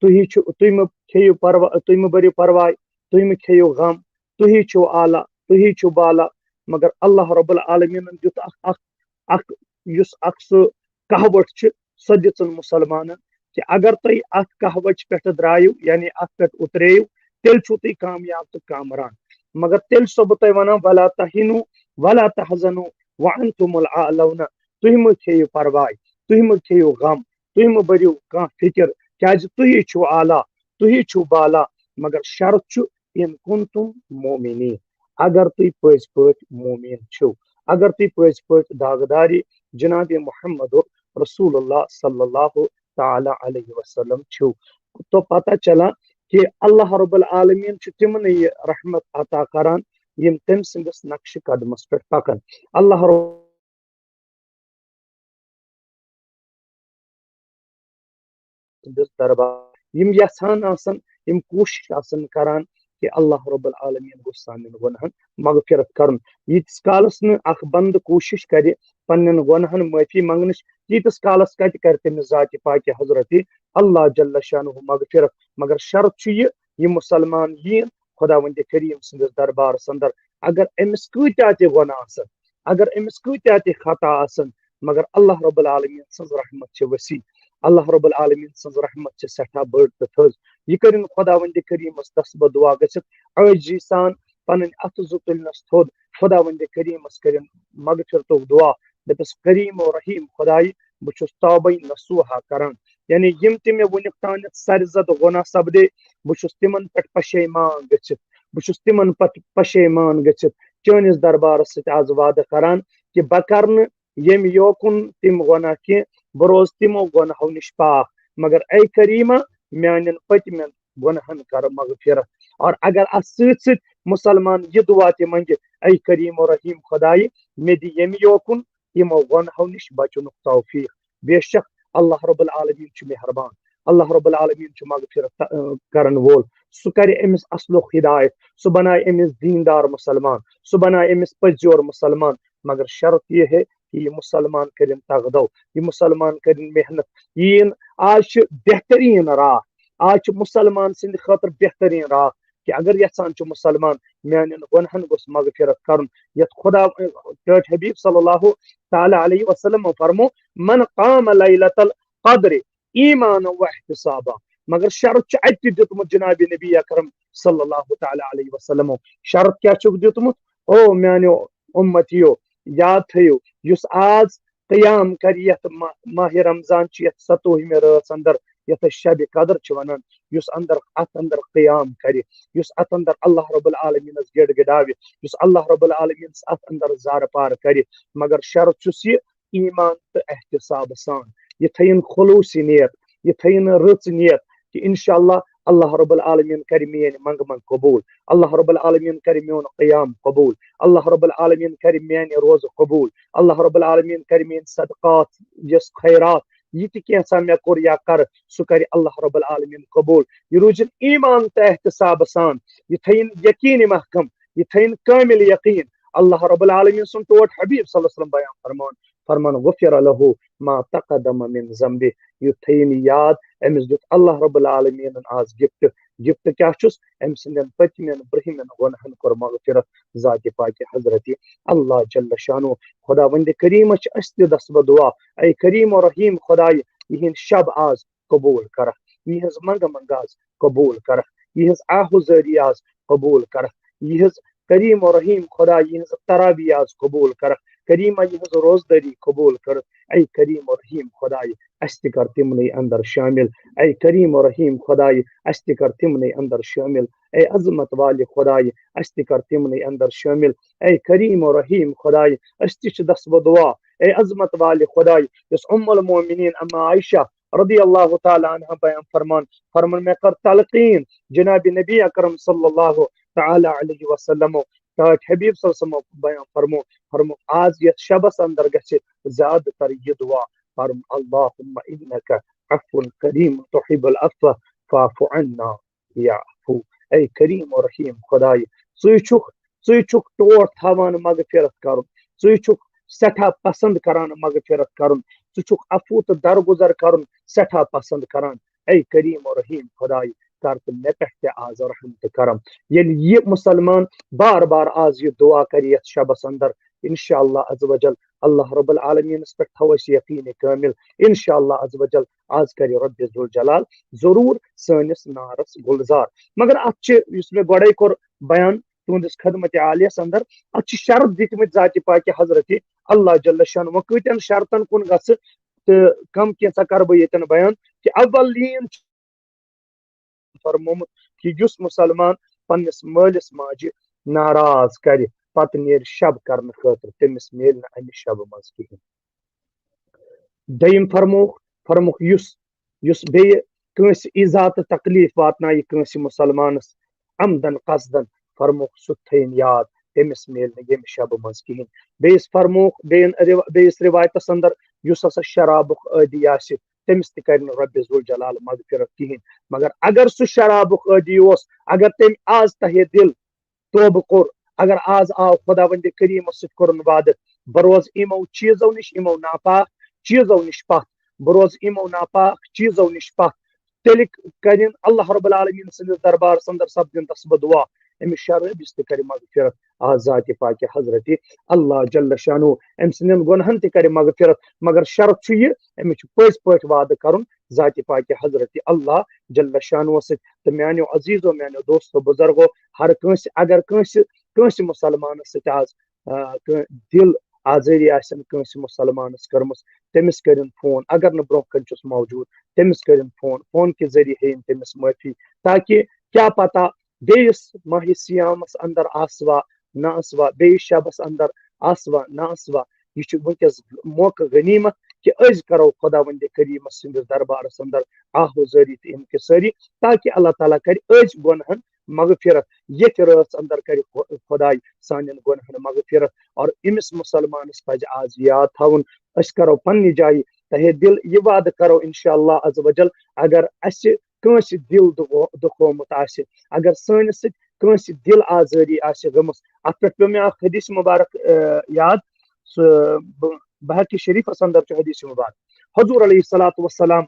تُہی چھِو، تُہۍ مہٕ کھیٚیِو پروا-، تُہۍ مہٕ بٔرِو پرواے، تُہۍ مہٕ کھیٚیِو غم، تُہی چھِو اعلیٰ، تُہی چھِو بالا۔ مگر اللہ رب العالمینن دیُت اکھ، اکھ، اکھ، یُس اکھ سُہ کہوٹ چھِ، سۄ دِژٕن مُسلمانن کہ اگر تُہۍ اتھ کہوچہِ پٮ۪ٹھٕ درایِو، یعنی اتھ پٮ۪ٹھ اُترٲیِو، تیٚلہِ چھِو تُہۍ کامیاب تہٕ کامران۔ مگر تیٚلہِ چھُسو بہٕ تۄہہِ ونان، ولا تہنوا ولا تحزنوا وانتم الاعلون۔ تُہۍ مہٕ کھیٚیِو پرواے، تُہۍ مہٕ کھیٚیِو غم، تُہۍ مہٕ بٔرِو کانٛہہ فکر، کیازِ تُہی چھِو اعلیٰ، تُہی چھِو بالا۔ مگر شرط چھُ، ان کنتم مؤمنین، اگر تُہۍ پٔزۍ پٲٹھۍ مومن چھِو، اگر تُہۍ پٔزۍ پٲٹھۍ داغداری جناب محمد رسول اللہ صلی اللہ تعالیٰ علیہ وسلم چھِو، تو پتہ چلان کہ اللہ رب العالمین چھُ تِمنٕے یہِ رحمت عطا کران، یِم تٔمۍ سٕنٛدِس نقشہِ قدمس پٮ۪ٹھ پکان۔ اللہ رب سٕنٛدِس دربار، یِم یژھان آسن، یِم کوٗشِش آسن کران کہ اللہ رب العالمین گوٚژھ سانٮ۪ن گۄنہن مغفرت کرُن۔ ییٖتِس کالس نہٕ اکھ بندٕ کوٗشِش کرِ پننٮ۪ن گۄنہن معٲفی منگنٕچ، تیٖتِس کالس کتہِ کرِ تٔمِس ذاتِ پاکِ حضرت اللہ جل شانہ مغفرت۔ مگر شرط چھُ یہِ، یہِ مسلمان یِیِن خداوندِ کریم سٕنٛدِس دربارس اندر، اگر أمِس کۭتیاہ تہِ گۄناہ آسن، اگر أمِس کۭتیاہ تہِ خطا آسن، مگر اللہ رب العالمین سٕنٛز رحمت چھِ وسیع۔ اللہ رب العالمین سٕنٛز رحمت چھِ سٮ۪ٹھاہ بٔڑ تہٕ تھٔز۔ یہِ کٔرِن خداوندِ کریٖمس دستبد دعا گٔژھِتھ عٲجزی سان پنٕنۍ اتھٕ زٕ تُلنس تھوٚد۔ خداوندِ کریٖمس کٔرِن مغفرتُک دعا، دٔپِس، "کریٖم و رحیٖم خدایہِ، بہٕ چھُس توبَے نصوحا کران۔" یعنی یِم تہِ مےٚ وُنیُک تانٮ۪تھ سرِ زد گۄناہ سپدے، بہٕ چھُس تِمن پٮ۪ٹھ پشیمان گٔژھِتھ، بہٕ چھُس تِمن پٮ۪ٹھ پشیمان گٔژھِتھ چٲنِس دربارس سۭتۍ آز وعدٕ کران کہِ بہٕ کرٕ نہٕ ییٚمہِ یوکُن تِم گۄناہ کینٛہہ، بہٕ روزٕ تِمو گۄناہو نِش پاک۔ مگر اے کریٖمہ، میانٮ۪ن پٔتمٮ۪ن گۄناہن کر مغفرت۔ اور اگر اتھ سۭتۍ سۭتۍ مسلمان یہِ دعا تہِ منگہِ، اے کریم و رحیم خدایہِ، مےٚ دِ ییٚمہِ یوکُن یِمو گۄناہو نِش بچنُک توفیق۔ بے شک اللہ رب العالمین چھُ مہربان، اللہ رب العالمین چھُ مغفرت، ا، کرن وول۔ سُہ کرِ أمِس اصلُک ہدایت، سُہ بنایہِ أمِس دیندار مسلمان، سُہ بنایہِ أمِس پٔزیور مسلمان۔ مگر شرط یہِ ہے کہ یہِ مسلمان کٔرِن تغدو، یہِ مسلمان کٔرِن محنت۔ یہِ یِن، آز چھِ بہتریٖن راہ، آز چھِ مسلمان سٕنٛدِ خٲطرٕ بہتریٖن راہ کہ اگر یژھان چھُ مسلمان میانٮ۪ن گۄنہن گوٚژھ مغفرت کرُن، یتھ خدا، ٹٲٹھۍ حبیب صلی اللہ تعالیٰ علیہ وسلم فرمو، "من قام لیلۃ القدر ایمانا و احتسابا۔" مگر شرط چھُ اتہِ تہِ دیُتمُت جناب نبی اکرم صلی اللہ تعالیٰ علیہ وسلمو۔ شرط کیٛاہ چھُکھ دیُتمُت؟ او میانیو اُمتیو، یاد تھٲیِو، یُس آز قیام کرِ یتھ ماہ، ماہِ رمضان چھِ یتھ ستووُہمہِ رٲژ اندر، یتھ أسۍ شبِ قدر چھِ ونان، یُس اندر، اتھ اندر قیام کرِ، یُس اتھ اندر اللہ رب العالمینس گِڑ گِڑاوِ، یُس اللہ رب العالمینس اتھ اندر زارٕ پار کرِ، مگر شرط چھُس یہِ، ایمان تہٕ احتساب سان۔ یہِ تھٲیِن خلوص نیت، یہِ تھٲیِن رٕژ نیت کہ انشاءاللہ اللہ رب العالمین کرِ میٲنۍ منگہٕ منگ قبول، اللہ رب العالمین کرِ میون قیام قبول، اللہ رب العالمین کرِ میانہِ روزٕ قبول، اللہ رب العالمین کرِ میٲنۍ صدقات، یۄس خیرات، یہِ تہِ کینٛژھا مےٚ کوٚر یا کرٕ، سُہ کرِ اللہ رب العالمین قبول۔ یہِ روٗزِن ایمان تہٕ احتساب سان، یہِ تھٲیِن یقین محکم، یہِ تھٲیِن کامل یقین۔ اللہ رب العالمین سُنٛد ٹوٹھ حبیب صلی اللہ علیہ وسلم بیان فرمان، فرمان، "غفر لہ ما تقدم من ذنبہ"، یہِ تھٲیِن یاد، أمِس دیُت اللہ رب العالمینن آز گفٹ۔ گفٹ کیٛاہ چھُس؟ أمۍ سٕنٛدٮ۪ن پٔتمٮ۪ن برٛونٛہمٮ۪ن گۄناہن کوٚر مغفرت ذاتِ پاکہِ حضرت اللہ جل شانو۔ خداوندِ کریٖمس چھِ أسۍ تہِ دستبد دعا، اے کریم و رحیم خدایہِ، یِہِنٛد شب آز قبول کرکھ، یِہٕنٛز منگہٕ منگاز قبول کرکھ، یِہٕنٛز آہوزٲری آز قبول کرکھ، یِہٕنٛز کریم و رحیم خدا، یِہٕنٛز تراوی آز قبول کرکھ، کریمہ یِہٕنٛز روزدٲری قبول کٔرٕکھ۔ اے کریم و رحیم خدایہِ، اسہِ تہِ کر تِمنٕے اندر شٲمِل۔ اے کریم و رحیم خدایہِ، اسہِ تہِ کر تِمنٕے اندر شٲمِل۔ اے عظمت والہِ خدایہِ، اسہِ تہِ کر تِمنٕے اندر شٲمِل۔ اے کریم و رحیم خدایہِ، أسۍ تہِ چھِ دستبد دعا۔ اے عظمت والہِ خدایہِ، یۄس ام المومنین اما عائشہ رضی اللہ تعالیٰ عنہ بیان فرمان، فرمان، مےٚ کٔر تلقین جناب نبی اکرم صلی اللہ تعالیٰ علیہ وسلم، ٹاٹھۍ حبیب صلی اللہ علیہ وسلم بیان فرمو، فرمو، آز یتھ شبس اندر گژھِ زیادٕ تر یہِ دعا پرُن، "اللہم انک عفو کریم تحب العفو فاعف عنا یا عفو۔" اے کریم و رحیم خدایہِ، ژٕے چھُکھ، ژٕے چھُکھ ٹوٹھ تھاوان مغفرت کرُن، ژٕے چھُکھ سٮ۪ٹھاہ پسند کران مغفرت کرُن، ژٕ چھُکھ عفو تہٕ درگزر کرُن سٮ۪ٹھاہ پسند کران۔ اے کریم و رحیم خدایہِ، کر تہٕ مےٚ پٮ۪ٹھ تہِ آز رحم تہٕ کرم۔ ییٚلہِ یہِ مسلمان بار بار آز یہِ دعا کرِ یتھ شبس اندر، انشاءاللہ عز و جل اللہ رب العالمینس پٮ۪ٹھ تھاوو أسۍ یقین کامل۔ انشاءاللہ عز و جل آز کرِ رب ذوالجلال ضرور سٲنِس نارس گلزار۔ مگر اتھ چھِ، یُس مےٚ گۄڈے کوٚر بیان تُہنٛدِس خدمت عالیس اندر، اتھ چھِ شرط دِتمٕتۍ ذاتِ پاکہِ حضرت اللہ جل شانہ۔ وۄنۍ کۭتٮ۪ن شرطن کُن گژھٕ تہٕ کم کینٛژھا کرٕ بہٕ ییٚتٮ۪ن بیان کہ اولین چھُ فرمومُت کہ یُس مسلمان پننِس مٲلِس ماجہِ ناراض کرِ، پتہٕ نیرِ شب کرنہٕ خٲطرٕ، تٔمِس میلہِ نہٕ امہِ شبہٕ منٛز کِہیٖنۍ۔ دوٚیِم فرمووُکھ، فرمووُکھ یُس، یُس بیٚیہِ کٲنٛسہِ ایٖزا تہٕ تکلیٖف واتنایہِ کٲنٛسہِ مُسلمانَس عمدن قصدن، فرمووُکھ سُہ تھٲیِن یاد، تٔمِس میلہِ نہٕ ییٚمہِ شبہٕ منٛز کِہیٖنۍ۔ بیٚیِس فرمووُکھ، بیٚیَن رِوا-، بیٚیِس رِوایتَس اندر یُس ہسا شرابُک عٲدی آسہِ، تٔمِس تہِ کرِ نہٕ رۄبِ ذوالجلال مغفرت کِہیٖنۍ۔ مگر اگر سُہ شرابُک عٲدی اوس، اگر تٔمۍ آز تہہِ دِل توبہٕ کوٚر، اگر آز آو خداوندِ کریٖمس سۭتۍ کوٚرُن وعدٕ، بہٕ روزٕ یِمو چیٖزو نِش، یِمو ناپاک چیٖزو نِش پتھ، بہٕ روزٕ یِمو ناپاک چیٖزو نِش پتھ، تیٚلہِ کرن اللہ رب العالمین سٕنٛدِس دربارس اندر سپدن تس بہٕ دعا، أمِس شرٲبِس تہِ کرِ مغفرت، آ ذاتِ پاکِ حضرتِ اللہ جل شانہ أمۍ سٕنٛدٮ۪ن گۄنہَن تہِ کرِ مغفرت۔ مگر شرط چھُ یہِ، أمِس چھُ پٔزۍ پٲٹھۍ وعدٕ کرُن ذاتِ پاکِ حضرتِ اللہ جل شانہ سۭتۍ۔ تہٕ میانیو عزیزو، میانیو دوستو، بزرگو، ہر کٲنٛسہِ، اگر کٲنٛسہِ، کٲنٛسہِ مسلمانس سۭتۍ آز، آ، کٲ-، دل آزٲری آسن کٲنٛسہِ مسلمانس کٔرمٕژ، تٔمِس کٔرِن فون۔ اگر نہٕ برونٛہہ کنہِ چھُس موجود، تٔمِس کٔرِن فون، فون کہِ ذٔریعہٕ ہیٚیِن تٔمِس معٲفی، تاکہِ کیٛاہ پتہ بیٚیِس ماہِ صیامس اندر آسوا نہ آسوا، بیٚیِس شبس اندر آسوا نہ آسوا۔ یہِ چھُ وٕنکیٚس موقعہٕ غنیمت کہِ أسۍ کرو خداوندِ کریٖمس سٕنٛدِس دربارس اندر آہ و زٲری تہٕ انکسٲری، تاکہِ اللہ تعالیٰ کرِ أسۍ گۄنہن مغفرت۔ ییٚتھۍ رٲژ اندر کرِ خو-، خداے سانٮ۪ن گۄنہن مغفرت۔ اور أمِس مسلمانس پزِ آز یاد تھاوُن، أسۍ کرو پننہِ جایہِ تہے دل یہِ وعدٕ کرو انشاءاللہ عز و جل، اگر اسہِ کٲنٛسہِ دل دُکھو-، دُکھومُت آسہِ، اگر سٲنِس سۭتۍ کٲنٛسہِ دل آزٲری آسہِ گٔمٕژ۔ اتھ پٮ۪ٹھ پیوٚو مےٚ اکھ حدیث مبارک، آ، یاد۔ سُہ ب-، بحقی شریفس اندر چھُ حدیث مبارک۔ حضور علیہ الصلوۃ والسلام،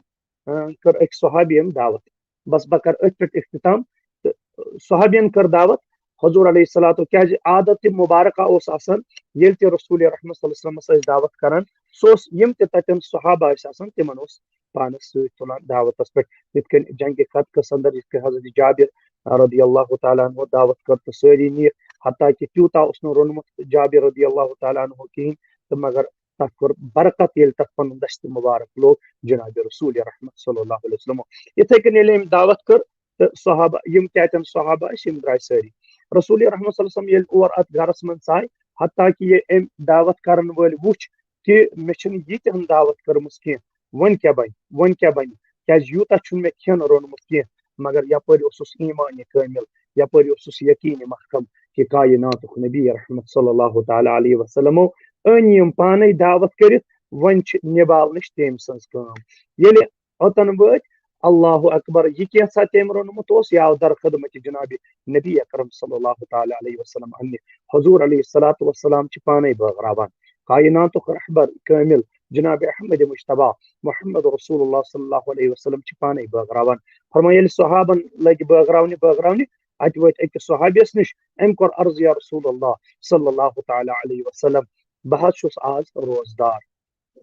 آ، کٔر أکۍ صحابین دعوت۔ بس بہٕ کرٕ أتھۍ پٮ۪ٹھ اختتام۔ تہٕ صحابین کٔر دعوت حضور علیہ الصلوۃ، کیازِ عادت مبارکہ اوس آسان، ییٚلہِ تہِ رسول رحمت صلی اللہ علیہ وسلمس ٲسۍ دعوت کران، سُہ اوس، یِم تہِ تتٮ۪ن صحابہ ٲسۍ آسان، تِمن اوس پانس سۭتۍ تُلان دعوتس پٮ۪ٹھ۔ یِتھ کٔنۍ جنگِ خندقس اندر، یِتھ کٔنۍ حضرت جابر رضی اللہ تعالیٰ عنہ دعوت کٔر تہٕ سٲری نِیہِ، حتیٰ کہِ تیوٗتاہ اوس نہٕ روٚنمُت جابر رضی اللہ تعالیٰ عنہ کِہینۍ، تہٕ مگر تتھ کوٚر برکت، ییٚلہِ تتھ پنُن دست مبارک لوگ جناب رسول رحمت صلی اللہ علیہ وسلم۔ یِتھے کٔنۍ ییٚلہِ أمۍ دعوت کٔر، تہٕ صحابہ، یِم تہِ اتٮ۪ن صحابہ ٲسۍ، یِم درٛاے سٲری۔ رسول رحمت صلی اللہ علیہ وسلم ییٚلہِ اور اتھ گرس منٛز ژاے، حتیٰ کہِ یہِ أمۍ دعوت کرن وٲلۍ وُچھ کہِ مےٚ چھِنہٕ یہِ تہِ ہن دعوت کٔرمٕژ کینٛہہ، وۄنۍ کیٛاہ بنہِ، وۄنۍ کیٛاہ بنہِ؟ کیٛازِ یوٗتاہ چھُنہٕ مےٚ کھٮ۪ن روٚنمُت کینٛہہ، مگر یپٲرۍ اوسُس ایٖمانِ کٲمِل، یپٲرۍ اوسُس یقیٖنِ محکم کہِ کائناتُک نبی رحمت صلی اللہ تعالیٰ علیہ وسلمو أنۍ یِم پانے دعوت کٔرِتھ، وۄنۍ چھِ نباونٕچ تٔمۍ سٕنٛز کٲم۔ ییٚلہِ اوٚتن وٲتۍ، اللہ اکبر، یہِ کینٛژھا تٔمۍ روٚنمُت اوس، یہِ آو در خدمت جناب نبی اکرم صلی اللہ تعالیٰ علیہ وسلم اننہِ۔ حضور علیہ الصلوۃ والسلام چھِ پانے بٲگراوان۔ کائناتُک رہبر کٲمل جناب احمد مجتبیٰ محمد رسول اللہ صلی اللہ علیہ وسلم چھِ پانے بٲگراوان۔ فرمایا، ییٚلہِ صحابن لگہِ بٲگراونہِ، بٲگراونہِ، اتہِ وٲتۍ أکِس صحابیس نِش، أمۍ کوٚر عرض، یا رسول اللہ صلی اللہ تعالیٰ علیہ وسلم، بہٕ حظ چھُس آز روزدار۔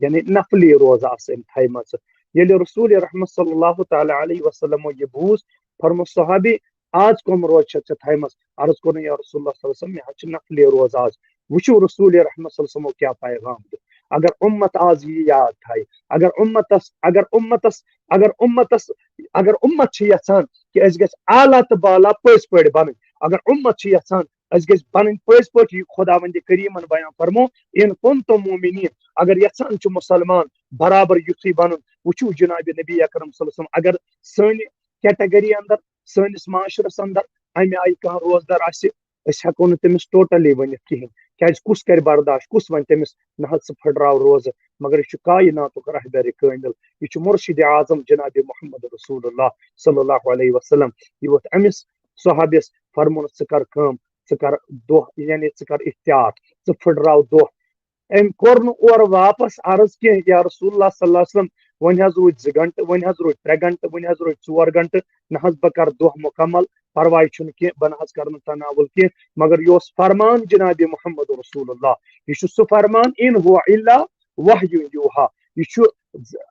یعنی نفلی روزٕ آسہٕ أمۍ تھایمژٕ۔ ییٚلہِ رسول رحمت صلی اللہ تعالیٰ علیہ وسلمو یہِ بوٗز، فرموو، صحابی، آز کۄم روزٕ چھَتھ ژےٚ تھایمژ؟ عرض کوٚرُن، یا رسول اللہ صلی اللہ علیہ وسلم، مےٚ حظ چھِ نفلی روزٕ آز۔ وٕچھِو رسول رحمت صلی اللہ علیہ وسلمو کیٛاہ پیغام دیُت۔ اگر اُمت آز یہِ یاد تھایہِ، اگر اُمتس، اگر اُمتس، اگر اُمتس، اگر اُمت چھِ یژھان کہِ أسۍ گژھِ اعلیٰ تہٕ بالا پٔزۍ پٲٹھۍ بنٕنۍ، اگر اُمت چھِ یژھان أسۍ گٔژھۍ بنٕنۍ پٔزۍ پٲٹھۍ یہِ خداوندِ کریٖمن بیان فرمو، ان کنتم مؤمنین، اگر یژھان چھُ مسلمان برابر یُتھُے بنُن، وٕچھِو جناب نبی اکرم صلی اللہ علیہ وسلم، اگر سٲنہِ category اندر، سٲنِس معاشرس اندر امہِ آیہِ کانٛہہ روزدار آسہِ، أسۍ ہٮ۪کو نہٕ تٔمِس totally ؤنِتھ کِہینۍ، کیازِ کُس کرِ برداشت، کُس ونہِ تٔمِس، نہ حظ، ژٕ پھٕٹراو روزٕ؟ مگر یہِ چھُ کائناتُک رہبرِ کٲمل، یہِ چھُ مرشد اعظم جناب محمد رسول اللہ صلی اللہ علیہ وسلم۔ یہِ ووت أمِس صحابیس فرموونس، ژٕ کر کٲم، ژٕ کر دۄہ، یعنی ژٕ کر اختیار، ژٕ پھٕٹراو دۄہ۔ أمۍ کوٚر نہٕ اورٕ واپس عرض کینٛہہ، یا رسول اللہ صلی اللہ علیہ وسلم، وۄنۍ حظ روٗدۍ زٕ گنٹہٕ، وۄنۍ حظ روٗدۍ ترٛےٚ گنٹہٕ، وۄنۍ حظ روٗدۍ ژور گنٹہٕ، نہ حظ بہٕ کرٕ دۄہ مکمل، پرواے چھُنہٕ کینٛہہ، بہٕ نہ حظ کرٕ نہٕ تناول کینٛہہ۔ مگر یہِ اوس فرمان جناب محمد رسول اللہ، یہِ چھُ سُہ فرمان، ان هو الا وحی یوحی، یہِ چھُ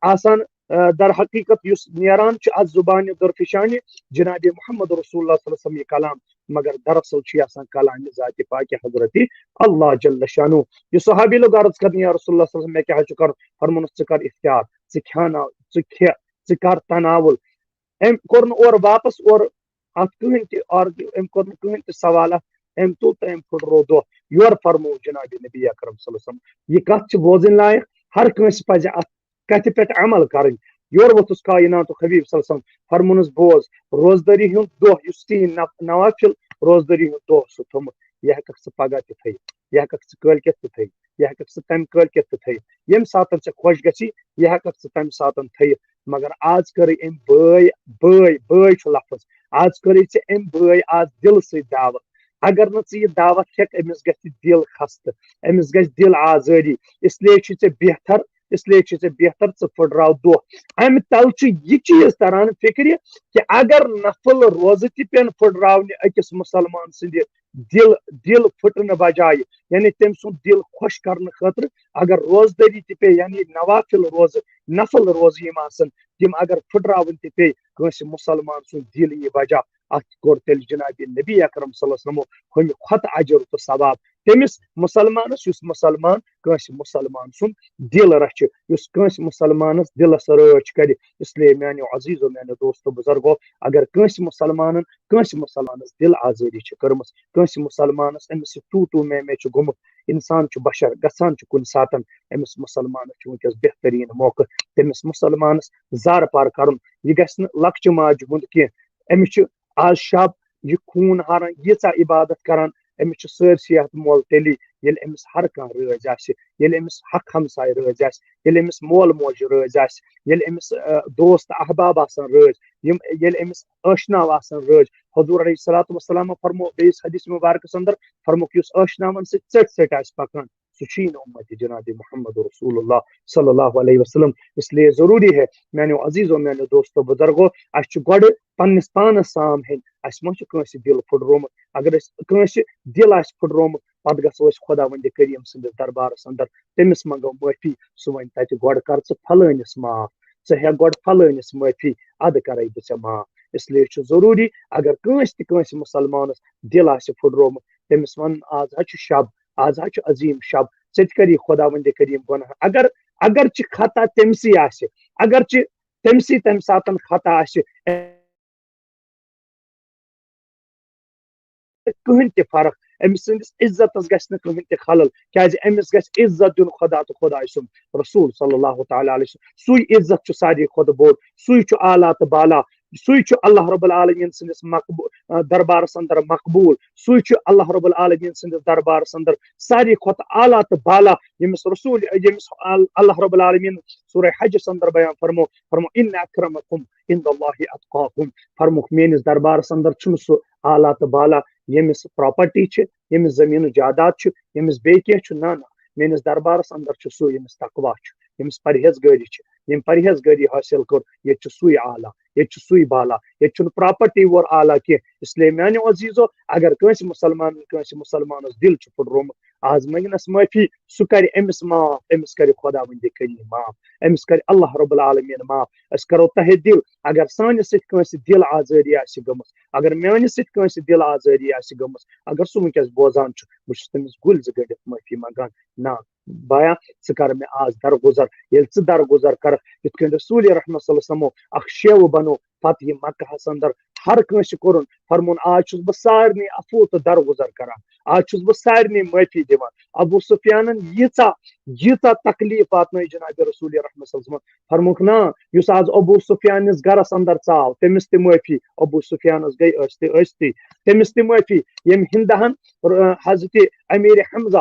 آسان، آ، در حقیقت یُس نیران چھُ از زبانِ درفشانہِ جناب محمد رسول اللہ صلی اللہ علیہ وسلم یہِ کلام، مگر دراصل چھُ یہِ آسان کلامِ ذاتِ پاکِ حضرتِ اللہ جل شانہ۔ یہِ صحابی لوٚگ عرض کرنہِ، یا رسول اللہ صلی اللہ علیہ وسلم، مےٚ کیٛاہ حظ چھُ کرُن؟ فرموونس، ژٕ کر افطار، ژٕ کھیاناو، ژٕ کھےٚ، ژٕ کر تناول۔ أمۍ کوٚر نہٕ اورٕ واپس اورٕ اتھ کٕہٕنۍ تہِ argue، أمۍ کوٚر نہٕ کٕہٕنۍ تہِ سوال اتھ، أمۍ تُل تہٕ أمۍ پھٕٹروو دۄہ۔ یورٕ فرموو جناب نبی اکرم صلی اللہ علیہ وسلم۔ یہِ کتھ چھِ بوزٕنۍ لایق، ہر کٲنٛسہِ پزِ اتھ کتھِ پٮ۪ٹھ عمل کرٕنۍ۔ یورٕ ووٚتھُس کائناتُک حبیب صلی اللہ علیہ وسلم، فرموونس، بوز، روزدٲری ہُنٛد دۄہ یُس ژےٚ یہِ نف-، نوافل روزدٲری ہُنٛد دۄہ اوسُتھ تھوٚمُت، یہِ ہٮ۪ککھ ژٕ پگاہ تہِ تھٲیِتھ، یہِ ہٮ۪ککھ ژٕ کٲلۍکٮ۪تھ تہِ تھٲیِتھ، یہِ ہٮ۪ککھ ژٕ تمہِ کٲلۍکٮ۪تھ تہِ تھٲیِتھ، ییٚمہِ ساتن ژےٚ خۄش گژھی، یہِ ہٮ۪ککھ ژٕ تمہِ ساتن تھٲیِتھ۔ مگر آز کٔرٕے أمۍ بٲے، بٲے، بٲے چھُ لفظ، آز کٔرٕے ژےٚ أمۍ بٲے آز دِلہٕ سۭتۍ دعوت۔ اگر نہٕ ژٕ یہِ دعوت ہٮ۪کھ، أمِس گژھِ دِل خستہٕ، أمِس گژھِ دِل آزٲری۔ اس لیے چھُ ژےٚ بہتر، اس لیے چھُ ژےٚ بہتر ژٕ پھٕٹراو دۄہ۔ امہِ تل چھُ یہِ چیٖز تران فکرِ کہِ اگر نفل روزٕ تہِ پٮ۪ن پھٕٹراونہِ أکِس مسلمان سٕنٛدِ دل دل پھٹنہٕ بجایہِ، یعنی تٔمۍ سُنٛد دل خۄش کرنہٕ خٲطرٕ اگر روزدٲری تہِ پیٚیہِ، یعنی نوافل روزٕ، نفل روزٕ یِم آسن، تِم اگر پھٕٹراوٕنۍ تہِ پیٚیہِ، کٲنٛسہِ مُسلمان سُنٛد دل یی بجا۔ اتھ کوٚر تیٚلہِ جناب نبی اکرم صلی اللہ علیہ وسلمو ہُمہِ کھۄتہٕ اجر تہٕ ثواب تٔمِس مُسلمانس، یُس مُسلمان کٲنٛسہِ مُسلمان سُنٛد دل رچھِ، یُس کٲنٛسہِ مُسلمانس دلس رٲچھ کرِ۔ اس لیے میانیو عزیزو، میانیو دوستو، بزرگو، اگر کٲنٛسہِ مُسلمانن کٲنٛسہِ مُسلمانس دل آزٲری چھِ کٔرمٕژ، کٲنٛسہِ مُسلمانس أمِس سۭتۍ تو تو میں میں چھُ گوٚمُت، انسان چھُ بشر، گژھان چھُ کُنہِ ساتن، أمِس مُسلمانس چھُ وٕنکیٚس بہتریٖن موقعہٕ تٔمِس مُسلمانس زارٕ پار کرُن۔ یہِ گژھِ نہٕ لۄکچہِ ماجہِ ہُنٛد کینٛہہ، أمِس چھُ آز شب یہِ خوٗن ہاران، ییٖژاہ عبادت کران، أمِس چھُ سٲرسٕے اَتھ مۄل تیٚلی، ییٚلہِ أمِس ہر کانٛہہ رٲضۍ آسہِ، ییٚلہِ أمِس حق ہمساے رٲضۍ آسہِ، ییٚلہِ أمِس مول موج رٲضۍ آسہِ، ییٚلہِ أمِس، آ، دوست احباب آسن رٲضۍ، یِم، ییٚلہِ أمِس ٲشناو آسن رٲضۍ۔ حضور علیہ الصلوۃ والسلام فرمو بیٚیِس حدیث مبارکس اندر، فرموکھ، یُس ٲشناون سۭتۍ ژٔٹۍ ژٔٹۍ آسہِ پکان، سُہ چھُے نہٕ اُمتِ جناب محمد رسول اللہ صلی اللہ علیہ وسلم۔ اس لیے ضروری ہے، میانیو عزیزو، میانیو دوستو، بزرگو، اسہِ چھُ گۄڈٕ پننِس پانس سام ہیٚنۍ، اسہِ ما چھُ کٲنٛسہِ دل پھُٹرومُت۔ اگر أسۍ کٲنٛسہِ دل آسہِ پھُٹرومُت، پتہٕ گژھو أسۍ خداوندِ کریم سٕنٛدِس دربارس اندر، تٔمِس منٛگو معٲفی۔ سُہ وَنہِ تَتہِ، گۄڈٕ کر ژٕ فلٲنِس معاف، ژٕ ہیٚکھ گۄڈٕ فلٲنِس معٲفی، ادٕ کرے بہٕ ژےٚ معاف۔ اس لیے چھُ ضروٗری، اگر کٲنٛسہِ تہِ کٲنٛسہِ مُسلمانس دل آسہِ پھُٹرومُت، تٔمِس وَنُن، آز حظ چھُ شب، آز حظ چھُ عظیٖم شب، ژٕ تہِ کری خداوندِ کریم گۄناہ۔ اگر، اگر چہِ خطا تٔمسٕے آسہِ، اگر چہِ تٔمسٕے تَمہِ ساتن خطا آسہِ، کٕہٕنۍ تہِ فرق، أمۍ سٕنٛدِس عزتس گژھِ نہٕ کٕہٕنۍ تہِ خلل، کیازِ أمِس گژھِ عزت دیُن خدا تہٕ خدایہِ سُنٛد، رسول صلی اللہ تعالیٰ علیہ وسلم۔ سُے عزت چھُ ساروی کھۄتہٕ بوٚڑ، سُے چھُ اعلیٰ تہٕ بالا، سُے چھُ اللہ رب العالمین سٕنٛدِس مقبو-، آ، دربارس اندر مقبوٗل، سُے چھُ اللہ رب العالمین سٕنٛدِس دربارس اندر ساروی کھۄتہٕ اعلیٰ تہٕ بالا، ییٚمِس رسول، ییٚمِس ال-، اللہ رب العالمین سورہ حجس اندر بیان فرمو، فرمو، ان اکرمکم عند اللہ اتقاکم۔ فرموکھ، میٲنِس دربارس اندر چھُنہٕ سُہ اعلیٰ تہٕ بالا، ییٚمِس پراپرٹی چھِ، ییٚمِس زٔمیٖنہٕ جاداد چھُ، ییٚمِس بیٚیہِ کینٛہہ چھُ۔ نہ، نہ، میٲنِس دربارس اندر چھُ سُہ، ییٚمِس تقویٰ چھُ، ییٚمِس پرہیزگٲری چھِ۔ ییٚمۍ پرہیزگٲری حٲصِل کٔر، ییٚتہِ چھُ سُے اعلیٰ، ییٚتہِ چھُ سُے بالا، ییٚتہِ چھُنہٕ پراپرٹی وول اعلیٰ کینٛہہ۔ اس لیے میانیو عزیزو، اگر کٲنٛسہِ مُسلمانن، کٲنٛسہِ مُسلمانس دل چھُ پھُٹرومُت، آز منٛگنس معٲفی، سُہ کرِ أمِس معاف، أمِس کرِ خداوندِ کریم معاف، أمِس کرِ اللہ رب العالمین معاف۔ أسۍ کرو تہہ دل، اگر سانہِ سۭتۍ کٲنٛسہِ دل آزٲری آسہِ گٔمٕژ، اگر میانہِ سۭتۍ کٲنٛسہِ دل آزٲری آسہِ گٔمٕژ، اگر سُہ وٕنکیٚس بوزان چھُ، بہٕ چھُس تٔمِس گُلۍ زٕ گٔنٛڈِتھ معٲفی منٛگان۔ نہ، بایا، ژٕ کر مےٚ آز درگُزر۔ ییٚلہِ ژٕ درگُزر کرکھ، یِتھ کٔنۍ رسول رحمت صلی اللہ علیہ وسلمو اکھ شیوٕ بنوو، پتہٕ یہِ مکہس اندر ہر کٲنٛسہِ کوٚرُن فرمووُن، آز چھُس بہٕ سارنٕے عفو تہٕ درگُزر کران، آز چھُس بہٕ سارنٕے معٲفی دِوان۔ ابو سفیانن ییٖژاہ، ییٖژاہ تکلیف واتنٲے جناب رسول رحمت صلی اللہ علیہ وسلمن۔ فرمووُکھ، نا، یُس آز ابو سفیانس گرس اندر ژاو، تٔمِس تہِ معٲفی۔ ابو سفیانس گٔے ٲستی ٲستی، تٔمِس تہِ معٲفی۔ ییٚمۍ ہندہن، آ، حضرت امیر حمزہ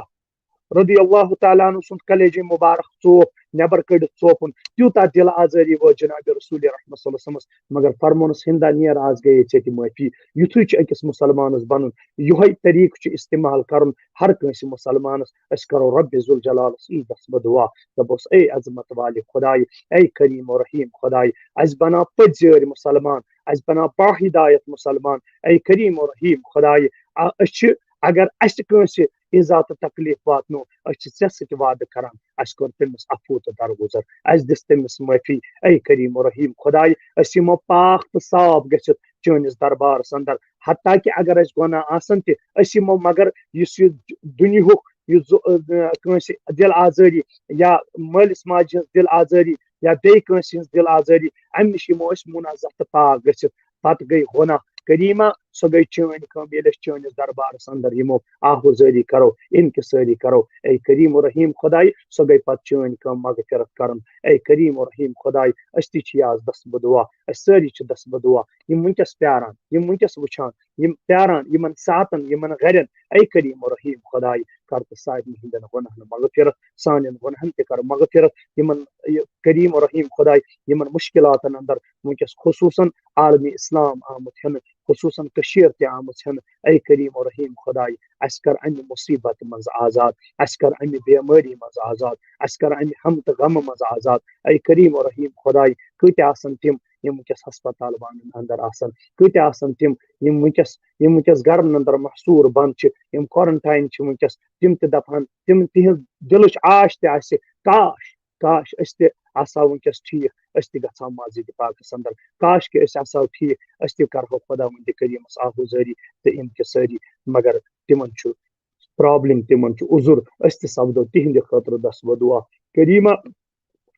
رضی اللہ تعالیٰ عنہ سُنٛد کلیجے مبارک ژوپ، نٮ۪بر کٔڑِتھ ژوپُن، تیوٗتاہ دل آزٲری وٲژ جناب رسول رحمت صلی اللہ علیہ وسلمس۔ مگر فرمونس، ہندا، نیر، آز گٔیے ژےٚ تہِ معٲفی۔ یُتھُے چھُ أکِس مُسلمانس بنُن، یِہوٚے طریٖقہٕ چھُ استعمال کرُن ہر کٲنٛسہِ مُسلمانس۔ أسۍ کرو رۄبِ ذوالجلالس یی دستبہٕ دعا، دپوس، اے عظمت والہِ خدایہِ، اے کریم و رحیم خدایہِ، اسہِ بناو پٔزۍ یٲرۍ مُسلمان، اسہِ بناو باہدایت مُسلمان، اے کریم و رحیم خدایہِ۔ آ، أسۍ چھِ، اگر اسہِ کٲنٛسہِ ایزا تہٕ تکلیف واتنو، أسۍ چھِ ژےٚ سۭتۍ وعدٕ کران، اسہِ کوٚر تٔمِس عفو تہٕ درگُزر، اسہِ دِژ تٔمِس معٲفی۔ اے کریم و رحیم خدایہِ، أسۍ یِمو پاک تہٕ صاف گٔژھِتھ چٲنِس دربارس اندر، حتیٰ کہِ اگر اسہِ گۄناہ آسن تہِ، أسۍ یِمو، مگر یُس یہِ دُنیہُک، یُس زُ-، ٲ، کٲنٛسہِ دل آزٲری یا مٲلِس ماجہِ ہٕنٛز دل آزٲری یا بیٚیہِ کٲنٛسہِ ہٕنٛز دل آزٲری، امہِ نِش یِمو أسۍ منزہ تہٕ پاک گٔژھِتھ۔ پتہٕ گٔے گۄناہ۔ کریمہ، سۄ گٔے چٲنۍ کٲم، ییٚلہِ أسۍ چٲنِس دربارس اندر یِمو، آہوزٲری کرو، انکسٲری کرو۔ اے کریم و رحیم خدایہِ، سۄ گٔے پتہٕ چٲنۍ کٲم مغفرت کرُن۔ اے کریم و رحیم خدایہِ، أسۍ تہِ چھِ یہِ آز دستبہٕ دعا، أسۍ سٲری چھِ دستبہٕ دعا۔ یِم وٕنکیٚس پیاران، یِم وٕنکیٚس وٕچھان، یِم پیاران، یِمن ساعتن، یِمن گرن، اے کریم و رحیم خدایہِ، کر تہٕ سارنٕے ہٕنٛدٮ۪ن گۄناہن مغفرت، سانٮ۪ن گۄناہن تہِ کر مغفرت۔ یِمن، یہِ کریم و رحیم خدایہِ، یِمن مُشکِلاتن اندر وٕنکیٚس خصوٗصن عالمِ اسلام آمُت ہٮ۪نہٕ، خصوٗصن کٔشیٖر تہِ آمٕژ ہٮ۪نہٕ۔ اے کریم و رحیم خداے، اسہِ کر امہِ مصیبت منٛز آزاد، اسہِ کر امہِ بیمٲری منٛز آزاد، اسہِ کر امہِ ہم تہٕ غمہٕ منٛز آزاد۔ اے کریم و رحیم خداے، کۭتیاہ آسن تِم یِم وٕنکیٚس ہسپتال وانن اندر آسن، کۭتیاہ آسن تِم یِم وٕنکیٚس یِم وٕنکیٚس گرن اندر محصوٗر بند چھِ، یِم کورنٹاین چھِ وٕنکیٚس، تِم تہِ دپہن، تِم تِہنٛز دِلٕچ آش تہِ آسہِ، کاش، کاش أسۍ تہِ آسہو وٕنکیٚس ٹھیٖک، أسۍ تہِ گژھو مسجد پاکس اندر، کاش کہِ أسۍ آسہو ٹھیٖک، أسۍ تہِ کرہو خۄداوندِ کریٖمس آہوزٲری تہٕ یِم تہِ سٲری، مگر تِمن چھُ پرابلم، تِمن چھُ عذر، أسۍ تہِ سپدو تِہنٛدِ خٲطرٕ دست ودعا۔ کریٖما،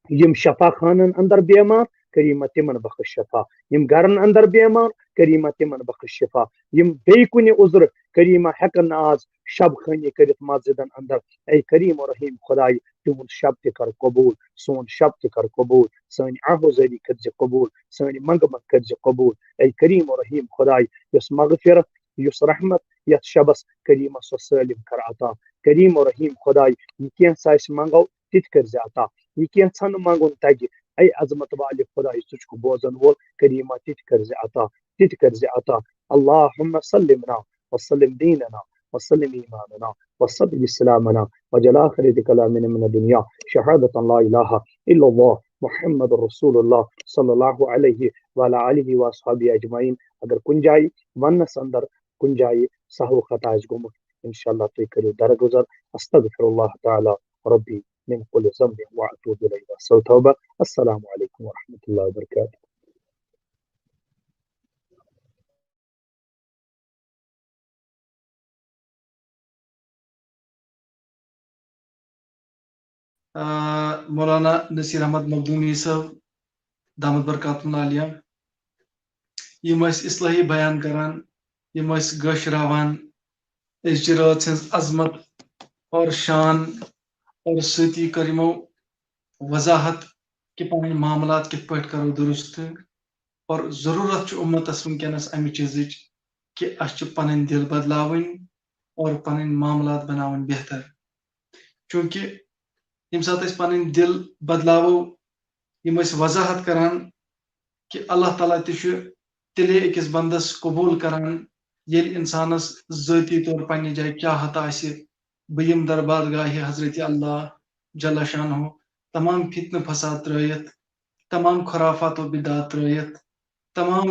یِم شفا خانن اندر بیمار، کریٖما تِمن بخش شفا۔ یِم گرن اندر بیمار، کریٖما تِمن بخش شفا۔ یِم بیٚیہِ کُنہِ عذرٕ، کریٖما ہٮ۪کن نہٕ آز شب خٲنی کٔرِتھ مسجدن اندر، اے کریم و رحیم خداے، تِہُنٛد شب تہِ کر قبول، سون شب تہِ کر قبول، سٲنۍ آہوزٲری کٔرزِ قبول، سٲنۍ منگہٕ منگ کٔرزِ قبول۔ اے کریم و رحیم خداے، یۄس مغفرت، یُس رحمت یتھ شبس، کریٖما سۄ سٲلِم کر عطا۔ کریم و رحیم خداے، یہِ کینٛہہ سا أسۍ منگو، تہِ تہِ کٔرزِ عطا۔ یہِ کینٛژھا نہٕ منٛگُن تگہِ، اے عظمت والہِ خداے، ژٕ چھُکھ بوزن وول، کریٖما تہِ تہِ کٔرزِ عطا، تہِ تہِ کٔرزِ عطا۔ اللہم سلمنا وسلم دیننا وسلم ایماننا وسلم اسلامنا واجعل آخر کلامنا من الدنیا شہادت لا الہ الا اللہ محمد رسول اللہ صلی اللہ علیہ وعلی آلہ واصحابہ اجمعین۔ اگر کُنہِ جایہِ وننس اندر کُنہِ جایہِ سہو خطا آسہِ گوٚمُت، انشاءاللہ تُہۍ کٔرِو درگُزر۔ استغفر اللہ تعالی ربی من کل ذنب و اتوب الیہ۔ سو توبہ۔ السلام علیکم ورحمۃ اللہ وبرکاتہ۔ آ، مولانا نصیر احمد مخدومی صٲب، دامت برکاتہم العالیہ، یِم ٲسۍ اصلاحی بیان کران، یِم ٲسۍ گٲشراوان أزچہِ رٲژ ہٕنٛز عظمت اور شان، اور سۭتی کٔر یِمو وضاحت کہِ پنٕنۍ معاملات کِتھ پٲٹھۍ کرو درست، اور ضروٗرت چھُ اُمتس وٕنکیٚنس امہِ چیٖزٕچ کہِ اسہِ چھِ پنٕنۍ دِل بدلاوٕنۍ اور پنٕنۍ معاملات بناوٕنۍ بہتر۔ چوٗنٛکہِ ییٚمہِ ساتہٕ أسۍ پنٕنۍ دِل بدلاوو، یِم أسۍ وضاحت کران کہِ اللہ تعالیٰ تہِ چھُ تیٚلے أکِس بندس قبوٗل کران، ییٚلہِ انسانس ذٲتی طور پننہِ جایہِ چاہت آسہِ، بہٕ یِمہٕ دربارگاہِ حضرت اللہ جل شانہ، تمام فتنہٕ فساد ترٲیِتھ، تمام خرافات و بدعات ترٲیِتھ، تمام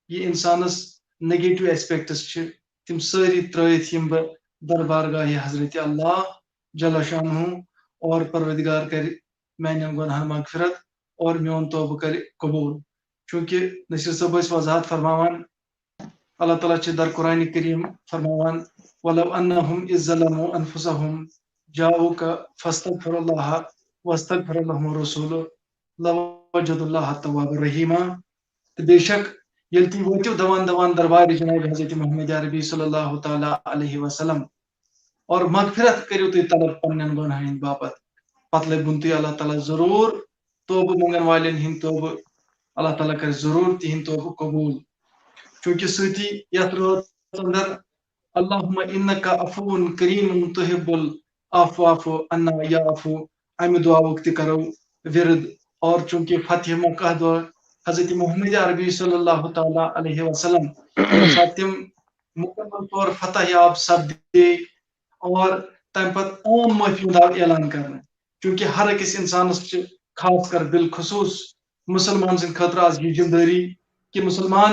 یہِ انسانس negative aspects چھِ، تِم سٲری ترٲیِتھ یِمہٕ بہٕ دربارگاہِ حضرت اللہ جل شانہ، اور پروردگار کرِ میانٮ۪ن گۄناہن مغفرت اور میون توبہٕ کرِ قبوٗل۔ چوٗنٛکہِ نصیر صٲب ٲسۍ وضاحت فرماوان، اللہ تعالیٰ چھِ در قرآن کریم فرماوان، "ولو انہم اذ ظلموا انفسہم جاؤک فاستغفر اللہ واستغفر لہم الرسول لوجد اللہ تواب الرحیمہ"۔ تہٕ بے شک ییٚلہِ تُہۍ وٲتِو دوان دوان دربارِ جناب حضرت محمد عربی صلی اللہ تعالیٰ علیہ وسلم اور مغفرت کٔرِو تُہۍ طلب پننٮ۪ن گۄناہن ہٕنٛدِ باپتھ، پتہٕ لبِوُن تُہۍ اللہ تعالیٰ ضروٗر توبہٕ منگن والٮ۪ن ہٕنٛدۍ توبہٕ، اللہ تعالیٰ کرِ ضروٗر تِہنٛدۍ توبہٕ قبوٗل۔ چوٗنٛکہِ سۭتی یتھ رٲژ اندر اللہم انک عفو کریم تحب العفو فاعف عنا یا عفو، امہِ دعاوُک تہِ کرو ورد۔ اور چوٗنٛکہِ فتح مکہ دۄہ حضرت محمد عربی صلی اللہ تعالیٰ علیہ وسلم، ییٚمہِ ساتہٕ تِم مکمل طور فتح یاب سپدے اور تمہِ پتہٕ عام معٲفی ہُنٛد آو اعلان کرنہٕ، چوٗنٛکہِ ہر أکِس انسانس چھِ خاص کر بالخصوٗص مسلمان سٕنٛدِ خٲطرٕ آز یہِ ذمہٕ دٲری کہِ مسلمان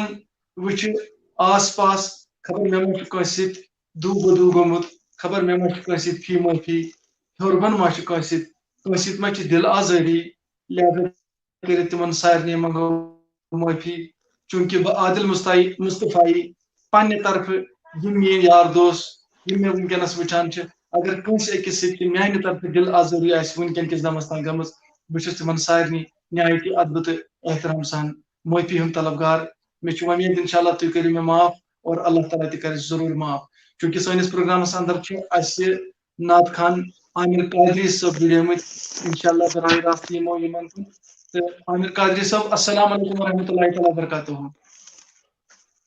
وٕچھِ آس پاس، خبر مےٚ ما چھُ کٲنٛسہِ سۭتۍ دوٗ بدوٗ گوٚمُت، خبر مےٚ ما چھُ کٲنٛسہِ سۭتۍ فی معٲفی، ہیوٚر بۄن ما چھُ کٲنٛسہِ سۭتۍ، کٲنٛسہِ سۭتۍ ما چھِ دِل آزٲری، لہذا کٔرِتھ تِمن سارنٕے منٛگو معٲفی، چوٗنٛکہِ بہٕ عادل مُستفی، مُصطفی پننہِ طرفہٕ یِم میٲنۍ یار دوس، یِم مےٚ وٕنکیٚنس وٕچھان چھِ، اگر کٲنٛسہِ أکِس سۭتۍ تہِ میانہِ طرفہٕ دِل آزٲری آسہِ وٕنکیٚن کِس دمس تام گٔمٕژ، بہٕ چھُس تِمن سارنٕے نہایت ادبہٕ تہٕ احترام سان معٲفی ہُنٛد طلبگار۔ مےٚ چھُ وۄمید، انشاءاللہ، تُہۍ کٔرِو مےٚ معاف اور اللہ تعالیٰ تہِ کرِ ضروٗر معاف، چوٗنٛکہِ سٲنِس پروگرامس اندر چھِ اسہِ نعت خان عامر قادری صٲب جُڑیمٕتۍ، انشاءاللہ براہ راست یِمو یِمن کُن۔ تہٕ عامر قادری صٲب، السلام علیکم ورحمۃ اللہ تعالیٰ وبرکاتہ۔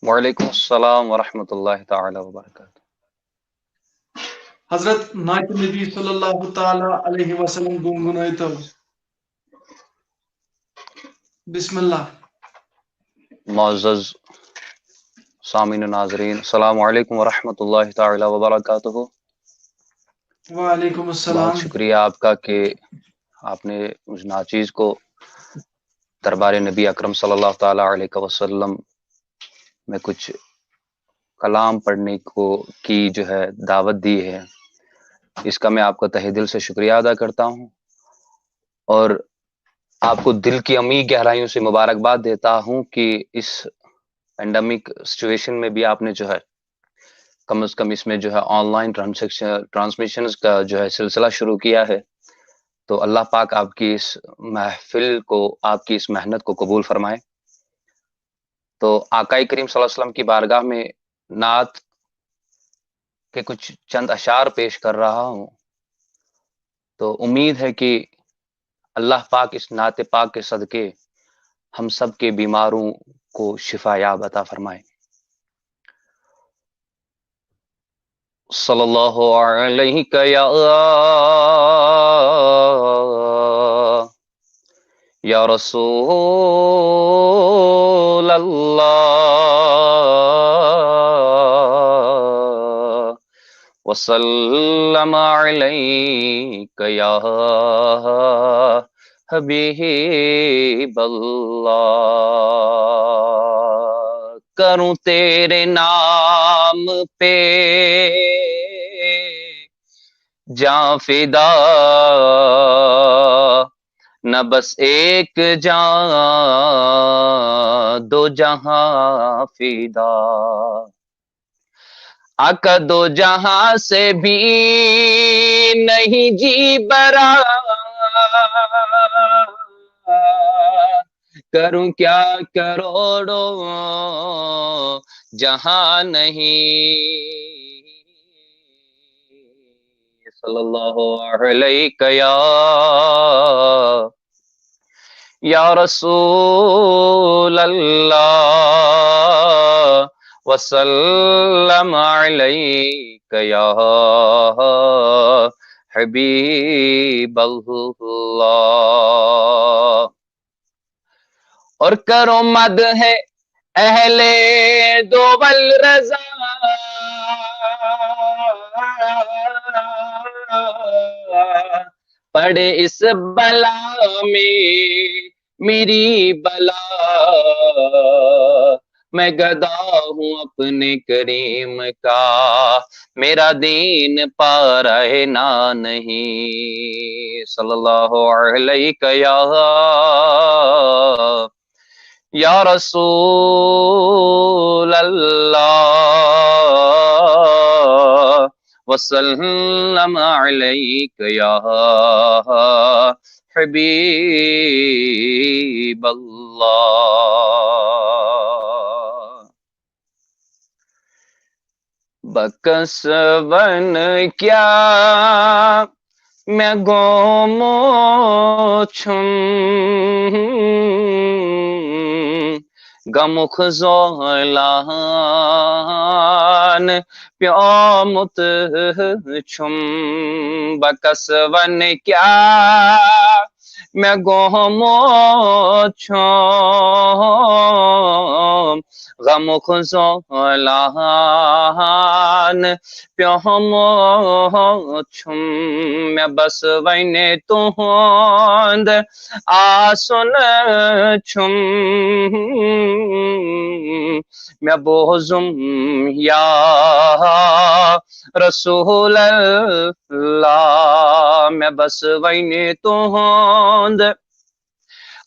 وعلیکم السلام ورحمۃ اللہ تعالیٰ وبرکاتہ۔ حضرت نعت نبی صلی اللہ تعالیٰ علیہ وسلم گنگنٲیتو۔ بسم اللہ۔ معزز سامعین و ناظرین، السلام علیکم ورحمۃ اللہ تعالی وبرکاتہ۔ وعلیکم بہت السلام۔ شکریہ آپ کا کہ آپ نے اس ناچیز کو دربار نبی اکرم صلی اللہ تعالی علیہ وسلم میں کچھ کلام پڑھنے کو کی جو ہے دعوت دی ہے، اس کا میں آپ کا تہہ دل سے شکریہ ادا کرتا ہوں اور آپ کو دل کی عمیق گہرائیوں سے مبارکباد دیتا ہوں کہ اس پینڈیمک سچویشن میں بھی آپ نے جو ہے کم از کم اس میں جو ہے آن لائن ٹرانسیکشن ٹرانسمیشنز کا جو ہے سلسلہ شروع کیا ہے۔ تو اللہ پاک آپ کی اس محفل کو، آپ کی اس محنت کو قبول فرمائے۔ تو آقائے کریم صلی اللہ علیہ وسلم کی بارگاہ میں نعت کے کچھ چند اشعار پیش کر رہا ہوں۔ تو امید ہے کہ اللہ پاک اس نعت پاک کے صدقے ہم سب کے بیماروں کو شفا یاب عطا فرمائے۔ صلی اللہ علیک یا یا رسول اللہ، وسلم علیک یا حبیب اللہ۔ کروں تیرے نام پہ جاں فدا، نہ بس ایک جاں، دو جہاں فدا۔ آقا، دو جہاں سے بھی نہیں جی برا، کروں کیا کروڑوں جہاں نہیں۔ صلی اللہ علیک یا یا رسول اللہ، وسلم علیک یا حبیب اللہ۔ اور کرو مدح اہل دول رضا، پڑے اس بلا میں میری بلا۔ میں گدا ہوں اپنے کریم کا، میرا دین پا رہنا نہیں۔ صلی اللہ علیک یا یا رسول اللہ، وسلم علیک یا حبیب اللہ۔ بکس ون کیا میں گومو چھم، غمُک زولان پیومُت چھُم۔ بکس ون کیا میں گومو چھُم، غمُک زولان پیومُت چھُم۔ مےٚ بس وۄنۍ تُہُنٛد آسُن چھُم۔ مےٚ بوزُم یا رسول اللہ، مےٚ بس وۄنۍ تُہُنٛد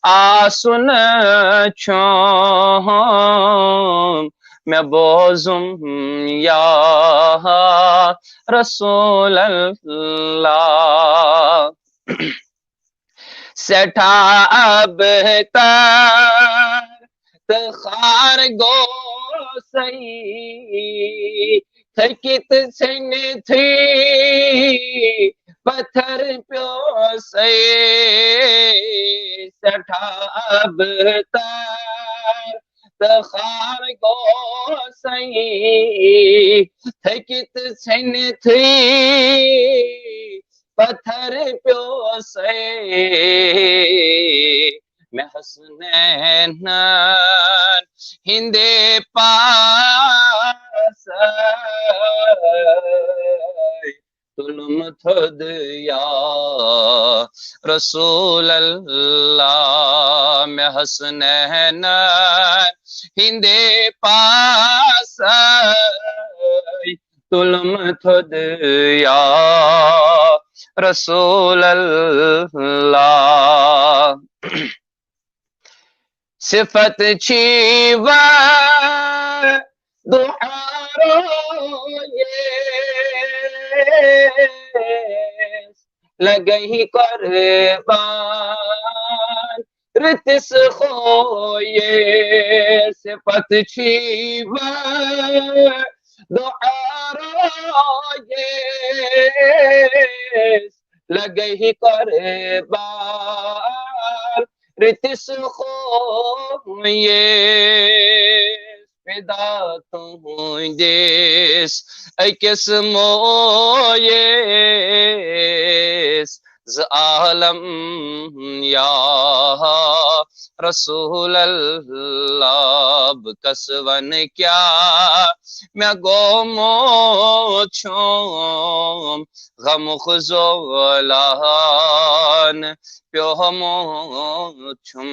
آسُن چھُم۔ مےٚ بوزُم یا رسول اللہ، سٮ۪ٹھاہ ابتر تہٕ خار گوٚو سہی، تھٔکِتھ ژھیٚنِتھٕے پتھر پیوٚو سہی۔ سٮ۪ٹھاہ ابتر تہٕ خار گوٚو سہی، تھٔکِتھ ژھیٚنِتھٕے پتھر پیوٚو سہی۔ مےٚ حسنینن ہِنٛدے پاسے تُلُم تھوٚد یا رسول اللہ۔ مےٚ حسنینن ہِنٛدے پاسے تُلُم تھوٚد یا رسول اللہ۔ صفت چھی و دعا رو یس، لگہی قربان رتس خویس۔ صفت چھی و دعا رو یس، لگہی قربان رتس خویس۔ فدا تُہٕنٛدِس أکِس مویس، زٕ عالم یا رسول اللہ۔ بہٕ کس ونہٕ کیٛاہ مےٚ گوٚمُت چھُم، غمُک زولان پیومُت چھُم۔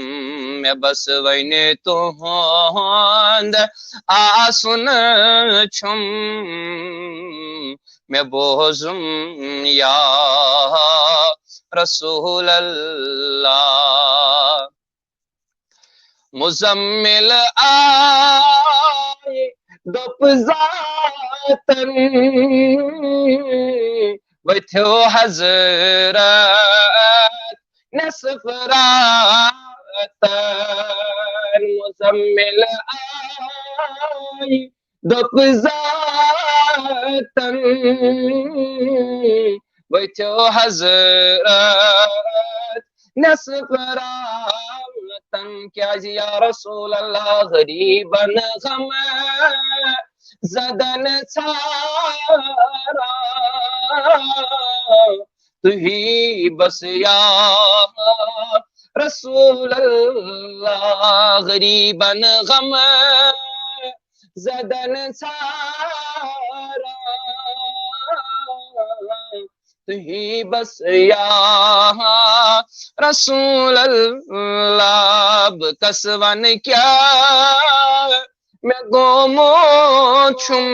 مےٚ بس وۄنۍ تُہُنٛد آسُن چھُم، مےٚ بوزُم یا رسول اللہ۔ مزمل آے دوٚپ ذاتن، ؤتھِو حضرت نصف راتن۔ مزمل آے دوٚپ ذاتن، ؤتھِو حضرت نصف راتن۔ کیٛازِ یا رسول اللہ، غریبن غم زدن ژھاران تُہی بس یا رسول اللہ۔ غریبن غم زدن ژھاران تُہی بس یا رسول اللہ۔ بہٕ کس ونہٕ کیٛاہ مےٚ گوٚمُت چھُم،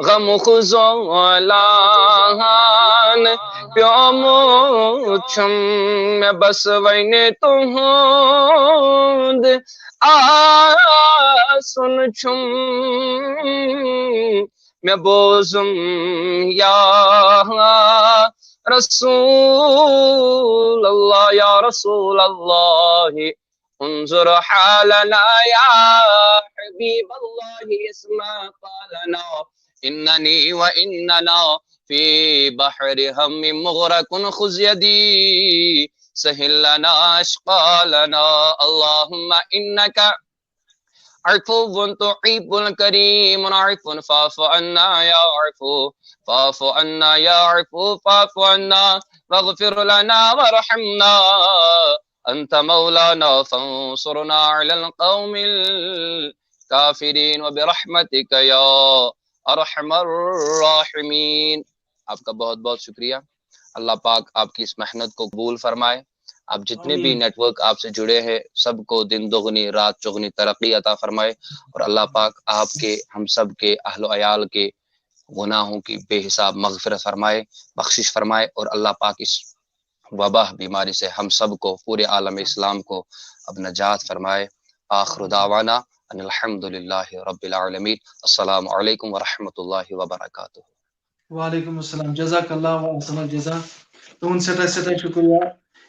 غمُک زولان پیومُت چھُم۔ مےٚ بس وۄنۍ تُہُنٛد آسُن چھُم، مےٚ بوزُم یا رسول اللہ، یا رسول اللہ۔ انظر حالنا يا حبيب الله، اسمع قالنا، إنني وإننا في بحر هم مغرق، خذ يدي سهل لنا أشقالنا. اللهم إنك عفو تحب الكريم العفو فاعف عنا يا عفو، فاعف عنا يا عفو، فاعف عنا واغفر لنا وارحمنا، أنت مولانا فانصرنا على القوم الكافرين برحمتك يا أرحم الراحمين. آپ کا بہت بہت شکریہ۔ اللہ پاک آپ کی اس محنت کو قبول فرمائے۔ آپ جتنے بھی نیٹورک آپ سے جڑے ہیں، سب کو دن دوگنی رات چوگنی ترقی عطا فرمائے، اور اللہ پاک آپ کے، ہم سب کے اہل و عیال کے گناہوں کی بے حساب مغفرت فرمائے، بخشش فرمائے، اور اللہ پاک اس وبا بیماری سے ہم سب کو، پورے عالم اسلام کو اب نجات فرمائے۔ آخر دعوانا ان الحمد للہ رب العالمین۔ السلام علیکم ورحمۃ اللہ وبرکاتہ۔ وعلیکم السلام، جزاک اللہ و احسن الجزا۔ تُہُنٛد سٮ۪ٹھاہ سٮ۪ٹھاہ شُکریہ۔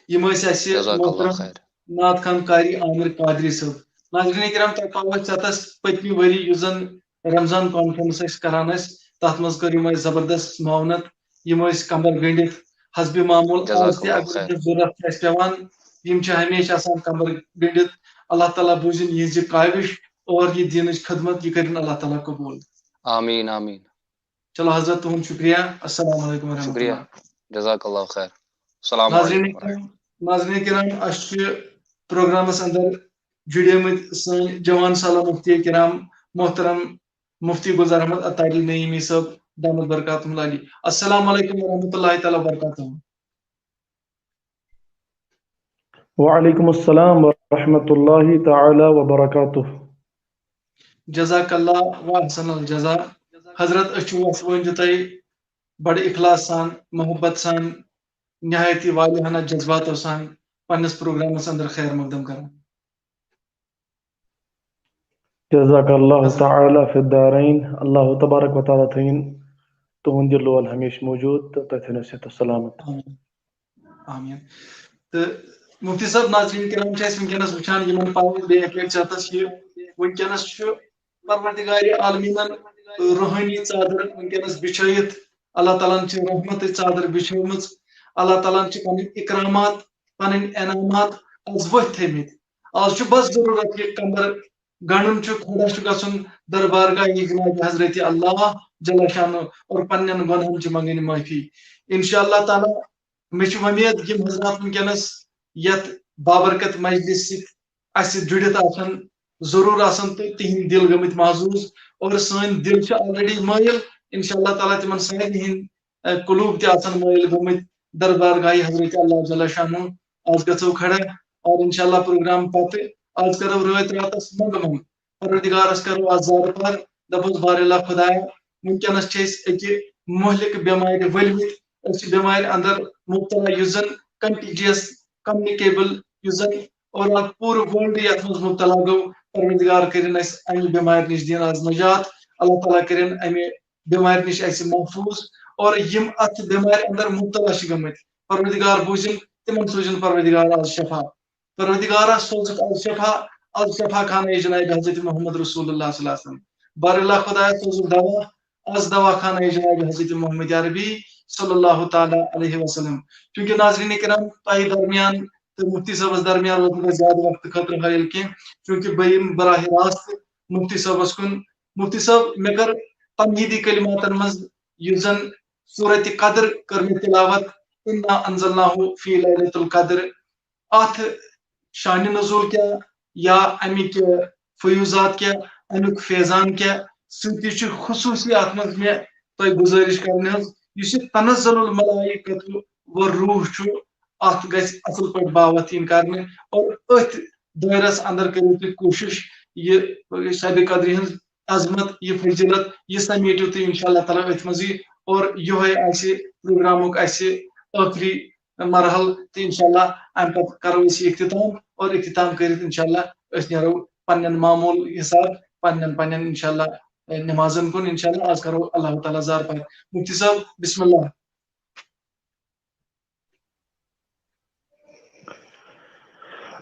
یِم ٲسۍ اَسہِ جزاک اللہ محترم خیر۔ نعت خان قاری عامر قادری صٲب۔ ناظریٖن کرام، تۄہہِ پاوو اَسہِ ژےٚ تَس پٔتمہِ ؤری یُس زَن رمضان کانفرنس أسۍ کران ٲسۍ، تَتھ منٛز کٔر یِم اَسہِ زبردست معاونت۔ یِم ٲسۍ کمبر گٔنڈِتھ حسبِ معموٗل۔ آز جزاک تہِ اللہ اگر خیر۔ کینٛہہ ضروٗرت چھِ اَسہِ پٮ۪وان، یِم چھِ ہمیشہِ آسان کمبر گٔنڈِتھ۔ اللہ تعالیٰ بوٗزِن یِہنٛزِ کاوِش اور یہِ دیٖنٕچ خدمت، یہِ کٔرِن اللہ تعالیٰ قبوٗل۔ آمین آمین۔ چلو حضرت، تُہُنٛد شُکریہ۔ السلام علیکم ورحمۃ شُکریہ۔ اللہ۔ جزاک اللہ خیر۔ السلام ناظریٖن علیکم ورحمۃ کرام، اللہ۔ ناظرین کرام، اسہِ چھِ پروگرامس اندر جُڑیمٕتۍ سٲنۍ جوان سالہ مفتی کرام محترم مفتی گلزار احمد عطاری نعیمی صٲب، دامت برکاتہم العالی۔ السلام علیکم ورحمۃ اللہ تعالیٰ وبرکاتہ۔ وعلیکم السلام ورحمۃ اللہ تعالیٰ وبرکاتہ۔ جزاک اللہ و احسن الجزا۔ حضرت، أسۍ چھِ وَس ؤنۍ تۄہہِ بڑٕ اخلاص سان، محبت سان، نہایت ہی والہانہ جذباتو سان پننِس پروگرامس اندر خیر مقدم کران۔ جزاک اللہ تعالیٰ فی الدارین۔ اللہ تبارک و تعالیٰ تھٲیِن تُہُنٛد یہِ لول ہمیشہِ موٗجوٗد تہٕ تۄہہِ تھٲیِن صحت و سلامت۔ آمین۔ آمین۔ تہٕ مفتی صٲب، ناظرین کرام چھِ اَسہِ وٕنکیٚنَس وٕچھان، یِمن پاوَن بیٚیہِ اَکہِ لَٹہِ چھِ اَتَس یہِ، وٕنکیٚنَس چھُ پروردگار عالمیٖنَن روحٲنی ژادر وٕنکیٚنَس بِچھٲیِتھ، اللہ تعالیٰ ہَن چھِ رحمتٕچ ژادر بِچھٲومٕژ، اللہ تعالیٰ ہَن چھِ پَنٕنۍ اِکرامات، پَنٕنۍ انعامات آز ؤتھۍ تھٲومٕتۍ۔ آز چھُ بس ضروٗرت یہِ کمر گنڈُن چھُ، کھڑا چھُ گژھُن دربارگاہ جناب حضرت اللہ جل شانہ اور پننٮ۪ن گۄنہن چھِ منگٕنۍ معٲفی۔ انشاء اللہ تعالیٰ مےٚ چھِ وۄمید یِم حضرات وٕنکیٚنَس یَتھ بابرکت مجلس سۭتۍ اَسہِ سۭتۍ جُڑِتھ آسَن، ضروٗر آسَن تہٕ تِہِنٛدۍ دِل گٔمٕتۍ محظوٗظ اور سٲنۍ دِل چھِ already مٲیِل۔ انشاء اللہ تعالیٰ تِمَن سارنٕے ہِنٛدۍ، اَ، قلوٗب تہِ آسَن مٲیِل گٔمٕتۍ دربارگاہہِ حضرت اللہ جل شانہ۔ آز گژھو کھڑا اور انشاء اللہ پروگرام پتہٕ آز کرو رٲتۍ راتَس منٛگہٕ منٛگ۔ پروردگارس کرو آز زارٕ پار، دپوس، بارے اللہ خدایا، وٕنکیٚنس چھِ أسۍ أکہِ مہلک بٮ۪مارِ ؤلمٕتۍ، أسۍ چھِ بٮ۪مارِ اندر مبتلا، یُس زن contagious، communicable، یُس زن overall پوٗرٕ world یتھ منٛز مبتلا گوٚو۔ پروردگار کٔرِن اَسہِ امہِ بٮ۪مارِ نِش دِن آز نجات، اللہ تعالیٰ کٔرِن امہِ بٮ۪مارِ نِش اَسہِ محفوٗظ، اور یِم اتھ بٮ۪مارِ اندر مبتلا چھِ گٔمٕتۍ، پروردگار بوٗزِن تِمن، سوٗزِن پروردگار آز شفا۔ پروردگارا، سوزُکھ از شفا، از شفا خانہ جناب حضرت محمد رسول اللہ صلی اللہ علیہ وسلم۔ بار اللہ خدایا، سوزُکھ دوا، از دوا خانہ جناب حضرت محمد عربی صلی اللہ تعالیٰ علیہ وسلم۔ چونکہ ناظرین کرام، تۄہہِ درمیان تہٕ مفتی صٲبس درمیان روٗد نہٕ زیادٕ وقتہٕ خٲطرٕ حٲیِل کینٛہہ، چونکہ بہٕ یِمہٕ براہ راست مفتی صٲبس کُن۔ مفتی صٲب، مےٚ کٔر تمہیدی کلماتن منٛز یُس زن سورت قدر کٔر مےٚ تلاوت، انا انزلناہ فی لیلۃ القدر، اتھ شانِ نزول کیٛاہ یا امیِکۍ فیوضات کیٛاہ، امیُک فیضان کیٛاہ، سۭتی چھُ خصوٗصی اتھ منٛز مےٚ تۄہہِ گُزٲرِش کرٕنۍ حظ، یُس یہِ تنزل الملائکۃ والروح چھُ، اتھ گژھِ اصل پٲٹھۍ باوتھ یِنۍ کرنہٕ، اور أتھۍ دٲیرس اندر کٔرِو تُہۍ کوٗشِش یہِ شبِ قدرِ ہٕنٛز عظمت، یہِ فضیلت، یہِ سمیٹِو تُہۍ انشاءاللہ تعالیٰ أتھۍ منٛزٕے، اور یِہوٚے آسہِ پروگرامُک اَسہِ ٲخری مرحل تہٕ انشاءاللہ امہِ پتہٕ کرو أسۍ یہِ اختتام، اور اختتام کٔرِتھ انشاءاللہ أسۍ نیرو پننٮ۪ن معموٗل حساب پننٮ۪ن پننٮ۪ن انشاءاللہ نمازن کُن۔ انشاءاللہ آز کرو اللہ تعالیٰ زار پار۔ مفتی صٲب، بسم اللہ۔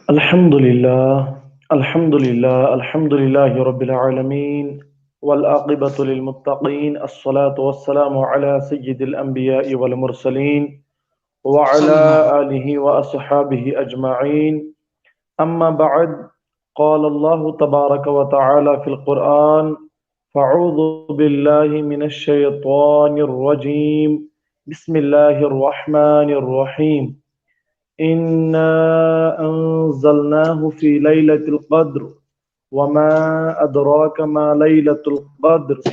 الحمد لله، الحمد لله، الحمد لله رب العالمين، والعاقبة للمتقين، الصلاة والسلام على سيد الأنبياء والمرسلين، وعلى آله وأصحابه أجمعين. أما بعد، قال الله تبارك وتعالى في القرآن، فأعوذ بالله من الشيطان الرجيم. بسم الله الرحمن الرحيم. إنا أنزلناه في ليلة القدر. وما أدراك ما ليلة القدر.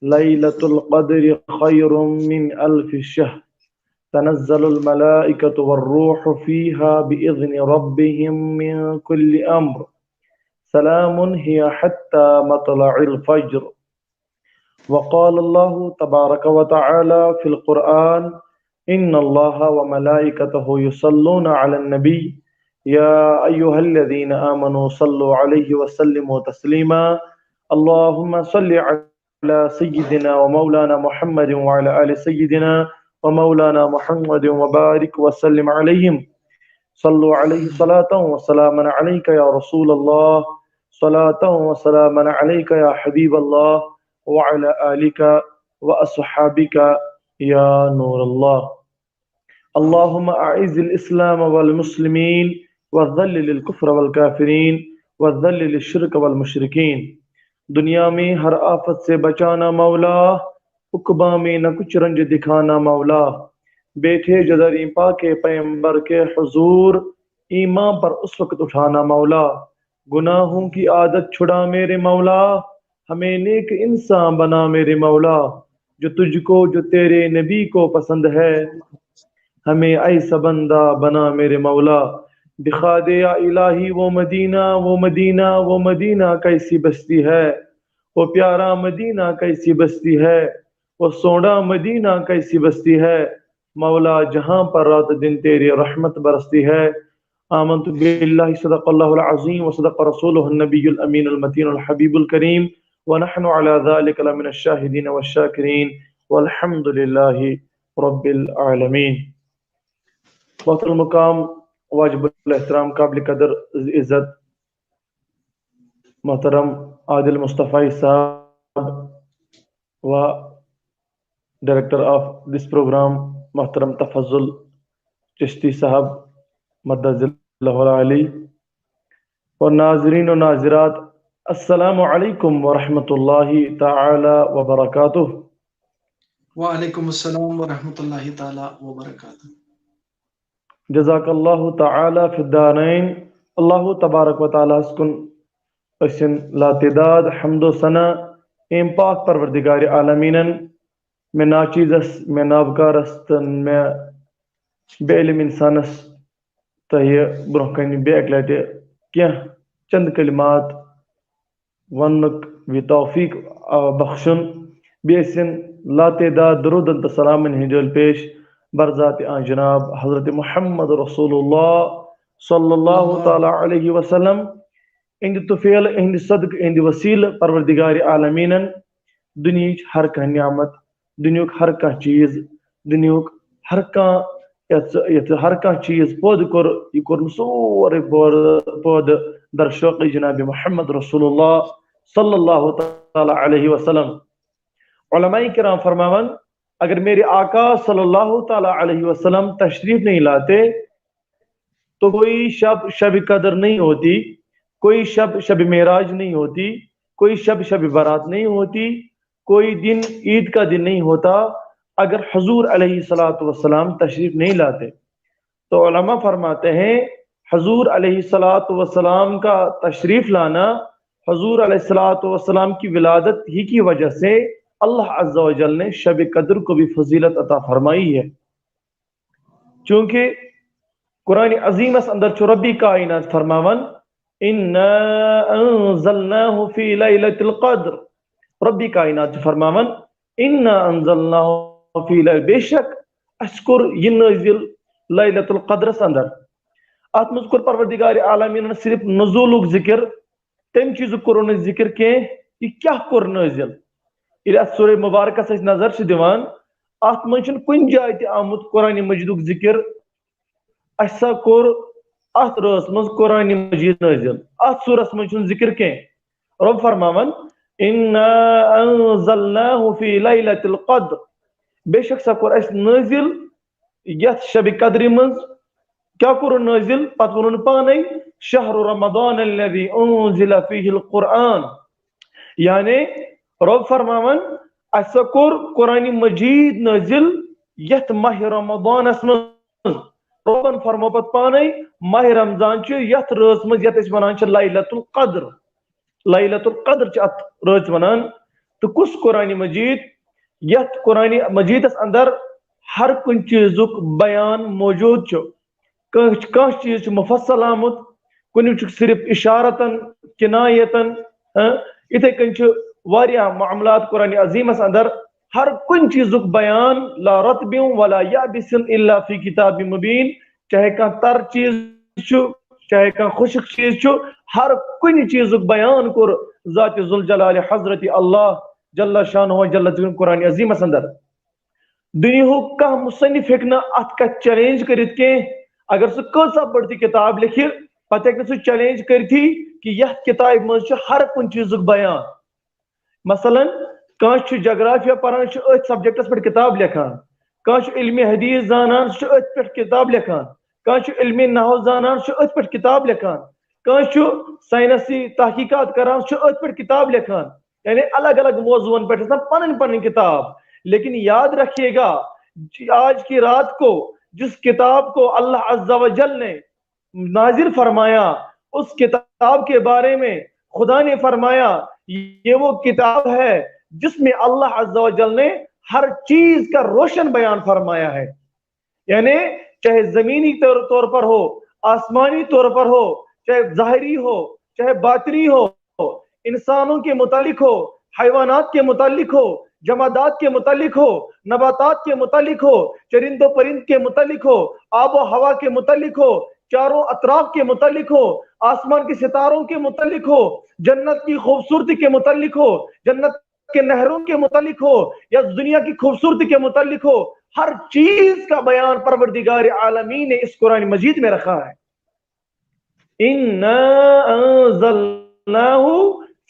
ليلة القدر خير من ألف شهر. تنزل الملائكة والروح فيها بإذن ربهم من كل أمر. سلام هي حتى مطلع الفجر. وقال الله تبارك وتعالى في القرآن، إن الله وملائكته يصلون على النبي، يا أيها الذين آمنوا صلوا عليه وسلموا تسليما. اللهم صل على سيدنا ومولانا محمد وعلى آل سيدنا ومولانا محمد وبارك وسلم عليهم. صلوا عليه صلاة وسلاما عليك يا رسول الله، صلاة وسلاما عليك يا حبيب الله، وعلى آلك وأصحابك يا نور الله. اللهم أعز الإسلام والمسلمين، وذلل الكفر والكافرين، وذلل الشرك والمشركين. دنیا میں ہر آفت سے بچانا مولا، عقبیٰ میں نہ کچھ رنج دکھانا مولا۔ بیٹھے جدر ایں پاکے پیمبر کے حضور، ایمان پر اس وقت اٹھانا مولا۔ گناہوں کی عادت چھڑا میرے مولا، ہمیں نیک انسان بنا میرے مولا۔ جو تجھ کو، جو تیرے نبی کو پسند ہے، ہمیں ایسا بندہ بنا میرے مولا۔ دکھا دے یا الٰہی وہ مدینہ، وہ مدینہ، وہ مدینہ کیسی بستی ہے، وہ پیارا مدینہ کیسی بستی ہے، وہ سونا مدینہ کیسی بستی ہے۔ مولا، جہاں پر رات دن تیری رحمت برستی ہے۔ آمنت باللہ، صدق اللہ العظیم و صدق رسولہ النبی الامین المتین الحبیب الکریم، ونحن علی ذلک لمن الشاہدین والشاکرین، والحمد للہ رب العالمین۔ محترم مقام، واجب الاحترام، قابل قدر عزت محترم عادل مصطفی صاحب و director of this program محترم تفضل چشتی صاحب مدظ اللہ العالی، اور ناظرین و ناظرات، السلام علیکم ورحمۃ اللہ تعالی وبرکاتہ۔ وعلیکم السلام ورحمۃ اللہ تعالی وبرکاتہ۔ جزاک اللہ تعالی فی الدارین۔ اللہ تبارک و تعالیٰ ہس کُن ٲسِن لاتعداد حمد و ثنا ایم پاک پروردگار عالمینن، مےٚ ناچیزس، مےٚ نابکارس تہٕ مےٚ بے علم انسانس تۄہہِ برونٛہہ کنہِ بیٚیہِ اکہِ لٹہِ کینٛہہ چند کلمات وننُک وِ توفیق، آ، بخشُن۔ بیٚیہِ ٲسِن لاتعداد درودن تہٕ سلامن ہٕنٛدۍ ڈٲلۍ پیش برذات آن جناب حضرت محمد رسول اللہ صلی اللہ تعالیٰ علیہ وسلم۔ اِہنٛدِ طفیل، اِہنٛدِ صدقہٕ، اِہنٛدِ وسیلہٕ پروردگار عالمینن دُنیہٕچ ہر کانٛہہ نعمت، دُنیہُک ہر کانٛہہ چیز، دُنیہُک ہر کانٛہہ یتھ، یتھ ہر کانٛہہ چیز پٲدٕ کوٚر، یہِ کوٚرُن سورُے پٲدٕ، پٲدٕ در شوق جناب محمد رسول اللہ صلی اللہ تعالیٰ علیہ وسلم۔ علماء کرام فرماوان، اگر میرے آقا صلی اللہ تعالیٰ علیہ وسلم تشریف نہیں لاتے تو کوئی شب شب قدر نہیں ہوتی، کوئی شب شب معراج نہیں ہوتی، کوئی شب شب برات نہیں ہوتی، کوئی دن عید کا دن نہیں ہوتا اگر حضور علیہ الصلوۃ والسلام تشریف نہیں لاتے۔ تو علماء فرماتے ہیں، حضور علیہ الصلوۃ والسلام کا تشریف لانا، حضور علیہ الصلوۃ والسلام کی ولادت ہی کی وجہ سے اللہ عز و جل نے شب قدر کو بھی فضیلت عطا فرمائی ہے۔ چونکہ قرآن عظیمس اندر چھُ ربی کائنات فرماوان، انا انزلناہ فی لیلۃ القدر۔ ربی کائنات چھُ فرماوان، انا انزلناہ فی لیلۃ، بے شک اسہِ کوٚر یہِ نٲزِل لیلۃ القدرس اندر۔ اتھ منٛز کوٚر پروردگار عالمینن صرف نزولُک ذکر، تمہِ چیٖزُک کوٚرُن نہٕ ذکر کینٛہہ، یہِ کیٛاہ کوٚر نٲزِل۔ ییٚلہِ اتھ سورہ مبارکس أسۍ نظر چھِ دِوان، اتھ منٛز چھُنہٕ کُنہِ جایہِ تہِ آمُت قرآن مجیدُک ذکر، اسہِ سا کوٚر اتھ رٲژ منٛز قرآن مجید نٲزِل۔ اتھ سورس منٛز چھُنہٕ ذکر کینٛہہ۔ رب فرماوان، انا انزلناہ فی لیلۃ القدر، بے شک سا کوٚر اسہِ نٲزِل یتھ شب قدرِ منٛز۔ کیٛاہ کوٚرُن نٲزِل؟ پتہٕ ووٚنُن پانے، شہر رمضان الذی انزل فیہ القرآن، یعنی رب فرماوان، اسہِ سا کوٚر قرآن مجید نٲزِل یتھ ماہ رمضانس منٛز۔ ربن فرمو پتہٕ پانے، ماہ رمضان چھُ یتھ رٲژ منٛز یتھ أسۍ ونان چھِ لیلۃ القدر۔ لیلۃ القدر چھِ اتھ رٲژ ونان۔ تہٕ کُس قرآن مجید یتھ قرآن مجیدس اندر ہر کُنہِ چیٖزُک بیان موجود چھُ۔ کانٛہہ، کانٛہہ چیٖز چھُ مفصل آمُت، کُنہِ چھُ صرف اشارتن، کنایتن، ہاں، یِتھے کٔنۍ چھُ واریاہ معاملات قرآن عظیمس اندر، ہر کُنہِ چیٖزُک بیان، لا رطب ولا یابس الا فی کتاب مبین، چاہے کانٛہہ تر چیٖز چھُ، چاہے کانٛہہ خۄشک چیٖز چھُ، ہر کُنہِ چیٖزُک بیان کوٚر ذات ذوالجلال حضرت اللہ جل شانہ جل ذکر قرآن عظیمس اندر۔ دُنیاہُک کانٛہہ مصنف ہیٚکہِ نہٕ اتھ کتھِ چیلنج کٔرِتھ کینٛہہ۔ اگر سُہ کۭژاہ بٔڑ تہِ کتاب لیکھِ، پتہٕ ہیٚکہِ نہٕ سُہ چیلنج کٔرتھٕے کہِ یتھ کتابہِ منٛز چھُ ہر کُنہِ چیٖزُک بیان۔ مثلاً، کانٛہہ چھُ جغرافیہ پران، چھُ أتھۍ سبجیکٹس پٮ۪ٹھ کتاب لیکھان۔ کانٛہہ چھُ علمِ حدیث زانان، سُہ چھُ أتھۍ پٮ۪ٹھ کتاب لیکھان۔ کانٛہہ چھُ علمِ نحو زانان، سُہ چھُ أتھۍ پٮ۪ٹھ کتاب لیکھان۔ کانٛہہ چھُ ساینسی تحقیقات کران، سُہ چھُ أتھۍ پٮ۪ٹھ کتاب لیکھان۔ یعنی الگ الگ موضوعن پٮ۪ٹھ چھِ آسان پنٕنۍ پنٕنۍ کتاب۔ لیکن یاد رکھیے گا، آج کی رات کو جس کتاب کو اللہ عز و جل نے نازل فرمایا، اس کتاب کے بارے میں خدا نے فرمایا، یہ وہ کتاب ہے جس میں اللہ عز و جل نے ہر چیز کا روشن بیان فرمایا ہے۔ یعنی چاہے زمینی طور طور پر ہو، آسمانی طور پر ہو، چاہے ظاہری ہو، چاہے باطنی ہو، انسانوں کے متعلق ہو، حیوانات کے متعلق ہو، جمادات کے متعلق ہو، نباتات کے متعلق ہو، چرند و پرند کے متعلق ہو، آب و ہوا کے متعلق ہو، چاروں اطراف کے متعلق ہو، آسمان کے ستاروں کے متعلق ہو، جنت کی خوبصورتی کے متعلق ہو، جنت کے نہروں کے متعلق ہو یا دنیا کی خوبصورتی کے متعلق ہو، ہر چیز کا بیان پروردگار عالمین نے اس قرآن مجید میں رکھا ہے۔ انا انزلناہ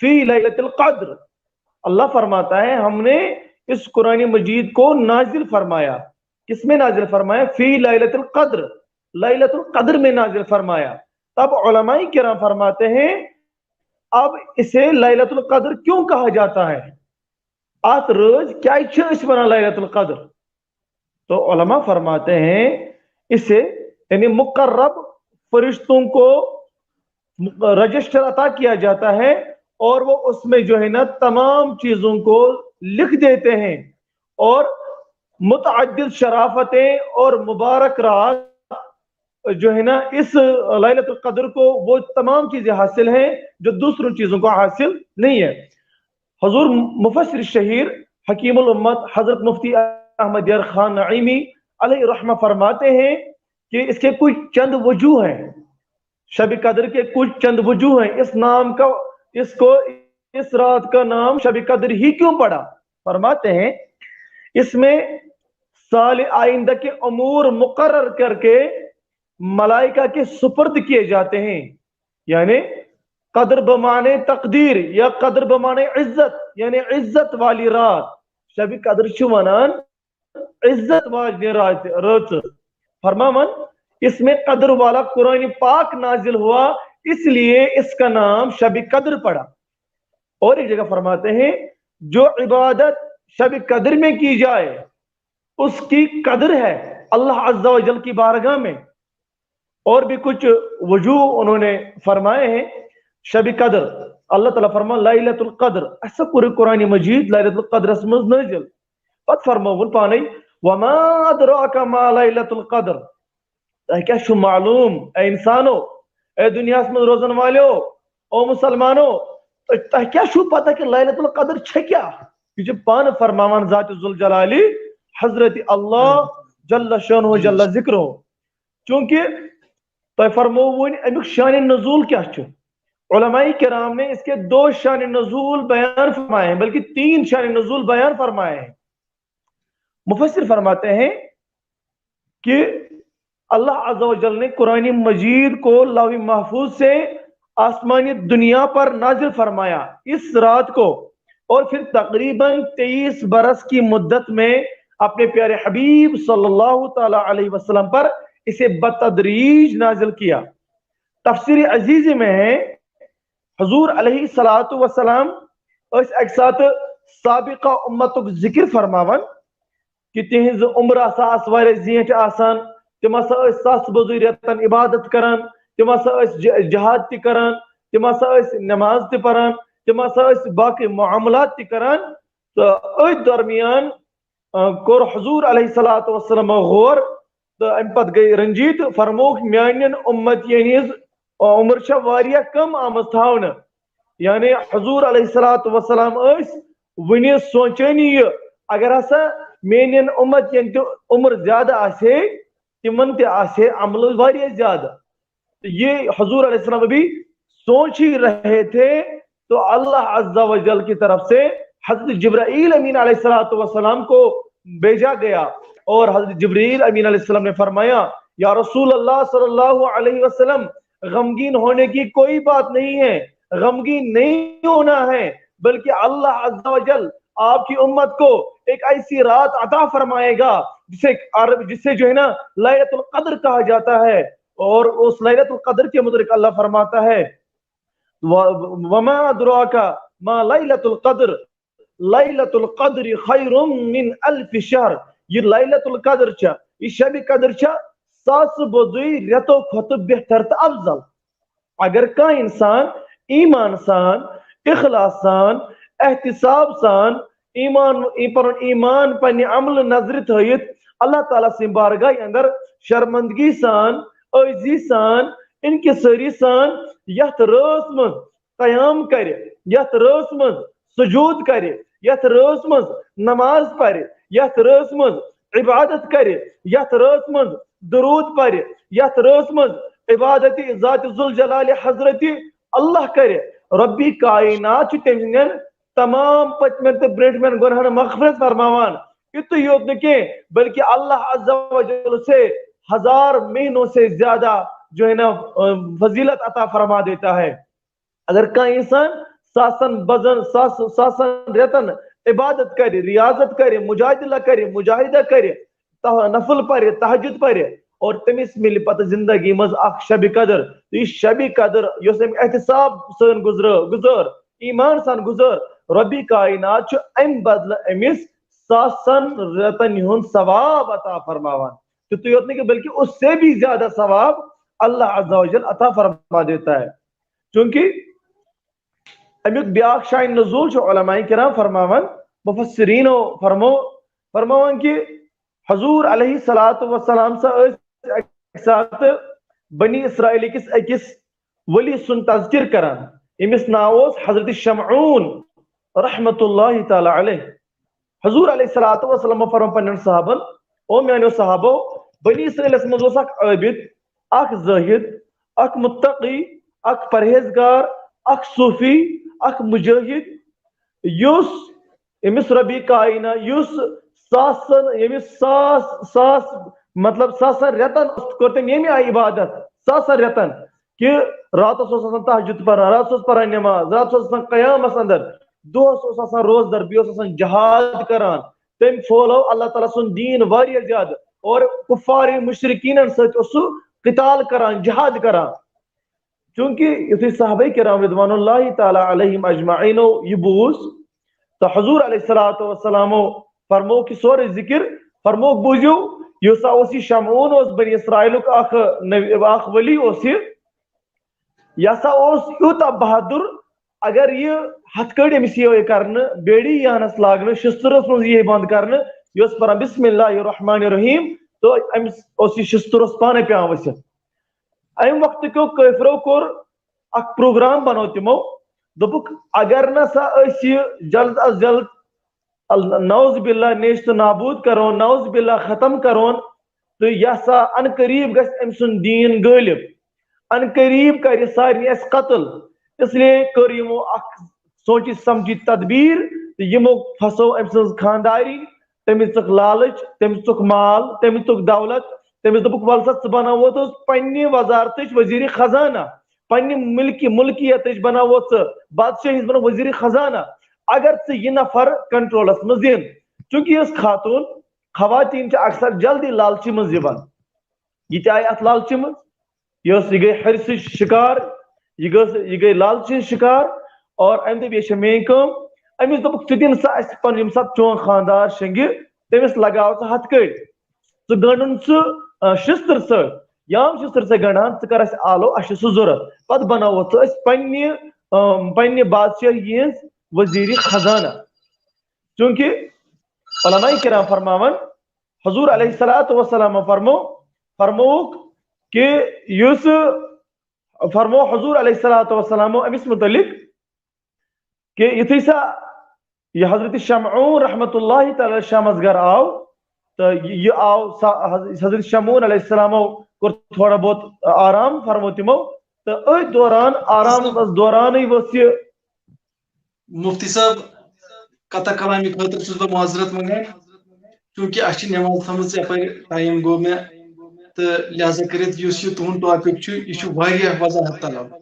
فی لیلۃ القدر۔ اللہ فرماتا ہے، ہم نے اس قرآن مجید کو نازل فرمایا۔ کس میں نازل فرمایا؟ فی لیلۃ القدر، لیلۃ القدر میں نازل فرمایا۔ تب علماء کرام فرماتے ہیں، اب اسے لیلۃ القدر کیوں کہا جاتا ہے؟ ات رٲژ کیازِ چھِ أسۍ ونان لیلۃ القدر؟ تو علماء فرماتے ہیں، اسے یعنی مقرب فرشتوں کو رجسٹر عطا کیا جاتا ہے اور وہ اس میں جو ہے نا تمام چیزوں کو لکھ دیتے ہیں اور متعدد شرافتیں اور مبارک رات جو ہے نا اس لیلۃ القدر کو وہ تمام چیزیں حاصل ہیں جو دوسروں چیزوں کو حاصل نہیں ہے۔ حضور مفسر شہیر حکیم الامت حضرت مفتی احمد یار خان نعیمی علیہ رحمہ فرماتے ہیں کہ اس کے کچھ چند وجوہ ہیں۔ شب قدر کے کچھ چند وجوہ ہیں۔ اس نام کا، اس کو، اس رات کا نام شب قدر ہی کیوں پڑا؟ فرماتے ہیں، اس میں سال آئندہ کے امور مقرر کر کے ملائکہ کے سپرد کیے جاتے ہیں۔ یعنی قدر بمعنی تقدیر یا قدر بمعنی عزت، یعنی عزت والی رات۔ شب قدر چھِ ونان عزت واجنہِ رات، رٲژ۔ فرماوان، اس میں قدر والا قرآن پاک نازل ہوا، اس لیے اس کا نام شب قدر پڑا۔ اور ایک جگہ فرماتے ہیں، جو عبادت شب قدر میں کی جائے، اس کی قدر ہے اللہ عز و جل کی بارگاہ میں۔ اور بھی کچھ وجوہ انہوں نے فرمائے ہیں۔ شب قدر، اللہ تعالیٰ فرمان لیلۃ القدر، اسا پوٗرٕ قرآن مجید لیلۃ القدرس منٛز نٲزِل۔ پتہٕ فرمووُن پانے، وما ادراک ما لیلۃ القدر، تۄہہِ کیٛاہ چھُ معلوم، اے انسانو، اے دنیاہس منٛز روزن والیو، او مسلمانو، تۄہہِ، تۄہہِ کیٛاہ چھُو پتہ کہِ لیلۃ القدر چھےٚ کیٛاہ؟ یہِ چھُ پانہٕ فرماوان ذات ذوالجلالی حضرت اللہ جل شانہ جل ذکرہ۔ چونکہ تۄہہِ فرموو وۄنۍ امیُک شان نزول کیٛاہ چھُ۔ علماء کرام نے اس کے دو شان نزول بیان فرمائے ہیں، بلکہ تین شان نزول بیان فرمائے ہیں۔ مفسر فرماتے ہیں کہ اللہ عز و جل نے قرآن مجید کو لوح محفوظ سے آسمانی دنیا پر نازل فرمایا اس رات کو، اور پھر تقریباً تئیس برس کی مدت میں اپنے پیارے حبیب صلی اللہ تعالی علیہ وسلم پر اسے بتدریج نازل کیا۔ تفسیر عزیزی میں ہے، حضور علیہ الصلوۃ والسلام ٲسۍ اکہِ ساتہٕ سابقہ امتُک ذکر فرماوان کہ تہنٛز عمر ہسا آسہٕ واریاہ زیٖٹھ آسان، تِم ہسا ٲسۍ ساس بوٚزُے رٮ۪تن عبادت کران، تِم ہسا ٲسۍ ج-، جہاد تہِ کران، تِم ہسا ٲسۍ نماز تہِ پران، تِم ہسا ٲسۍ باقٕے معاملات تہِ کران۔ تہٕ أتھۍ درمیان، آ، کوٚر حضور علیہ الصلوۃ والسلام غور، تہٕ امہِ پتہٕ گٔے رنجی تہٕ فرمووُکھ، میانٮ۪ن امتین ہٕنٛز عمر چھےٚ واریاہ کم آمٕژ تھاونہٕ۔ یعنی حضور علیہ الصلوۃ والسلام ٲسۍ وُنہِ سونچٲنی یہِ، اگر ہسا میانٮ۪ن امتین تہِ عمر زیادٕ آسہِ ہے، تِمن تہِ آسہِ ہے عملہٕ واریاہ زیادٕ۔ تو یہ حضور علیہ السلام ابھی سوچ ہی رہے تھے، تو اللہ عز و جل کی طرف سے حضرت جبرائیل امین علیہ الصلوۃ والسلام کو بھیجا گیا، اور حضرت جبرائیل امین علیہ السلام نے فرمایا، یا رسول اللہ صلی اللہ علیہ وسلم، غمگین ہونے کی کوئی بات نہیں ہے، غمگین نہیں ہونا ہے، بلکہ اللہ عز و جل آپ کی امت کو ایک ایسی رات عطا فرمائے گا جسے عرب، جسے جو ہے نا لیلۃ القدر کہا جاتا ہے، اور اس لیلۃ القدر کے متعلق اللہ فرماتا ہے، و-، وما ادراک ما لیلۃ القدر، لیلۃ القدر خیر من الف شہر، یہِ لیلۃ القدر چھےٚ، یہِ شبِ قدر چھےٚ ساسہٕ بوٚدُے رٮ۪تو کھۄتہٕ بہتر تہٕ افضل۔ اگر کانٛہہ انسان ایمان سان، اخلاص سان، احتساب سان، ایمان، پنُن ایمان پننہِ عملہٕ نظرِ تھٲیِتھ اللہ تعالیٰ سٕنٛدِ بارگاہہِ اندر شرمندگی سان، عٲجزی سان، انکسٲری سان یتھ رٲژ منٛز قیام کرِ، یتھ رٲژ منٛز سجود کرِ، یتھ رٲژ منٛز نماز پرِ، یتھ رٲژ منٛز عبادت کرِ، یتھ رٲژ منٛز درود پرِ، یتھ رٲژ منٛز عبادت ذات ذوالجلال حضرت اللہ کرِ، ربِ کائنات چھُ تٔمۍ سٕنٛدٮ۪ن تمام پٔتمٮ۪ن تہٕ برٛونٛٹھمٮ۪ن گۄناہن مغفرت فرماوان۔ یُتُے یوت نہٕ کینٛہہ، بلکہ اللہ عز و جل اسے ہزار مہینوں سے زیادہ جو ہے نا، ام، فضیلت عطا فرما دیتا ہے۔ اگر کانٛہہ انسان ساسن بزن، ساس-، ساسن رٮ۪تن عبادت کرِ، ریاضت کرِ، مجادلہ کرِ، مجاہدہ کرِ، تہ-، نفل پرِ، تہجد پرِ، اور تٔمِس مِلہِ پتہٕ زندگی منٛز اکھ شبِ قدر۔ تہٕ یہِ شبِ قدر یۄس أمۍ احتساب سان گُزرٲو، گُزٲر، ایمان سان گُزٲر، ربِ کائنات چھُ امہِ بدلہٕ أمِس ساسن رٮ۪تن ہُنٛد ثواب عطا فرماوان۔ تہٕ تُہۍ یوت نہٕ کینٛہہ، بلکہ اس سے بھی زیادہ ثواب اللہ عز و جل عطا فرما دیتا ہے۔ چونکہ امیُک بیاکھ شاین نزول چھُ علماء کرام فرماوان، مفسرینو فرمو، فرماوان کہ حضور علیہ الصلوۃ والسلام سا ٲسۍ اکہِ ساتہٕ بنی اسرائیل کِس أکِس ولی سُنٛد تذکر کران، ییٚمِس ناو اوس حضرت شمعون رحمت اللہ تعالیٰ علیہ۔ حضور علیہ الصلوۃ والسلام فرمو پننٮ۪ن صحابن، او میانیو صحابو، بنی اسرائیلس منٛز اوس اکھ عابد، اکھ زاہد، اکھ متقی، اکھ پرہیزگار، اکھ صوفی، اکھ مجاہد، یُس أمِس ربِ کائنات، یُس ساسن، ییٚمِس ساس، ساس، مطلب ساسن رٮ۪تن کوٚر تٔمۍ ییٚمہِ آیہِ عبادت، ساسن رٮ۪تن، کہ راتس اوس آسان تہجد پران، راتس اوس پران نماز، راتس اوس آسان قیامس اندر، دۄہس اوس آسان روزدر، بیٚیہِ اوس آسان جہاد کران۔ تٔمۍ پھٲلٲو اللہ تعالیٰ سُنٛد دیٖن واریاہ زیادٕ، اور کفار مشرکینن سۭتۍ اوس سُہ قتال کران، جہاد کران۔ چونکہ یُتھُے صحابہ کرام رضوان اللہ تعالیٰ علیہم اجمعینو یہِ بوٗز، تہٕ حضور علیہ الصلوۃ والسلامو فرمو کہِ سورُے ذکر، فرموکھ، بوٗزِو، یُس سا اوس یہِ شمعون، اوس بنی اسرائیلُک اکھ نبی، اکھ ولی اوس یہِ۔ یہِ ہسا اوس یوٗتاہ بہادُر، اگر یہِ ہتھ کٔڑۍ أمِس یِیہِ کرنہٕ، بیڑی یِیہِ ہنس لاگنہٕ، شستٕرس منٛز یِیہِ بنٛد کرنہٕ، یہِ اوس پران بسم اللہ الرحمن الرحیم، تہٕ أمِس اوس یہِ شستٕرس پانے پٮ۪وان ؤسِتھ۔ امہِ وقتہٕ کیو کٲفرو کوٚر اکھ پروگرام بنوو تِمو، دوٚپُکھ، اگر نہ سا أسۍ یہِ جلد از جلد ال-، نعوذ باللہ نیست و نابود کرون، نعوذ باللہ ختم کرون، تہٕ یہِ ہسا ان قریب گژھِ أمۍ سُنٛد دیٖن غٲلب، ان قریب کرِ سارنٕے اَسہِ قتل۔ اس لیے کٔر یِمو اکھ سوچی سمجھی تدبیر تہٕ یِمو پھسو أمۍ سٕنٛز خانداری، تٔمِس ژُک لالچ، تٔمِس ژُک مال، تٔمِس ژُک دولت، تٔمِس دوٚپُکھ، "وَلہٕ سا، ژٕ بناووتھ پننہِ وزارتٕچ وزیر خزانہ، پننہِ ملکی، ملکیتٕچ بناووتھ ژٕ بادشاہی ہٕنٛز بناو وزیر خزانہ، اگر ژٕ یہِ نفر کنٹرولس منٛز دِن۔" چونکہ یہِ ٲس خاتون، خواتین چھِ اکثر جلدی لالچی منٛز یِوان۔ یہِ تہِ آیہِ اتھ لالچہِ منٛز، یہِ ٲس، یہِ گٔے حرصٕچ شکار، یہِ گٔژھ، یہِ گٔے لالچہِ ہٕنٛز شکار، اور أمۍ دوٚپ، "یہِ چھےٚ میٲنۍ کٲم۔" أمِس دوٚپُکھ، "ژٕ دِ نہٕ سا اَسہِ پنُن، ییٚمہِ ساتہٕ چون خانٛدار شۄنٛگہِ، تٔمِس لگاو ژٕ ہتھ کٔڑۍ، ژٕ گنٛڈُن سُہ، آ، شستٕر سۭتۍ، یام شستٕر سۭتۍ گنٛڈان، ژٕ کر اَسہِ آلو، اَسہِ چھُ سُہ ضروٗرت، پتہٕ بناوو ژٕ أسۍ پننہِ، آ، پننہِ بادشاہی ہٕنٛز وزیر خزانہ۔" چونکہ علماء کرام فرماوان، حضور علیہ الصلوۃ والسلام فرمو، فرمووُکھ کہ یُس، فرمو حضور علیہ الصلوۃ والسلام أمِس متعلق کہ یُتھُے سا یہِ حضرت شمعون رحمت اللہ تعالیٰ شامس گھر آو، تہٕ یہِ، یہِ آو سا-، حض-، حضرت شمعون علیہ السلامو کوٚر تھوڑا بہت آرام، فرمو تِمو، تہٕ أتھۍ دوران، آرامس دورانٕے ؤژھ یہِ۔ مفتی صاحب، قطع کلامی خٲطرٕ چھُس بہٕ معذرت منٛگان، چوٗنٛکہِ اَسہِ چھِ نٮ۪ماز تھٲمٕژ یَپٲرۍ، ٹایم گوٚو مےٚ، تہٕ لہذا کٔرِتھ یُس یہِ تُہُنٛد ٹاپِک چھُ، یہِ چھُ واریاہ وضاحت طلب۔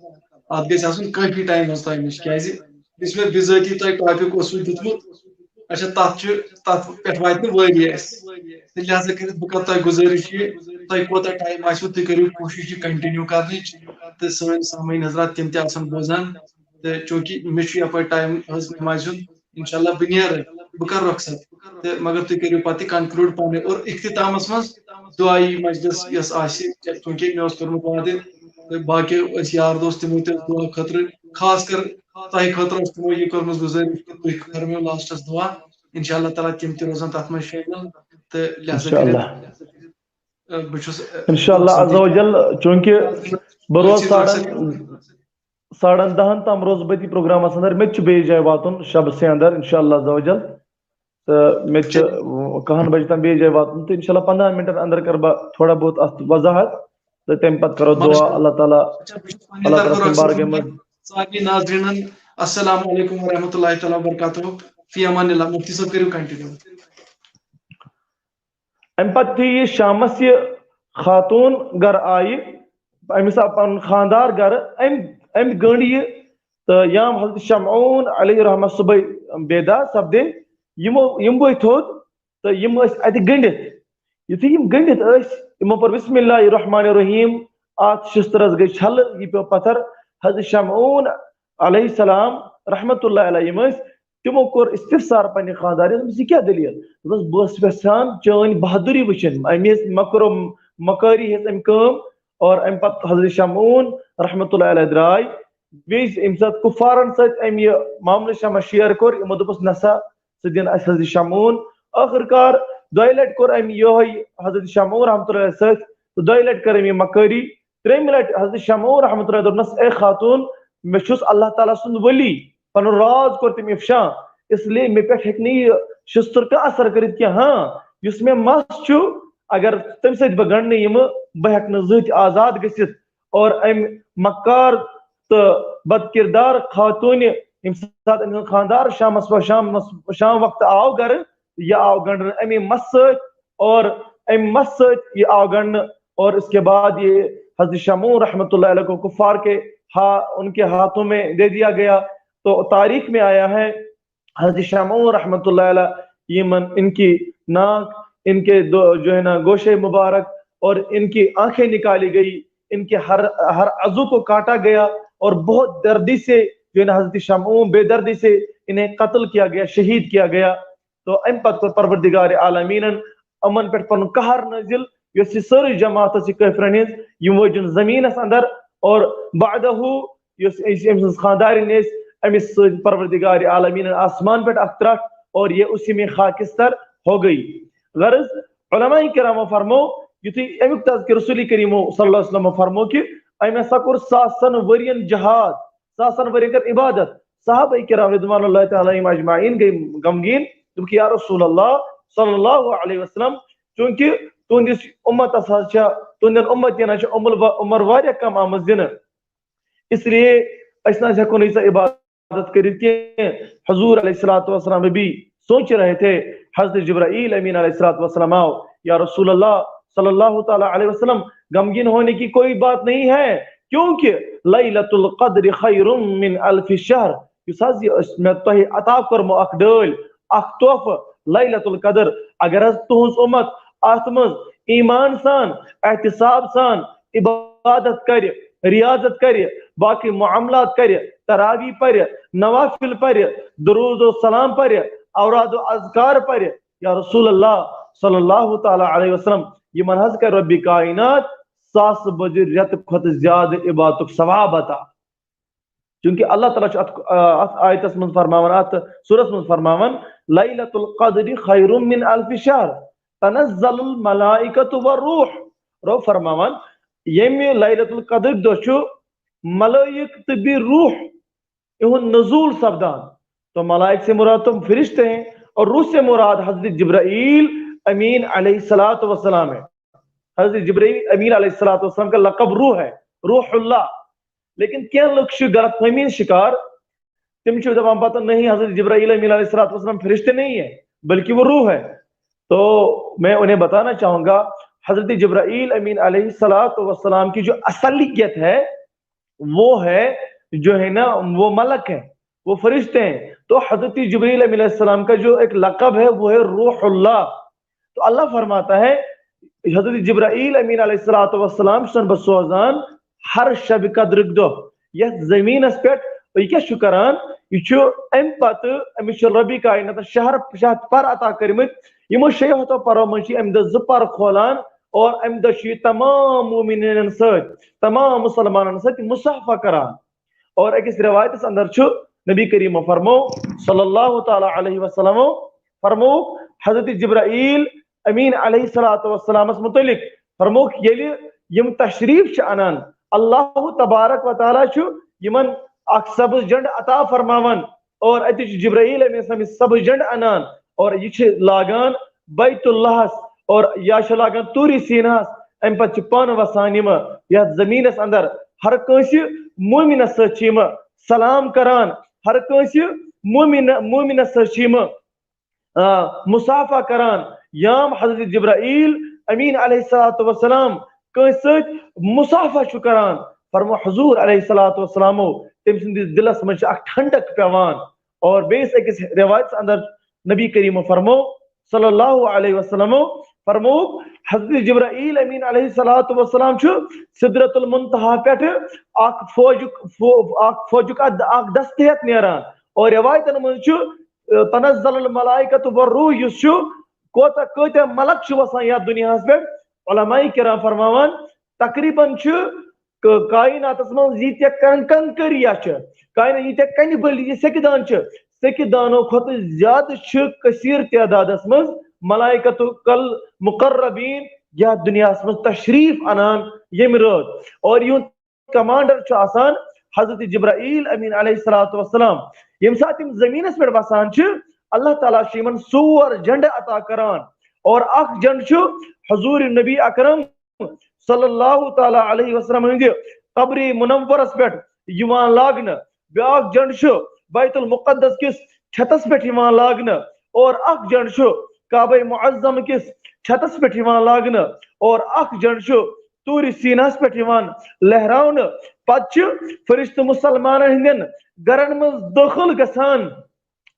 اَتھ گژھِ آسُن کٲفی ٹایم حظ تۄہہِ نِش، کیٛازِ یُس مےٚ بِذٲتی تۄہہِ ٹاپِک اوسوٕ دیُتمُت، اچھا، تَتھ چھُ، تَتھ پٮ۪ٹھ واتہِ نہٕ وٲری اَسہِ۔ تہٕ لہذا کٔرِتھ بہٕ کَرٕ تۄہہِ گُزٲرِش یہِ، تۄہہِ کوٗتاہ ٹایم آسِوٕ، تُہۍ کٔرِو کوٗشِش یہِ کنٹِنیوٗ کَرنٕچ، تہٕ سٲنۍ سامعیٖن حضرات تِم تہِ آسَن بوزان۔ تہٕ چوٗنٛکہِ مےٚ چھُ یَپٲرۍ ٹایم حظ نٮ۪مازِ ہُنٛد، اِنشاء اللہ بہٕ نیرٕ۔ بہٕ کرٕ رۄخصت۔ تہٕ مگر تُہۍ کٔرِو پتہٕ یہِ conclude پانے اور اختتامس منٛز دعایی مجلس یۄس آسہِ، چونکہ مےٚ اوس کوٚرمُت وعدٕ، تہٕ باقٕے ٲسۍ یار دوست، تِمو تہِ ٲس دعا خٲطرٕ، خاص کر تۄہہِ خٲطرٕ ٲس تِمو یہِ کٔرمٕژ گُزٲرِش کہِ تُہۍ فرمٲیِو لاسٹس دعا۔ انشاءاللہ تعالیٰ تِم تہِ روزن تتھ منٛز شٲمِل۔ تہٕ لہذا انشاءاللہ۔ کٔرِتھ، اَ، بہٕ چھُس، اَ، انشاءاللہ عز و جل، چونکہ بہٕ روزٕ ساڑن، ساڑن دہن تام روزٕ بہٕ أتی پروگرامس اندر، مےٚ تہِ چھُ بیٚیِس جایہِ واتُن شبس اندر انشاءاللہ عز و جل۔ تہٕ مےٚ تہِ چھُ کاہن بجن تام بیٚیِس جایہِ واتُن، تہٕ انشاءاللہ پندہن منٹن اندر کرٕ بہٕ تھوڑا بہت اتھ وضاحت، تہٕ تمہِ پتہٕ کرو دعا۔ اللہ تعالیٰ، اچھا، بہٕ چھُس پننہِ اللہ تعالیٰ طرفہٕ سٕنٛدِ بارگاہ منٛز۔ سارنٕے ناظریٖنن السلام علیکم ورحمۃ اللہ تعالیٰ وبرکاتہ۔ فی امان اللہ۔ مفتی صٲب، کٔرِو continue۔ امہِ پتہٕ یُتھُے یہِ شامس یہِ خاتوٗن گرٕ آیہِ، أمِس آو پنُن خانٛدار گرٕ، أمۍ، أمۍ گٔنٛڈ یہِ، تہٕ یام حضرت شمعون علیہ رحمہ صُبحٲے بیدار سپدے، یِمو، یِم ؤتھۍ تھوٚد تہٕ یِم ٲسۍ اتہِ گٔنٛڈِتھ۔ یُتھُے یِم گٔنٛڈِتھ ٲسۍ، یِمو پوٚر بسم اللہ الرحمن الرحیم، اتھ شسترس گٔے چھلہٕ، یہِ پیوٚو پتھر۔ حضرت شمعون علیہ السلام رحمۃ اللہ علیہ یِم ٲسۍ، تِمو کوٚر استفسار پننہِ خانٛدارِ، دوٚپمَس، "یہِ کیٛاہ دٔلیٖل؟" دوٚپمَس، "بہٕ ٲسٕس یژھان چٲنۍ بہادُری وٕچھِنۍ، أمۍ ٲسۍ مکرو مکٲری ہیٚژ أمۍ کٲم۔" اور اَمہِ پتہٕ حضرت شمعون رحمۃ اللہ علیہ درٛاے۔ بیٚیہِ ییٚمہِ ساتہٕ کُفارن سۭتۍ أمۍ یہِ معاملہٕ شمع share کوٚر، یِمو دوٚپُس، "نسا، ژٕ دِن اَسہِ حضرت شمعون۔" ٲخٕر کار دۄیہِ لٹہِ کوٚر أمۍ یِہوٚے حضرت شمعون رحمۃ اللہ علیہ سۭتۍ، تہٕ دۄیہِ لٹہِ کٔر أمۍ یہِ مکٲری۔ ترٛیٚیِمہِ لٹہِ حضرت شمعون رحمۃ اللہ دوٚپنَس، "اے خاتوٗن، مےٚ چھُس اللہ تعالیٰ سُنٛد ؤلی۔" پنُن راز کوٚر تٔمۍ افشا، اس لیے مےٚ پٮ۪ٹھ ہیٚکہِ نہٕ یہِ شستٕر کانٛہہ اثر کٔرِتھ کینٛہہ۔ ہاں، یُس مےٚ مَس چھُ، اگر تَمہِ سۭتۍ بہٕ گنٛڈنہٕ یِمہٕ، بہٕ ہیٚکہٕ نہٕ زٕہٕنۍ تہِ آزاد گٔژھِتھ۔ اور أمۍ مکار تہٕ بد کردار خاتوٗنہِ، ییٚمہِ ساتہٕ أمۍ سُنٛد خانٛدار شامَس، شامَس، شام وقتہٕ آو گرٕ، یہِ آو گنٛڈنہٕ اَمے مَسہٕ سۭتۍ، اور اَمہِ مَسہٕ سۭتۍ یہِ آو گنٛڈنہٕ، اور اس کے بعد یہ حضرت شمعون رحمۃ اللہ علیہ کو کفار کے ہا، ان کے ہاتھوں میں دے دیا گیا۔ تو تاریخ میں آیا ہے، حضرت شمعون رحمۃ اللہ علیہ، یمن، ان کی ناک، ان کے دو، جو ہے نا، گوشے مبارک اور ان کی آنکھیں نکالی گئی، ان کے ہر، ہر عضو کو کاٹا گیا اور بہت دردی سے، جو ہے نا، حضرت شمعون بے دردی سے انہیں قتل کیا گیا، شہید کیا گیا۔ تو امہِ پتہٕ کوٚر پروردگار عالمیٖنن یِمن پٮ۪ٹھ پنُن قہر نٲزِل، یۄس یہِ سٲرٕے جماعت ٲس یہِ کٲفرن ہٕنٛز، یِم وٲجِن زٔمیٖنس اندر۔ اور بعدہُ یۄس أمۍ سٕنٛز خانٛدارِنۍ ٲسۍ، أمِس سۭتۍ پروردگار عالمیٖنن آسمان پٮ۪ٹھ اکھ ترٹھ، اور یہ اسی میں خاکستر ہو گئی۔ غرض، علماء کرامو فرمو، یُتھُے امیُک تذکرٕ رسول کریمو صلی اللہ علیہ وسلم فرمو کہ أمۍ ہسا کوٚر ساسن ؤرین جہاد، ساسن ؤرین کٔر عبادت۔ صحابہ کرام رضوان اللہ تعالیٰ علیہم اجمعین گٔے غمگیٖن، دوٚپُکھ، "یا رسول اللہ صلی اللہ علیہ وسلم، چونکہ تُہنٛدِس امتس حظ چھےٚ، تُہنٛدٮ۪ن امتین حظ چھِ عمر وا-، عمر واریاہ کم آمٕژ دِنہٕ، اس لیے أسۍ نہ حظ ہٮ۪کو نہٕ ییٖژاہ عبادت کٔرِتھ کینٛہہ۔" حضور علیہ الصلوۃ والسلام بھی سوچ رہے تھے، حضرت جبرائیل امین علیہ الصلوۃ والسلام آو، "یا رسول اللہ صلی اللہ تعالیٰ علیہ وسلم، غمگین ہونے کی کوئی بات نہیں ہے، کیونکہ لیلۃ القدر خیر من الف شہر۔" یُس حظ یہِ أسۍ، مےٚ تۄہہِ عطا کوٚرمُت اکھ ڈٲلۍ، اکھ تحفہٕ، لیلۃ القدر، اگر حظ تُہنٛز اُمت اتھ منٛز ایمان سان، احتساب سان عبادت کرِ، ریاضت کرِ، باقی معاملات کرِ، تراویح پرِ، نوافل پرِ، درود و سلام پرِ، اوراد و اذکار پرِ، یا رسول اللہ صلی اللہ تعالیٰ علیہ وسلم، یِمن حظ کرِ رۄبِ کائنات ساسہٕ بجہِ رٮ۪تہٕ کھۄتہٕ زیادٕ عبادتُک ثواب عطا۔ چونکہ اللہ تعالیٰ چھُ اتھ، آ، اتھ آیتس منٛز فرماوان، اتھ سورس منٛز فرماوان، "لیلۃ القدر خیر من الف شہر، تنزل الملائکۃ والروح۔" رۄب فرماوان، ییٚمہِ لیلۃ القدر دۄہ چھُ ملائک تہٕ بیٚیہِ روح، یِہُنٛد نزول سپدان۔ تو ملائک سے مراد تو فرشتے ہیں اور روح سے مراد حضرت جبرائیل امین علیہ الصلوۃ والسلام ہے۔ حضرت جبرائیل امین علیہ الصلوۃ والسلام کا لقب روح ہے، روح اللہ۔ لیکن کینٛہہ لُکھ چھِ غلط فہمی ہٕنٛدۍ شکار، تِم چھِ دپان پتہٕ، "نہیں، حضرت جبرائیل امین علیہ الصلوۃ والسلام فرشتے نہیں ہے، بلکہ وہ روح ہے۔" تو میں انہیں بتانا چاہوں گا، حضرت جبرائیل امین علیہ الصلوۃ والسلام کی جو اصلیت ہے، وہ ہے، جو ہے نا، وہ ملک ہے، وہ فرشتے ہیں۔ تو حضرت جبرائیل امین علیہ السلام کا جو ایک لقب ہے، وہ ہے روح اللہ۔ تو اللہ فرماتا ہے، حضرت جبرائیل امین علیہ الصلوۃ والسلام چھُسن بہٕ سوزان ہر شب قدرٕکۍ دۄہ یتھ زمینس پٮ۪ٹھ یہِ کیٛاہ چھُ کران؟ یہِ چھُ اَمہِ پتہٕ، أمِس چھُ ربِ کائناتَن شہر شہر پر عطا کٔرمٕتۍ۔ یِمو شیٚیو ہتو پرو منٛز چھِ اَمہِ دۄہ زٕ پر کھولان، اور اَمہِ دۄہ چھُ یہِ تمام مومنیٖنَن سۭتۍ، تمام مسلمانن سۭتۍ مصافحہ کران۔ اور أکِس رِوایتَس اندر چھُ نبی کریٖمو فرمو صلی اللہ تعالیٰ علیہ وسلمو فرمووُکھ حضرت جبرائیل امین علیہ الصلوۃ والسلامس متعلق، فرمووُکھ، ییٚلہِ یِم تشریف چھِ انان، اللہ تبارک و تعالیٰ چھُ یِمن اکھ سبز جنڈ عطا فرماوان، اور اَتہِ چھُ جبرائیل علیہ السلام یہِ سبز جنڈ انان، اور یہِ چھِ لاگان بیت اللہس، اور یا چھِ لاگان طور سیناہس۔ امہِ پتہٕ چھِ پانہٕ وسان یِم یتھ زمینس اندر، ہر کٲنٛسہِ مومنس سۭتۍ چھِ یِم سلام کران، ہر کٲنٛسہِ مومن مومنس سۭتۍ چھِ یِم، آ، مصافحہ کران۔ یام حضرت جبرائیل امین علیہ الصلوۃ والسلام کٲنٛسہِ سۭتۍ مصافحہ چھُ کران، فرمو حضور علیہ الصلوۃ والسلامو، تٔمۍ سٕنٛدِس دِلس منٛز چھِ اکھ ٹھنڈک پٮ۪وان۔ اور بیٚیِس أکِس رِوایتَس اندر نبی کریٖمو فرمو صلی اللہ علیہ وسلمو فرمووُکھ، حضرت جبرائیل امین علیہ الصلوۃ والسلام چھُ سدرۃ المنتہا پٮ۪ٹھ اکھ فوجُک فو-، اکھ فوجُک اکھ اکھ دستہٕ ہٮ۪تھ نیران۔ اور رِوایتَن منٛز چھُ، آ، تنزل الملائکۃ والروح یُس چھُ، کوتاہ کۭتیاہ ملک چھِ وسان یتھ دُنیاہس پٮ۪ٹھ؟ علماء کرام فرماوان، تقریباً چھُ ک-، کائناتس منٛز ییٖتیٛاہ کن-، کنکریا چھِ، کائنات ییٖتیٛاہ کنہِ بٔلۍ یہِ سیٚکہِ دان چھِ، سیٚکہِ دانو کھۄتہٕ زیادٕ چھِ کثیر تعدادس منٛز ملائکۃ المقربین یتھ دُنیاہس منٛز تشریف انان ییٚمہِ رٲژ۔ اور یِہُنٛد کمانڈر چھُ آسان حضرت جبرائیل امین علیہ الصلوۃ والسلام۔ ییٚمہِ ساتہٕ یِم زمینس پٮ۪ٹھ وسان چھِ، اللہ تعالیٰ چھُ یِمن ژور جنڈٕ عطا کران، اور اکھ جنڈٕ چھُ حضور نبی اکرم صلی اللہ تعالیٰ علیہ وسلم ہٕنٛدِ قبرِ منورس پٮ۪ٹھ یِوان لاگنہٕ، بیٛاکھ جنڈٕ چھُ بیت المقدس کِس چھتس پٮ۪ٹھ یِوان لاگنہٕ، اور اکھ جنڈٕ چھُ کعبہ معظم کِس چھتس پٮ۪ٹھ یِوان لاگنہٕ، اور اکھ جنڈٕ چھُ طور سیناہس پٮ۪ٹھ یِوان لہراونہٕ۔ پتہٕ چھِ فرشتہٕ مسلمانن ہٕنٛدٮ۪ن گرن منٛز دٲخل گژھان۔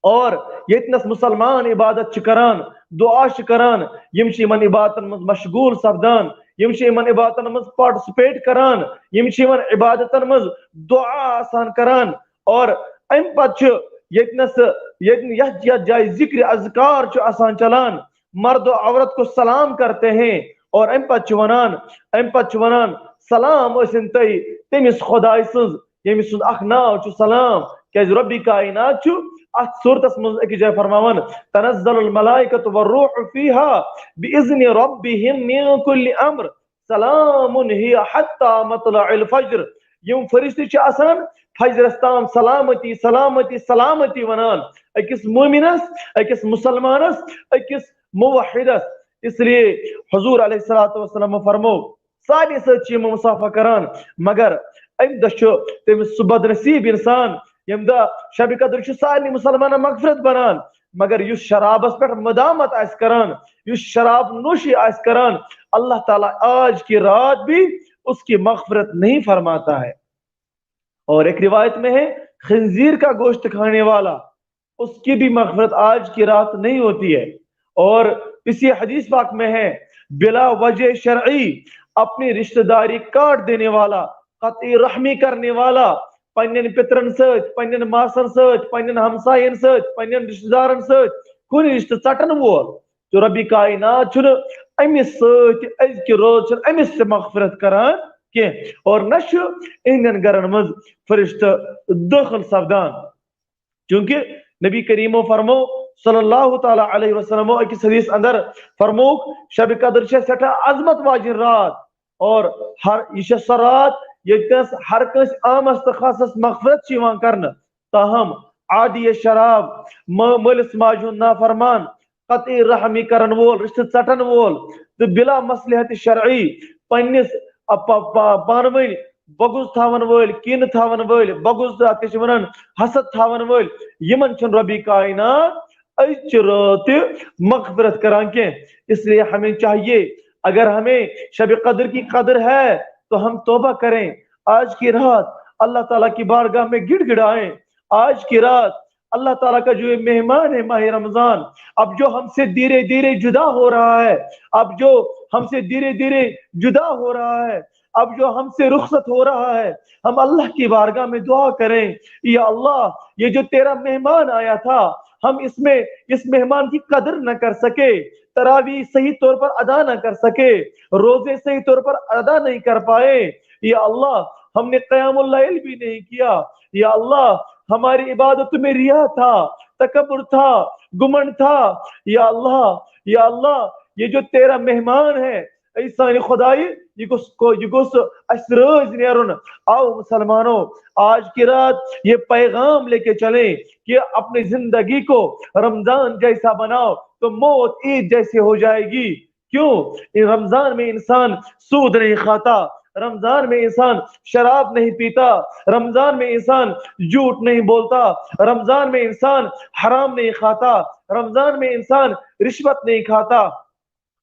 اور ییٚتنس مسلمان عبادت چھِ کران، دعا چھِ کران، یِم چھِ یِمن عبادتن منٛز مشغول سپدان، یِم چھِ یِمن عبادتن منٛز participate کران، یِم چھِ یِمن عبادتن منٛز دعا آسان کران۔ اور امہِ پتہٕ چھُ ییٚتنس، ییٚتہِ، یتھ، یتھ جایہِ ذکر اذکار چھُ آسان چلان، مرد و عورت کو سلام کرتے ہیں، اور امہِ پتہٕ چھُ ونان، امہِ پتہٕ چھُ ونان، سلام ٲسِن تۄہہِ تٔمِس خدایہِ سٕنٛز، ییٚمہِ سُنٛد اکھ ناو چھُ سلام۔ کیازِ ربِ کائنات چھُ اتھ صورتس منٛز أکِس جایہِ فرماوان، تنزل الملائکۃ والروح فیہا بإذن ربہم من کل امر سلام ہی حتی مطلع الفجر۔ یِم فرشتہٕ چھِ آسان فجرس تام سلامتی، سلامتی، سلامتی ونان أکِس مومنس، أکِس مسلمانس، أکِس موحدس۔ اس لیے حضور علیہ الصلوۃ والسلام فرمو، سارنٕے سۭتۍ چھِ یِم مصافحہ کران، مگر امہِ دۄہ چھُ تٔمِس سُہ بدنصیب انسان، ییٚمہِ دۄہ شبِ قدر چھُ سارنٕے مسلمانن مغفرت بنان، مگر یُس شرابس پٮ۪ٹھ مدامت آسہِ کران، یُس شراب نوشی آسہِ کران، اللہ تعالیٰ آج کی رات بھی اس کی مغفرت نہیں فرماتا ہے۔ اور ایک روایت میں ہے، خنزیر کا گوشت کھانے والا، اس کی بھی مغفرت آج کی رات نہیں ہوتی ہے۔ اور اسی حدیث پاک میں ہے، بلا وجہ شرعی اپنی رشتہ داری کاٹ دینے والا، قطع رحمی کرنے والا، پننٮ۪ن پِترن سۭتۍ، پننٮ۪ن ماسن سۭتۍ، پننٮ۪ن ہمساین سۭتۍ، پننٮ۪ن رشتہ دارن سۭتۍ کُنہِ رشتہٕ ژٹن وول، تہٕ ربِ کائنات چھُنہٕ أمِس سۭتۍ أزکہِ رٲژ چھُنہٕ أمِس تہِ مغفرت کران کینٛہہ، اور نہ چھُ اِہنٛدٮ۪ن گرن منٛز فرشتہٕ دٲخل سپدان۔ چونکہ نبی کریمو فرمو صلی اللہ تعالیٰ علیہ وسلمو أکِس حدیث اندر فرمووُکھ، شبِ قدر چھےٚ سٮ۪ٹھاہ عظمت واجِنۍ رات، اور ہر، یہِ چھےٚ سۄ رات ییٚتہِ نَس ہر کٲنٛسہِ عامس تہٕ خاصس مغفرت چھِ یِوان کرنہٕ۔ تاہم عادی شراب، مٲ-، مٲلِس ماجہِ ہُنٛد نافرمان، قطع رحمی کرن وول، رشتہٕ ژٹن وول تہٕ بلا مصلحت شرعی پننِس، ا، پ-، پ-، پانہٕ ؤنۍ بغض تھاون وٲلۍ، کینہٕ تھاون وٲلۍ، بغض تہٕ اتھ کیٛاہ چھِ ونان، حسد تھاون وٲلۍ، یِمن چھُنہٕ ربِ کائنات أزچہِ رٲژ تہِ مغفرت کران کینٛہہ۔ اس لیے ہمیں چاہیے، اگر ہمیں شب قدر کی قدر ہے تو ہم توبہ کریں، آج کی رات اللہ تعالیٰ کی بارگاہ میں گڑ گڑائیں۔ آج کی رات اللہ تعالیٰ کا جو یہ مہمان ہے ماہ رمضان، اب جو ہم سے دھیرے دھیرے جدا ہو رہا ہے، اب جو ہم سے دھیرے دھیرے جدا ہو رہا ہے، اب جو ہم سے رخصت ہو رہا ہے، ہم اللہ کی بارگاہ میں دعا کریں، یا اللہ، یہ جو تیرا مہمان آیا تھا، ہم اس میں اس مہمان کی قدر نہ کر سکے، تراویح صحیح طور پر ادا نہ کر سکے، روزے صحیح طور پر ادا نہیں کر پائے۔ یا اللہ، ہم نے قیام اللیل بھی نہیں کیا۔ یا اللہ، ہماری عبادت میں ریا تھا، تکبر تھا، گمنڈ تھا۔ یا اللہ، یا اللہ، یہ جو تیرا مہمان ہے، اے سانہِ خدایہِ، یہ گوٚژھ کو-، یہ گوٚژھ اسہِ رٲضۍ نیرُن۔ آؤ مسلمانوں، آج کی رات یہ پیغام لے کے چلیں کہ اپنی زندگی کو رمضان جیسا بناؤ تو موت عید جیسی ہو جائے گی۔ کیوں؟ رمضان میں انسان سود نہیں کھاتا، رمضان میں انسان شراب نہیں پیتا، رمضان میں انسان جھوٹ نہیں بولتا، رمضان میں انسان حرام نہیں کھاتا، رمضان میں انسان رشوت نہیں کھاتا۔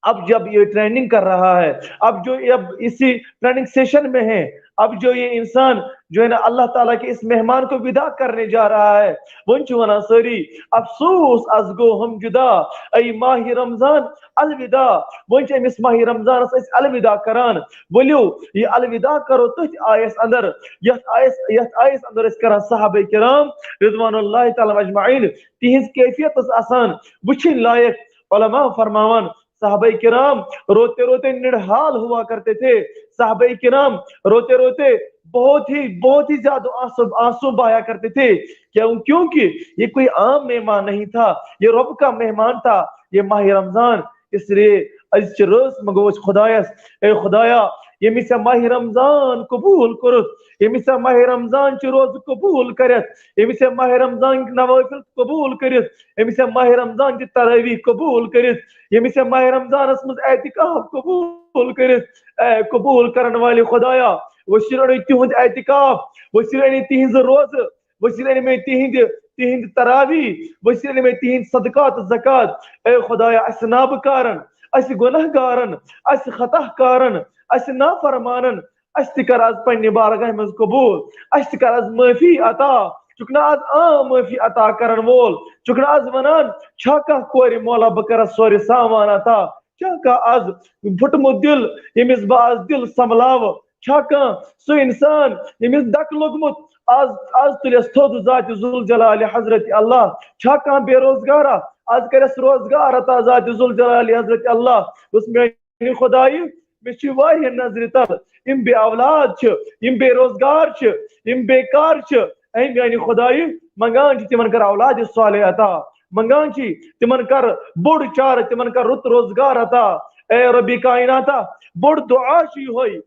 اب جب یہ ٹریننگ کر رہا ہے، اب جو اب اسی ٹریننگ سیشن میں ہے، اب جو یہ انسان جو ہے نا اللہ تعالیٰ کے اس مہمان کو ودا کرنے جا رہا ہے، وۄنۍ چھِ ونان سٲری، افسوس از گو ہم جدا، اے ماہ رمضان الوداع۔ وۄنۍ چھِ أمِس ماہ رمضانس أسۍ الوداع کران۔ ؤلِو، یہِ الوداع کرو تٔتھۍ آیس اندر، یتھ آیس یتھ آیس اندر أسۍ کران صحابہ کرام رضوان اللہ تعالیٰ اجمعین، تِہنٛز کیفیت ٲس آسان وٕچھِنۍ لایق۔ علماء فرماوان، صحابہ کرام روتے روتے نڈھال ہوا کرتے تھے۔ صحابہ کرام روتے روتے بہت ہی بہت ہی زیادہ آنسو آنسو بہایا کرتے تھے۔ کیوں؟ کیونکہ یہ کوئی عام مہمان نہیں تھا، یہ رب کا مہمان تھا، یہ ماہ رمضان۔ اس لیے أزچہِ رٲژ منٛگو أسۍ خدایس، اے خدایا، ییٚمہِ ژےٚ ماہ رمضان قبول کوٚرُتھ، ییٚمہِ ژےٚ ماہ رمضان چہِ روزٕ قبول کٔرِتھ، ییٚمہِ ژےٚ ماہ رمضان کہِ نوافل قبول کٔرِتھ، ییٚمہِ ژےٚ ماہ رمضان چہِ تراویح قبول کٔرِتھ، ییٚمہِ ژےٚ ماہ رمضانس منٛز اعتکاف قبول کٔرِتھ، اے قبول کرن والہِ خدایا، وۄنۍ رٔٹِو تِہُنٛد اعتکاف، وۄنۍ رٔٹِو تِہنٛزٕ روزٕ، وۄنۍ رٔٹِو تِہنٛدِ تِہنٛدِ تراویح، وۄنۍ رٔٹِو تِہنٛدِ صدقات زکات۔ اے خدایا، اسہِ نابکارن، اسہِ گناہ گارن، اسہِ خطا کارن، اسہِ نافرمانن، اسہِ تہِ کر از پننہِ بارگاہہِ منٛز قبول، اسہِ تہِ کر از معٲفی عطا، چُکھ نہٕ از عام معٲفی عطا کرن وول، چُکھ نہٕ از ونان، چھا کانٛہہ کورِ مولا بہٕ کرس سورِ سامان عطا، چھا کانٛہہ از پھُٹمُت دِل، ییٚمِس بہٕ از دِل سنبھلاوٕ، چھا کانٛہہ سُہ انسان ییٚمِس دکہٕ لوٚگمُت، از از تُلٮ۪س تھوٚد ذاتِ ذوالجلالِ حضرت اللہ، چھا کانٛہہ بے روزگارا، از کرٮ۪س روزگار عطا ذاتِ ذوالجلالِ حضرت اللہ۔ دوٚپُس، میانہِ خدایہِ، مےٚ چھِ واریاہ نظرِ تل، یِم بے اولاد چھِ، یِم بے روزگار چھِ، یِم بیکار چھِ، اے میانہِ خدایہِ، منگان چھِ تِمن کر اولادِ صالح عطا، منگان چھِ تِمن کر بوٚڑ چارٕ، تِمن کر رُت روزگار عطا۔ اے ربِ کائناتا، بوٚڑ دعا چھُ یِہوٚے،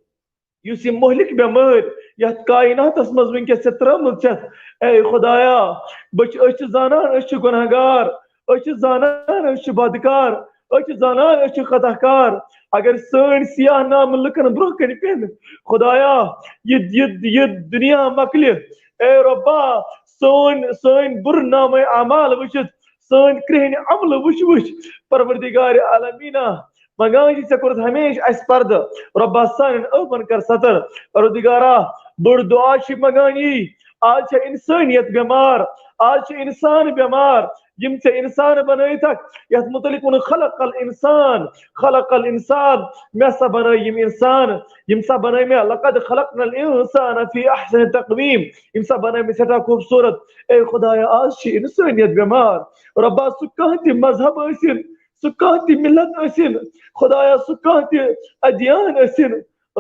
یُس یہِ مہلک بٮ۪مٲرۍ یتھ کائناتس منٛز وٕنکیٚس ژےٚ ترٲومٕژ چھَتھ۔ اے خدایا، بہٕ چھِ، أسۍ چھِ زانان أسۍ چھِ گناہگار، أسۍ چھِ زانان أسۍ چھِ بدکار، أسۍ چھِ زانان أسۍ چھِ خطا کار۔ اگر سٲنۍ سیاہ نامہٕ لُکن برونٛہہ کنہِ پٮ۪ن، خدایا، یہِ یہِ یہِ دُنیا مۄکلہِ، اے رۄبا، سٲنۍ سٲنۍ بُرٕ نامے اعمال وٕچھِتھ، سٲنۍ کرٛہنۍ عملہٕ وٕچھ وٕچھ، پروردگار عالمینا، منگان چھِ ژےٚ کوٚرُتھ ہمیشہِ اَسہِ پردٕ۔ رۄبا، سانٮ۪ن ٲبن کر ستر۔ پروردگارا، بٔڑ دعا چھِ منگان یی، آز چھےٚ انسٲنیت بٮ۪مار، آز چھِ انسان بٮ۪مار، یِم ژےٚ انسان بنٲوِتھکھ، یتھ متعلق ووٚنُکھ، خلق الانسان، خلق الانسان، مےٚ سا بنٲے یِم انسان، یِم سا بنٲے مےٚ، لقد خلقنا الانسان فی احسن تقویم، یِم سا بنٲے مےٚ سٮ۪ٹھاہ خوٗبصوٗرت۔ اے خدایا، آز چھِ انسٲنیت بٮ۪مار۔ رۄبا، سُہ کانٛہہ تہِ مذہب ٲسِن، سُہ کانٛہہ تہِ مِلت ٲسِن، خدایا، سُہ کانٛہہ تہِ ادیان ٲسِن،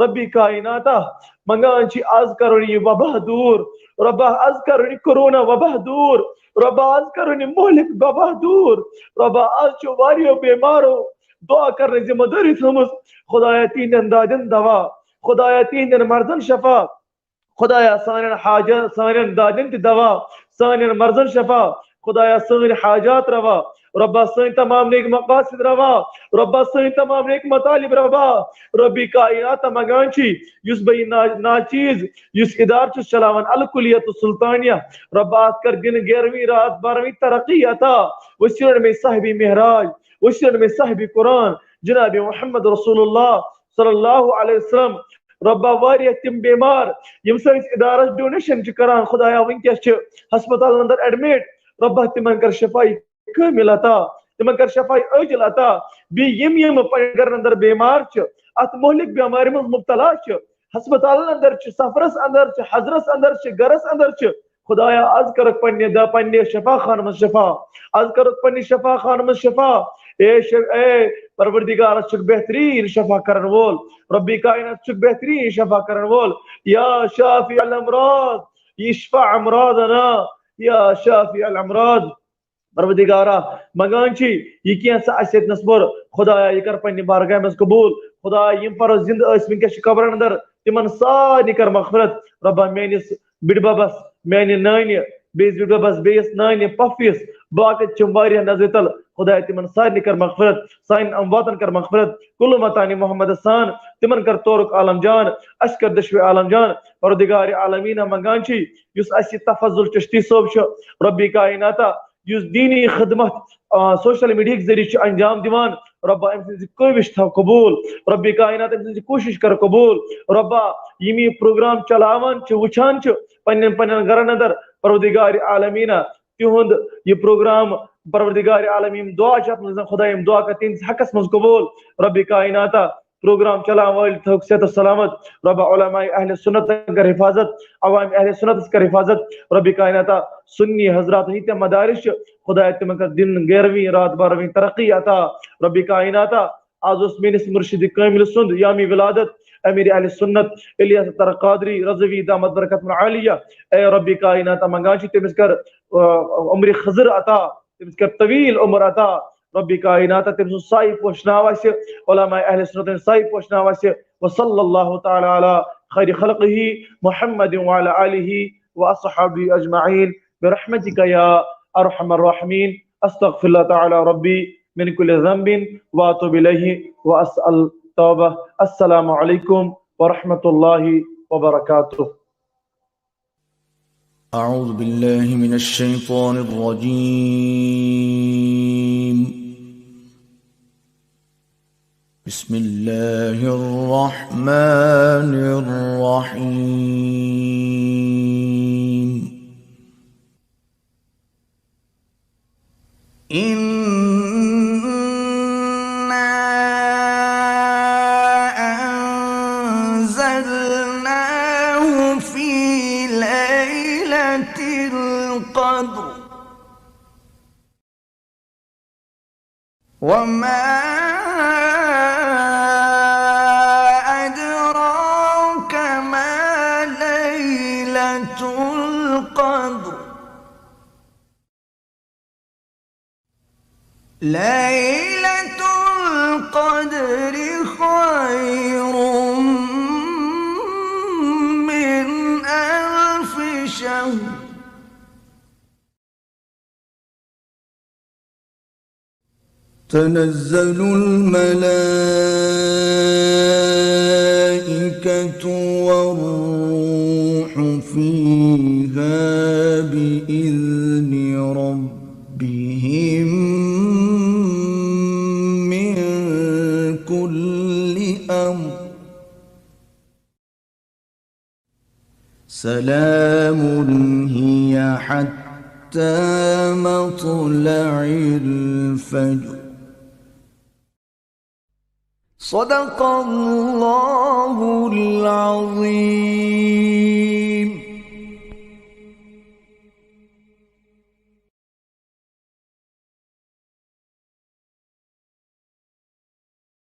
ربِ کائناتا، منگان چھِ آز کرُن یہِ وبا دوٗر۔ رۄبا، آز کرُن یہِ کورونا وبا دوٗر۔ رۄبا، آز کرُن یہِ مہلک وبا دوٗر۔ رۄبا، آز چھُ واریاہو بیمارو دعا کرنٕچ ذمہٕ دٲری تھٲومٕژ۔ خدایا، تِہنٛدٮ۪ن دادٮ۪ن دوا، خدایا، تِہنٛدٮ۪ن مرضن شفا۔ خدایا، سانٮ۪ن حاجت، سانٮ۪ن دادٮ۪ن تہِ دوا، سانٮ۪ن مرضن شفا۔ خدایا، سٲنۍ حاجات روا۔ رۄبا، سٲنۍ تمام نیک مقاصد روا۔ رۄبا، سٲنۍ تمام نیک مطالب روا۔ ربِ کائنات، منگان چھِ، یُس بہٕ یہِ نا-، ناچیز، یُس ادارٕ چھُس چلاوان، الکلیت السلطانیہ، رۄبا، اتھ کر دِنہٕ گیرویں راتھ بارویں ترقی عطا۔ وۄنۍ رٔٹ مےٚ صاحبِ معراج، وۄنۍ رٔٹ مےٚ صاحبِ قرآن، جناب محمد رسول اللہ صلی اللہ علیہ وسلم۔ رۄبا، واریاہ تِم بیمار، یِم سٲنِس ادارس ڈونیشن چھِ کران، خدایا، وٕنکیٚس چھِ ہسپتالن اندر ایڈمٹ۔ رۄبا، تِمن کر شفائی کامل عطا، تِمن کر شفائی عاجل عطا۔ بیٚیہِ یِم یِم پننہِ گرن اندر بیمار چھِ، اتھ مہلک بیمارِ منٛز مبتلا چھِ، ہسپتالن اندر چھِ، سفرس اندر چھِ، حضرس اندر چھِ، گرس اندر چھِ۔ خدایا، از کرکھ پننہِ دا پننہِ شفا خانہٕ منٛز شفا۔ از کرکھ پننہِ شفا خانہٕ منٛز شفا۔ اے ش-، اے پروردگار، ژٕ چھُکھ بہترین شفا کرن وول۔ ربی کائنات، ژٕ چھُکھ بہترین شفا کرن وول۔ یا شافی الامراض، اشفع امراضنا، یا شافی الامراض۔ پروردگارا، منگان چھِ، یہِ کینٛہہ ژٕ اَسہِ ییٚتنَس پوٚر، خدایا، یہِ کر پننہِ بارگاہ منٛز قبول۔ خدایا، یِم پرو زندٕ ٲسۍ، وٕنکیٚس چھِ قبرن اندر، تِمن سارنٕے کر مغفرت۔ ربا، میٲنِس بِڈببس، میانہِ نانہِ، بیٚیِس بِڈببس، بیٚیِس نانہِ، پۄپھِس، باقٕے چھِ واریاہ نظرِ تل۔ خدایا، تِمن سارنٕے کر مغفرت، سانٮ۪ن امواتن کر مغفرت۔ کل متان محمد سان تِمن کر تورک عالم جان، اَسہِ کر دشوے عالم جان۔ پروردگار عالمینا، منگان چھِ، یُس اَسہِ یہِ تفضل چشتی صٲب چھُ، ربی کائناتا، یُس دینی خدمت، آ، سوشل میڈیا ہٕکۍ ذٔریعہٕ چھُ انجام دِوان، ربا، أمۍ سٕنٛز یہِ کٲوِش تھاو قبول۔ ربی کائنات، أمۍ سٕنٛز یہِ کوٗشِش کر قبول۔ ربا، یِم یہِ پروگرام چلاوان چھِ، وٕچھان چھِ پننٮ۪ن پننٮ۪ن گرن اندر، پروردگار عالمینا، تِہُنٛد یہِ پروگرام، پروردگار عالم، یِم دعا چھِ اَتھ منٛز گژھان، خدایا، یِم دعا کر تِہنٛدِس حقس منٛز قبول۔ ربی کائناتا، پروگرام چلاوان وٲلۍ تھٲوُکھ صحت و سلامت۔ ربا، علماء اہل سنت کر حفاظت، عوام اہل سنت کر حفاظت۔ ربی کائناتا، سنی حضرات ہٕنٛدۍ تِم مدارس چھِ، خدایا، تِمن کر دِن گیرویں رات بارویں ترقی عطا۔ ربی کائناتا، آز اوس میٲنِس مرشد کامل سُنٛد یومِ ولادت، امیر اہل سنت الیاس اتر قادری رضوی دامت برکاتہم العالیہ۔ اے ربی کائناتا، منگان چھِ تٔمِس کر، آ، عمر خضر عطا، تٔمِس کر طویل عمر عطا۔ ربی کائنات، تٔمۍ سُنٛد سایہِ پوشناو اَسہِ، علماء اہل سنت ہٕنٛدۍ سایہِ پوشناو اَسہِ۔ وصلی اللہ تعالی علی خیر خلقہ محمد وعلی آلہ واصحابہ اجمعین برحمتک یا ارحم الراحمین۔ استغفر اللہ تعالی ربی من کل ذنب واتوب الیہ واسأل توبہ۔ السلام علیکم ورحمۃ اللہ وبرکاتہ۔ أعوذ بالله من الشيطان الرجيم. بسم الله الرحمن الرحيم. إنا أنزلناه في ليلة القدر. وما أدراك ما ليلة القدر. ليلة القدر خير من ألف شهر. تنزل الملائكة والروح فيها بإذن ربهم من كل أمر. سلام هي حتى مطلع الفجر. صدق الله العظيم.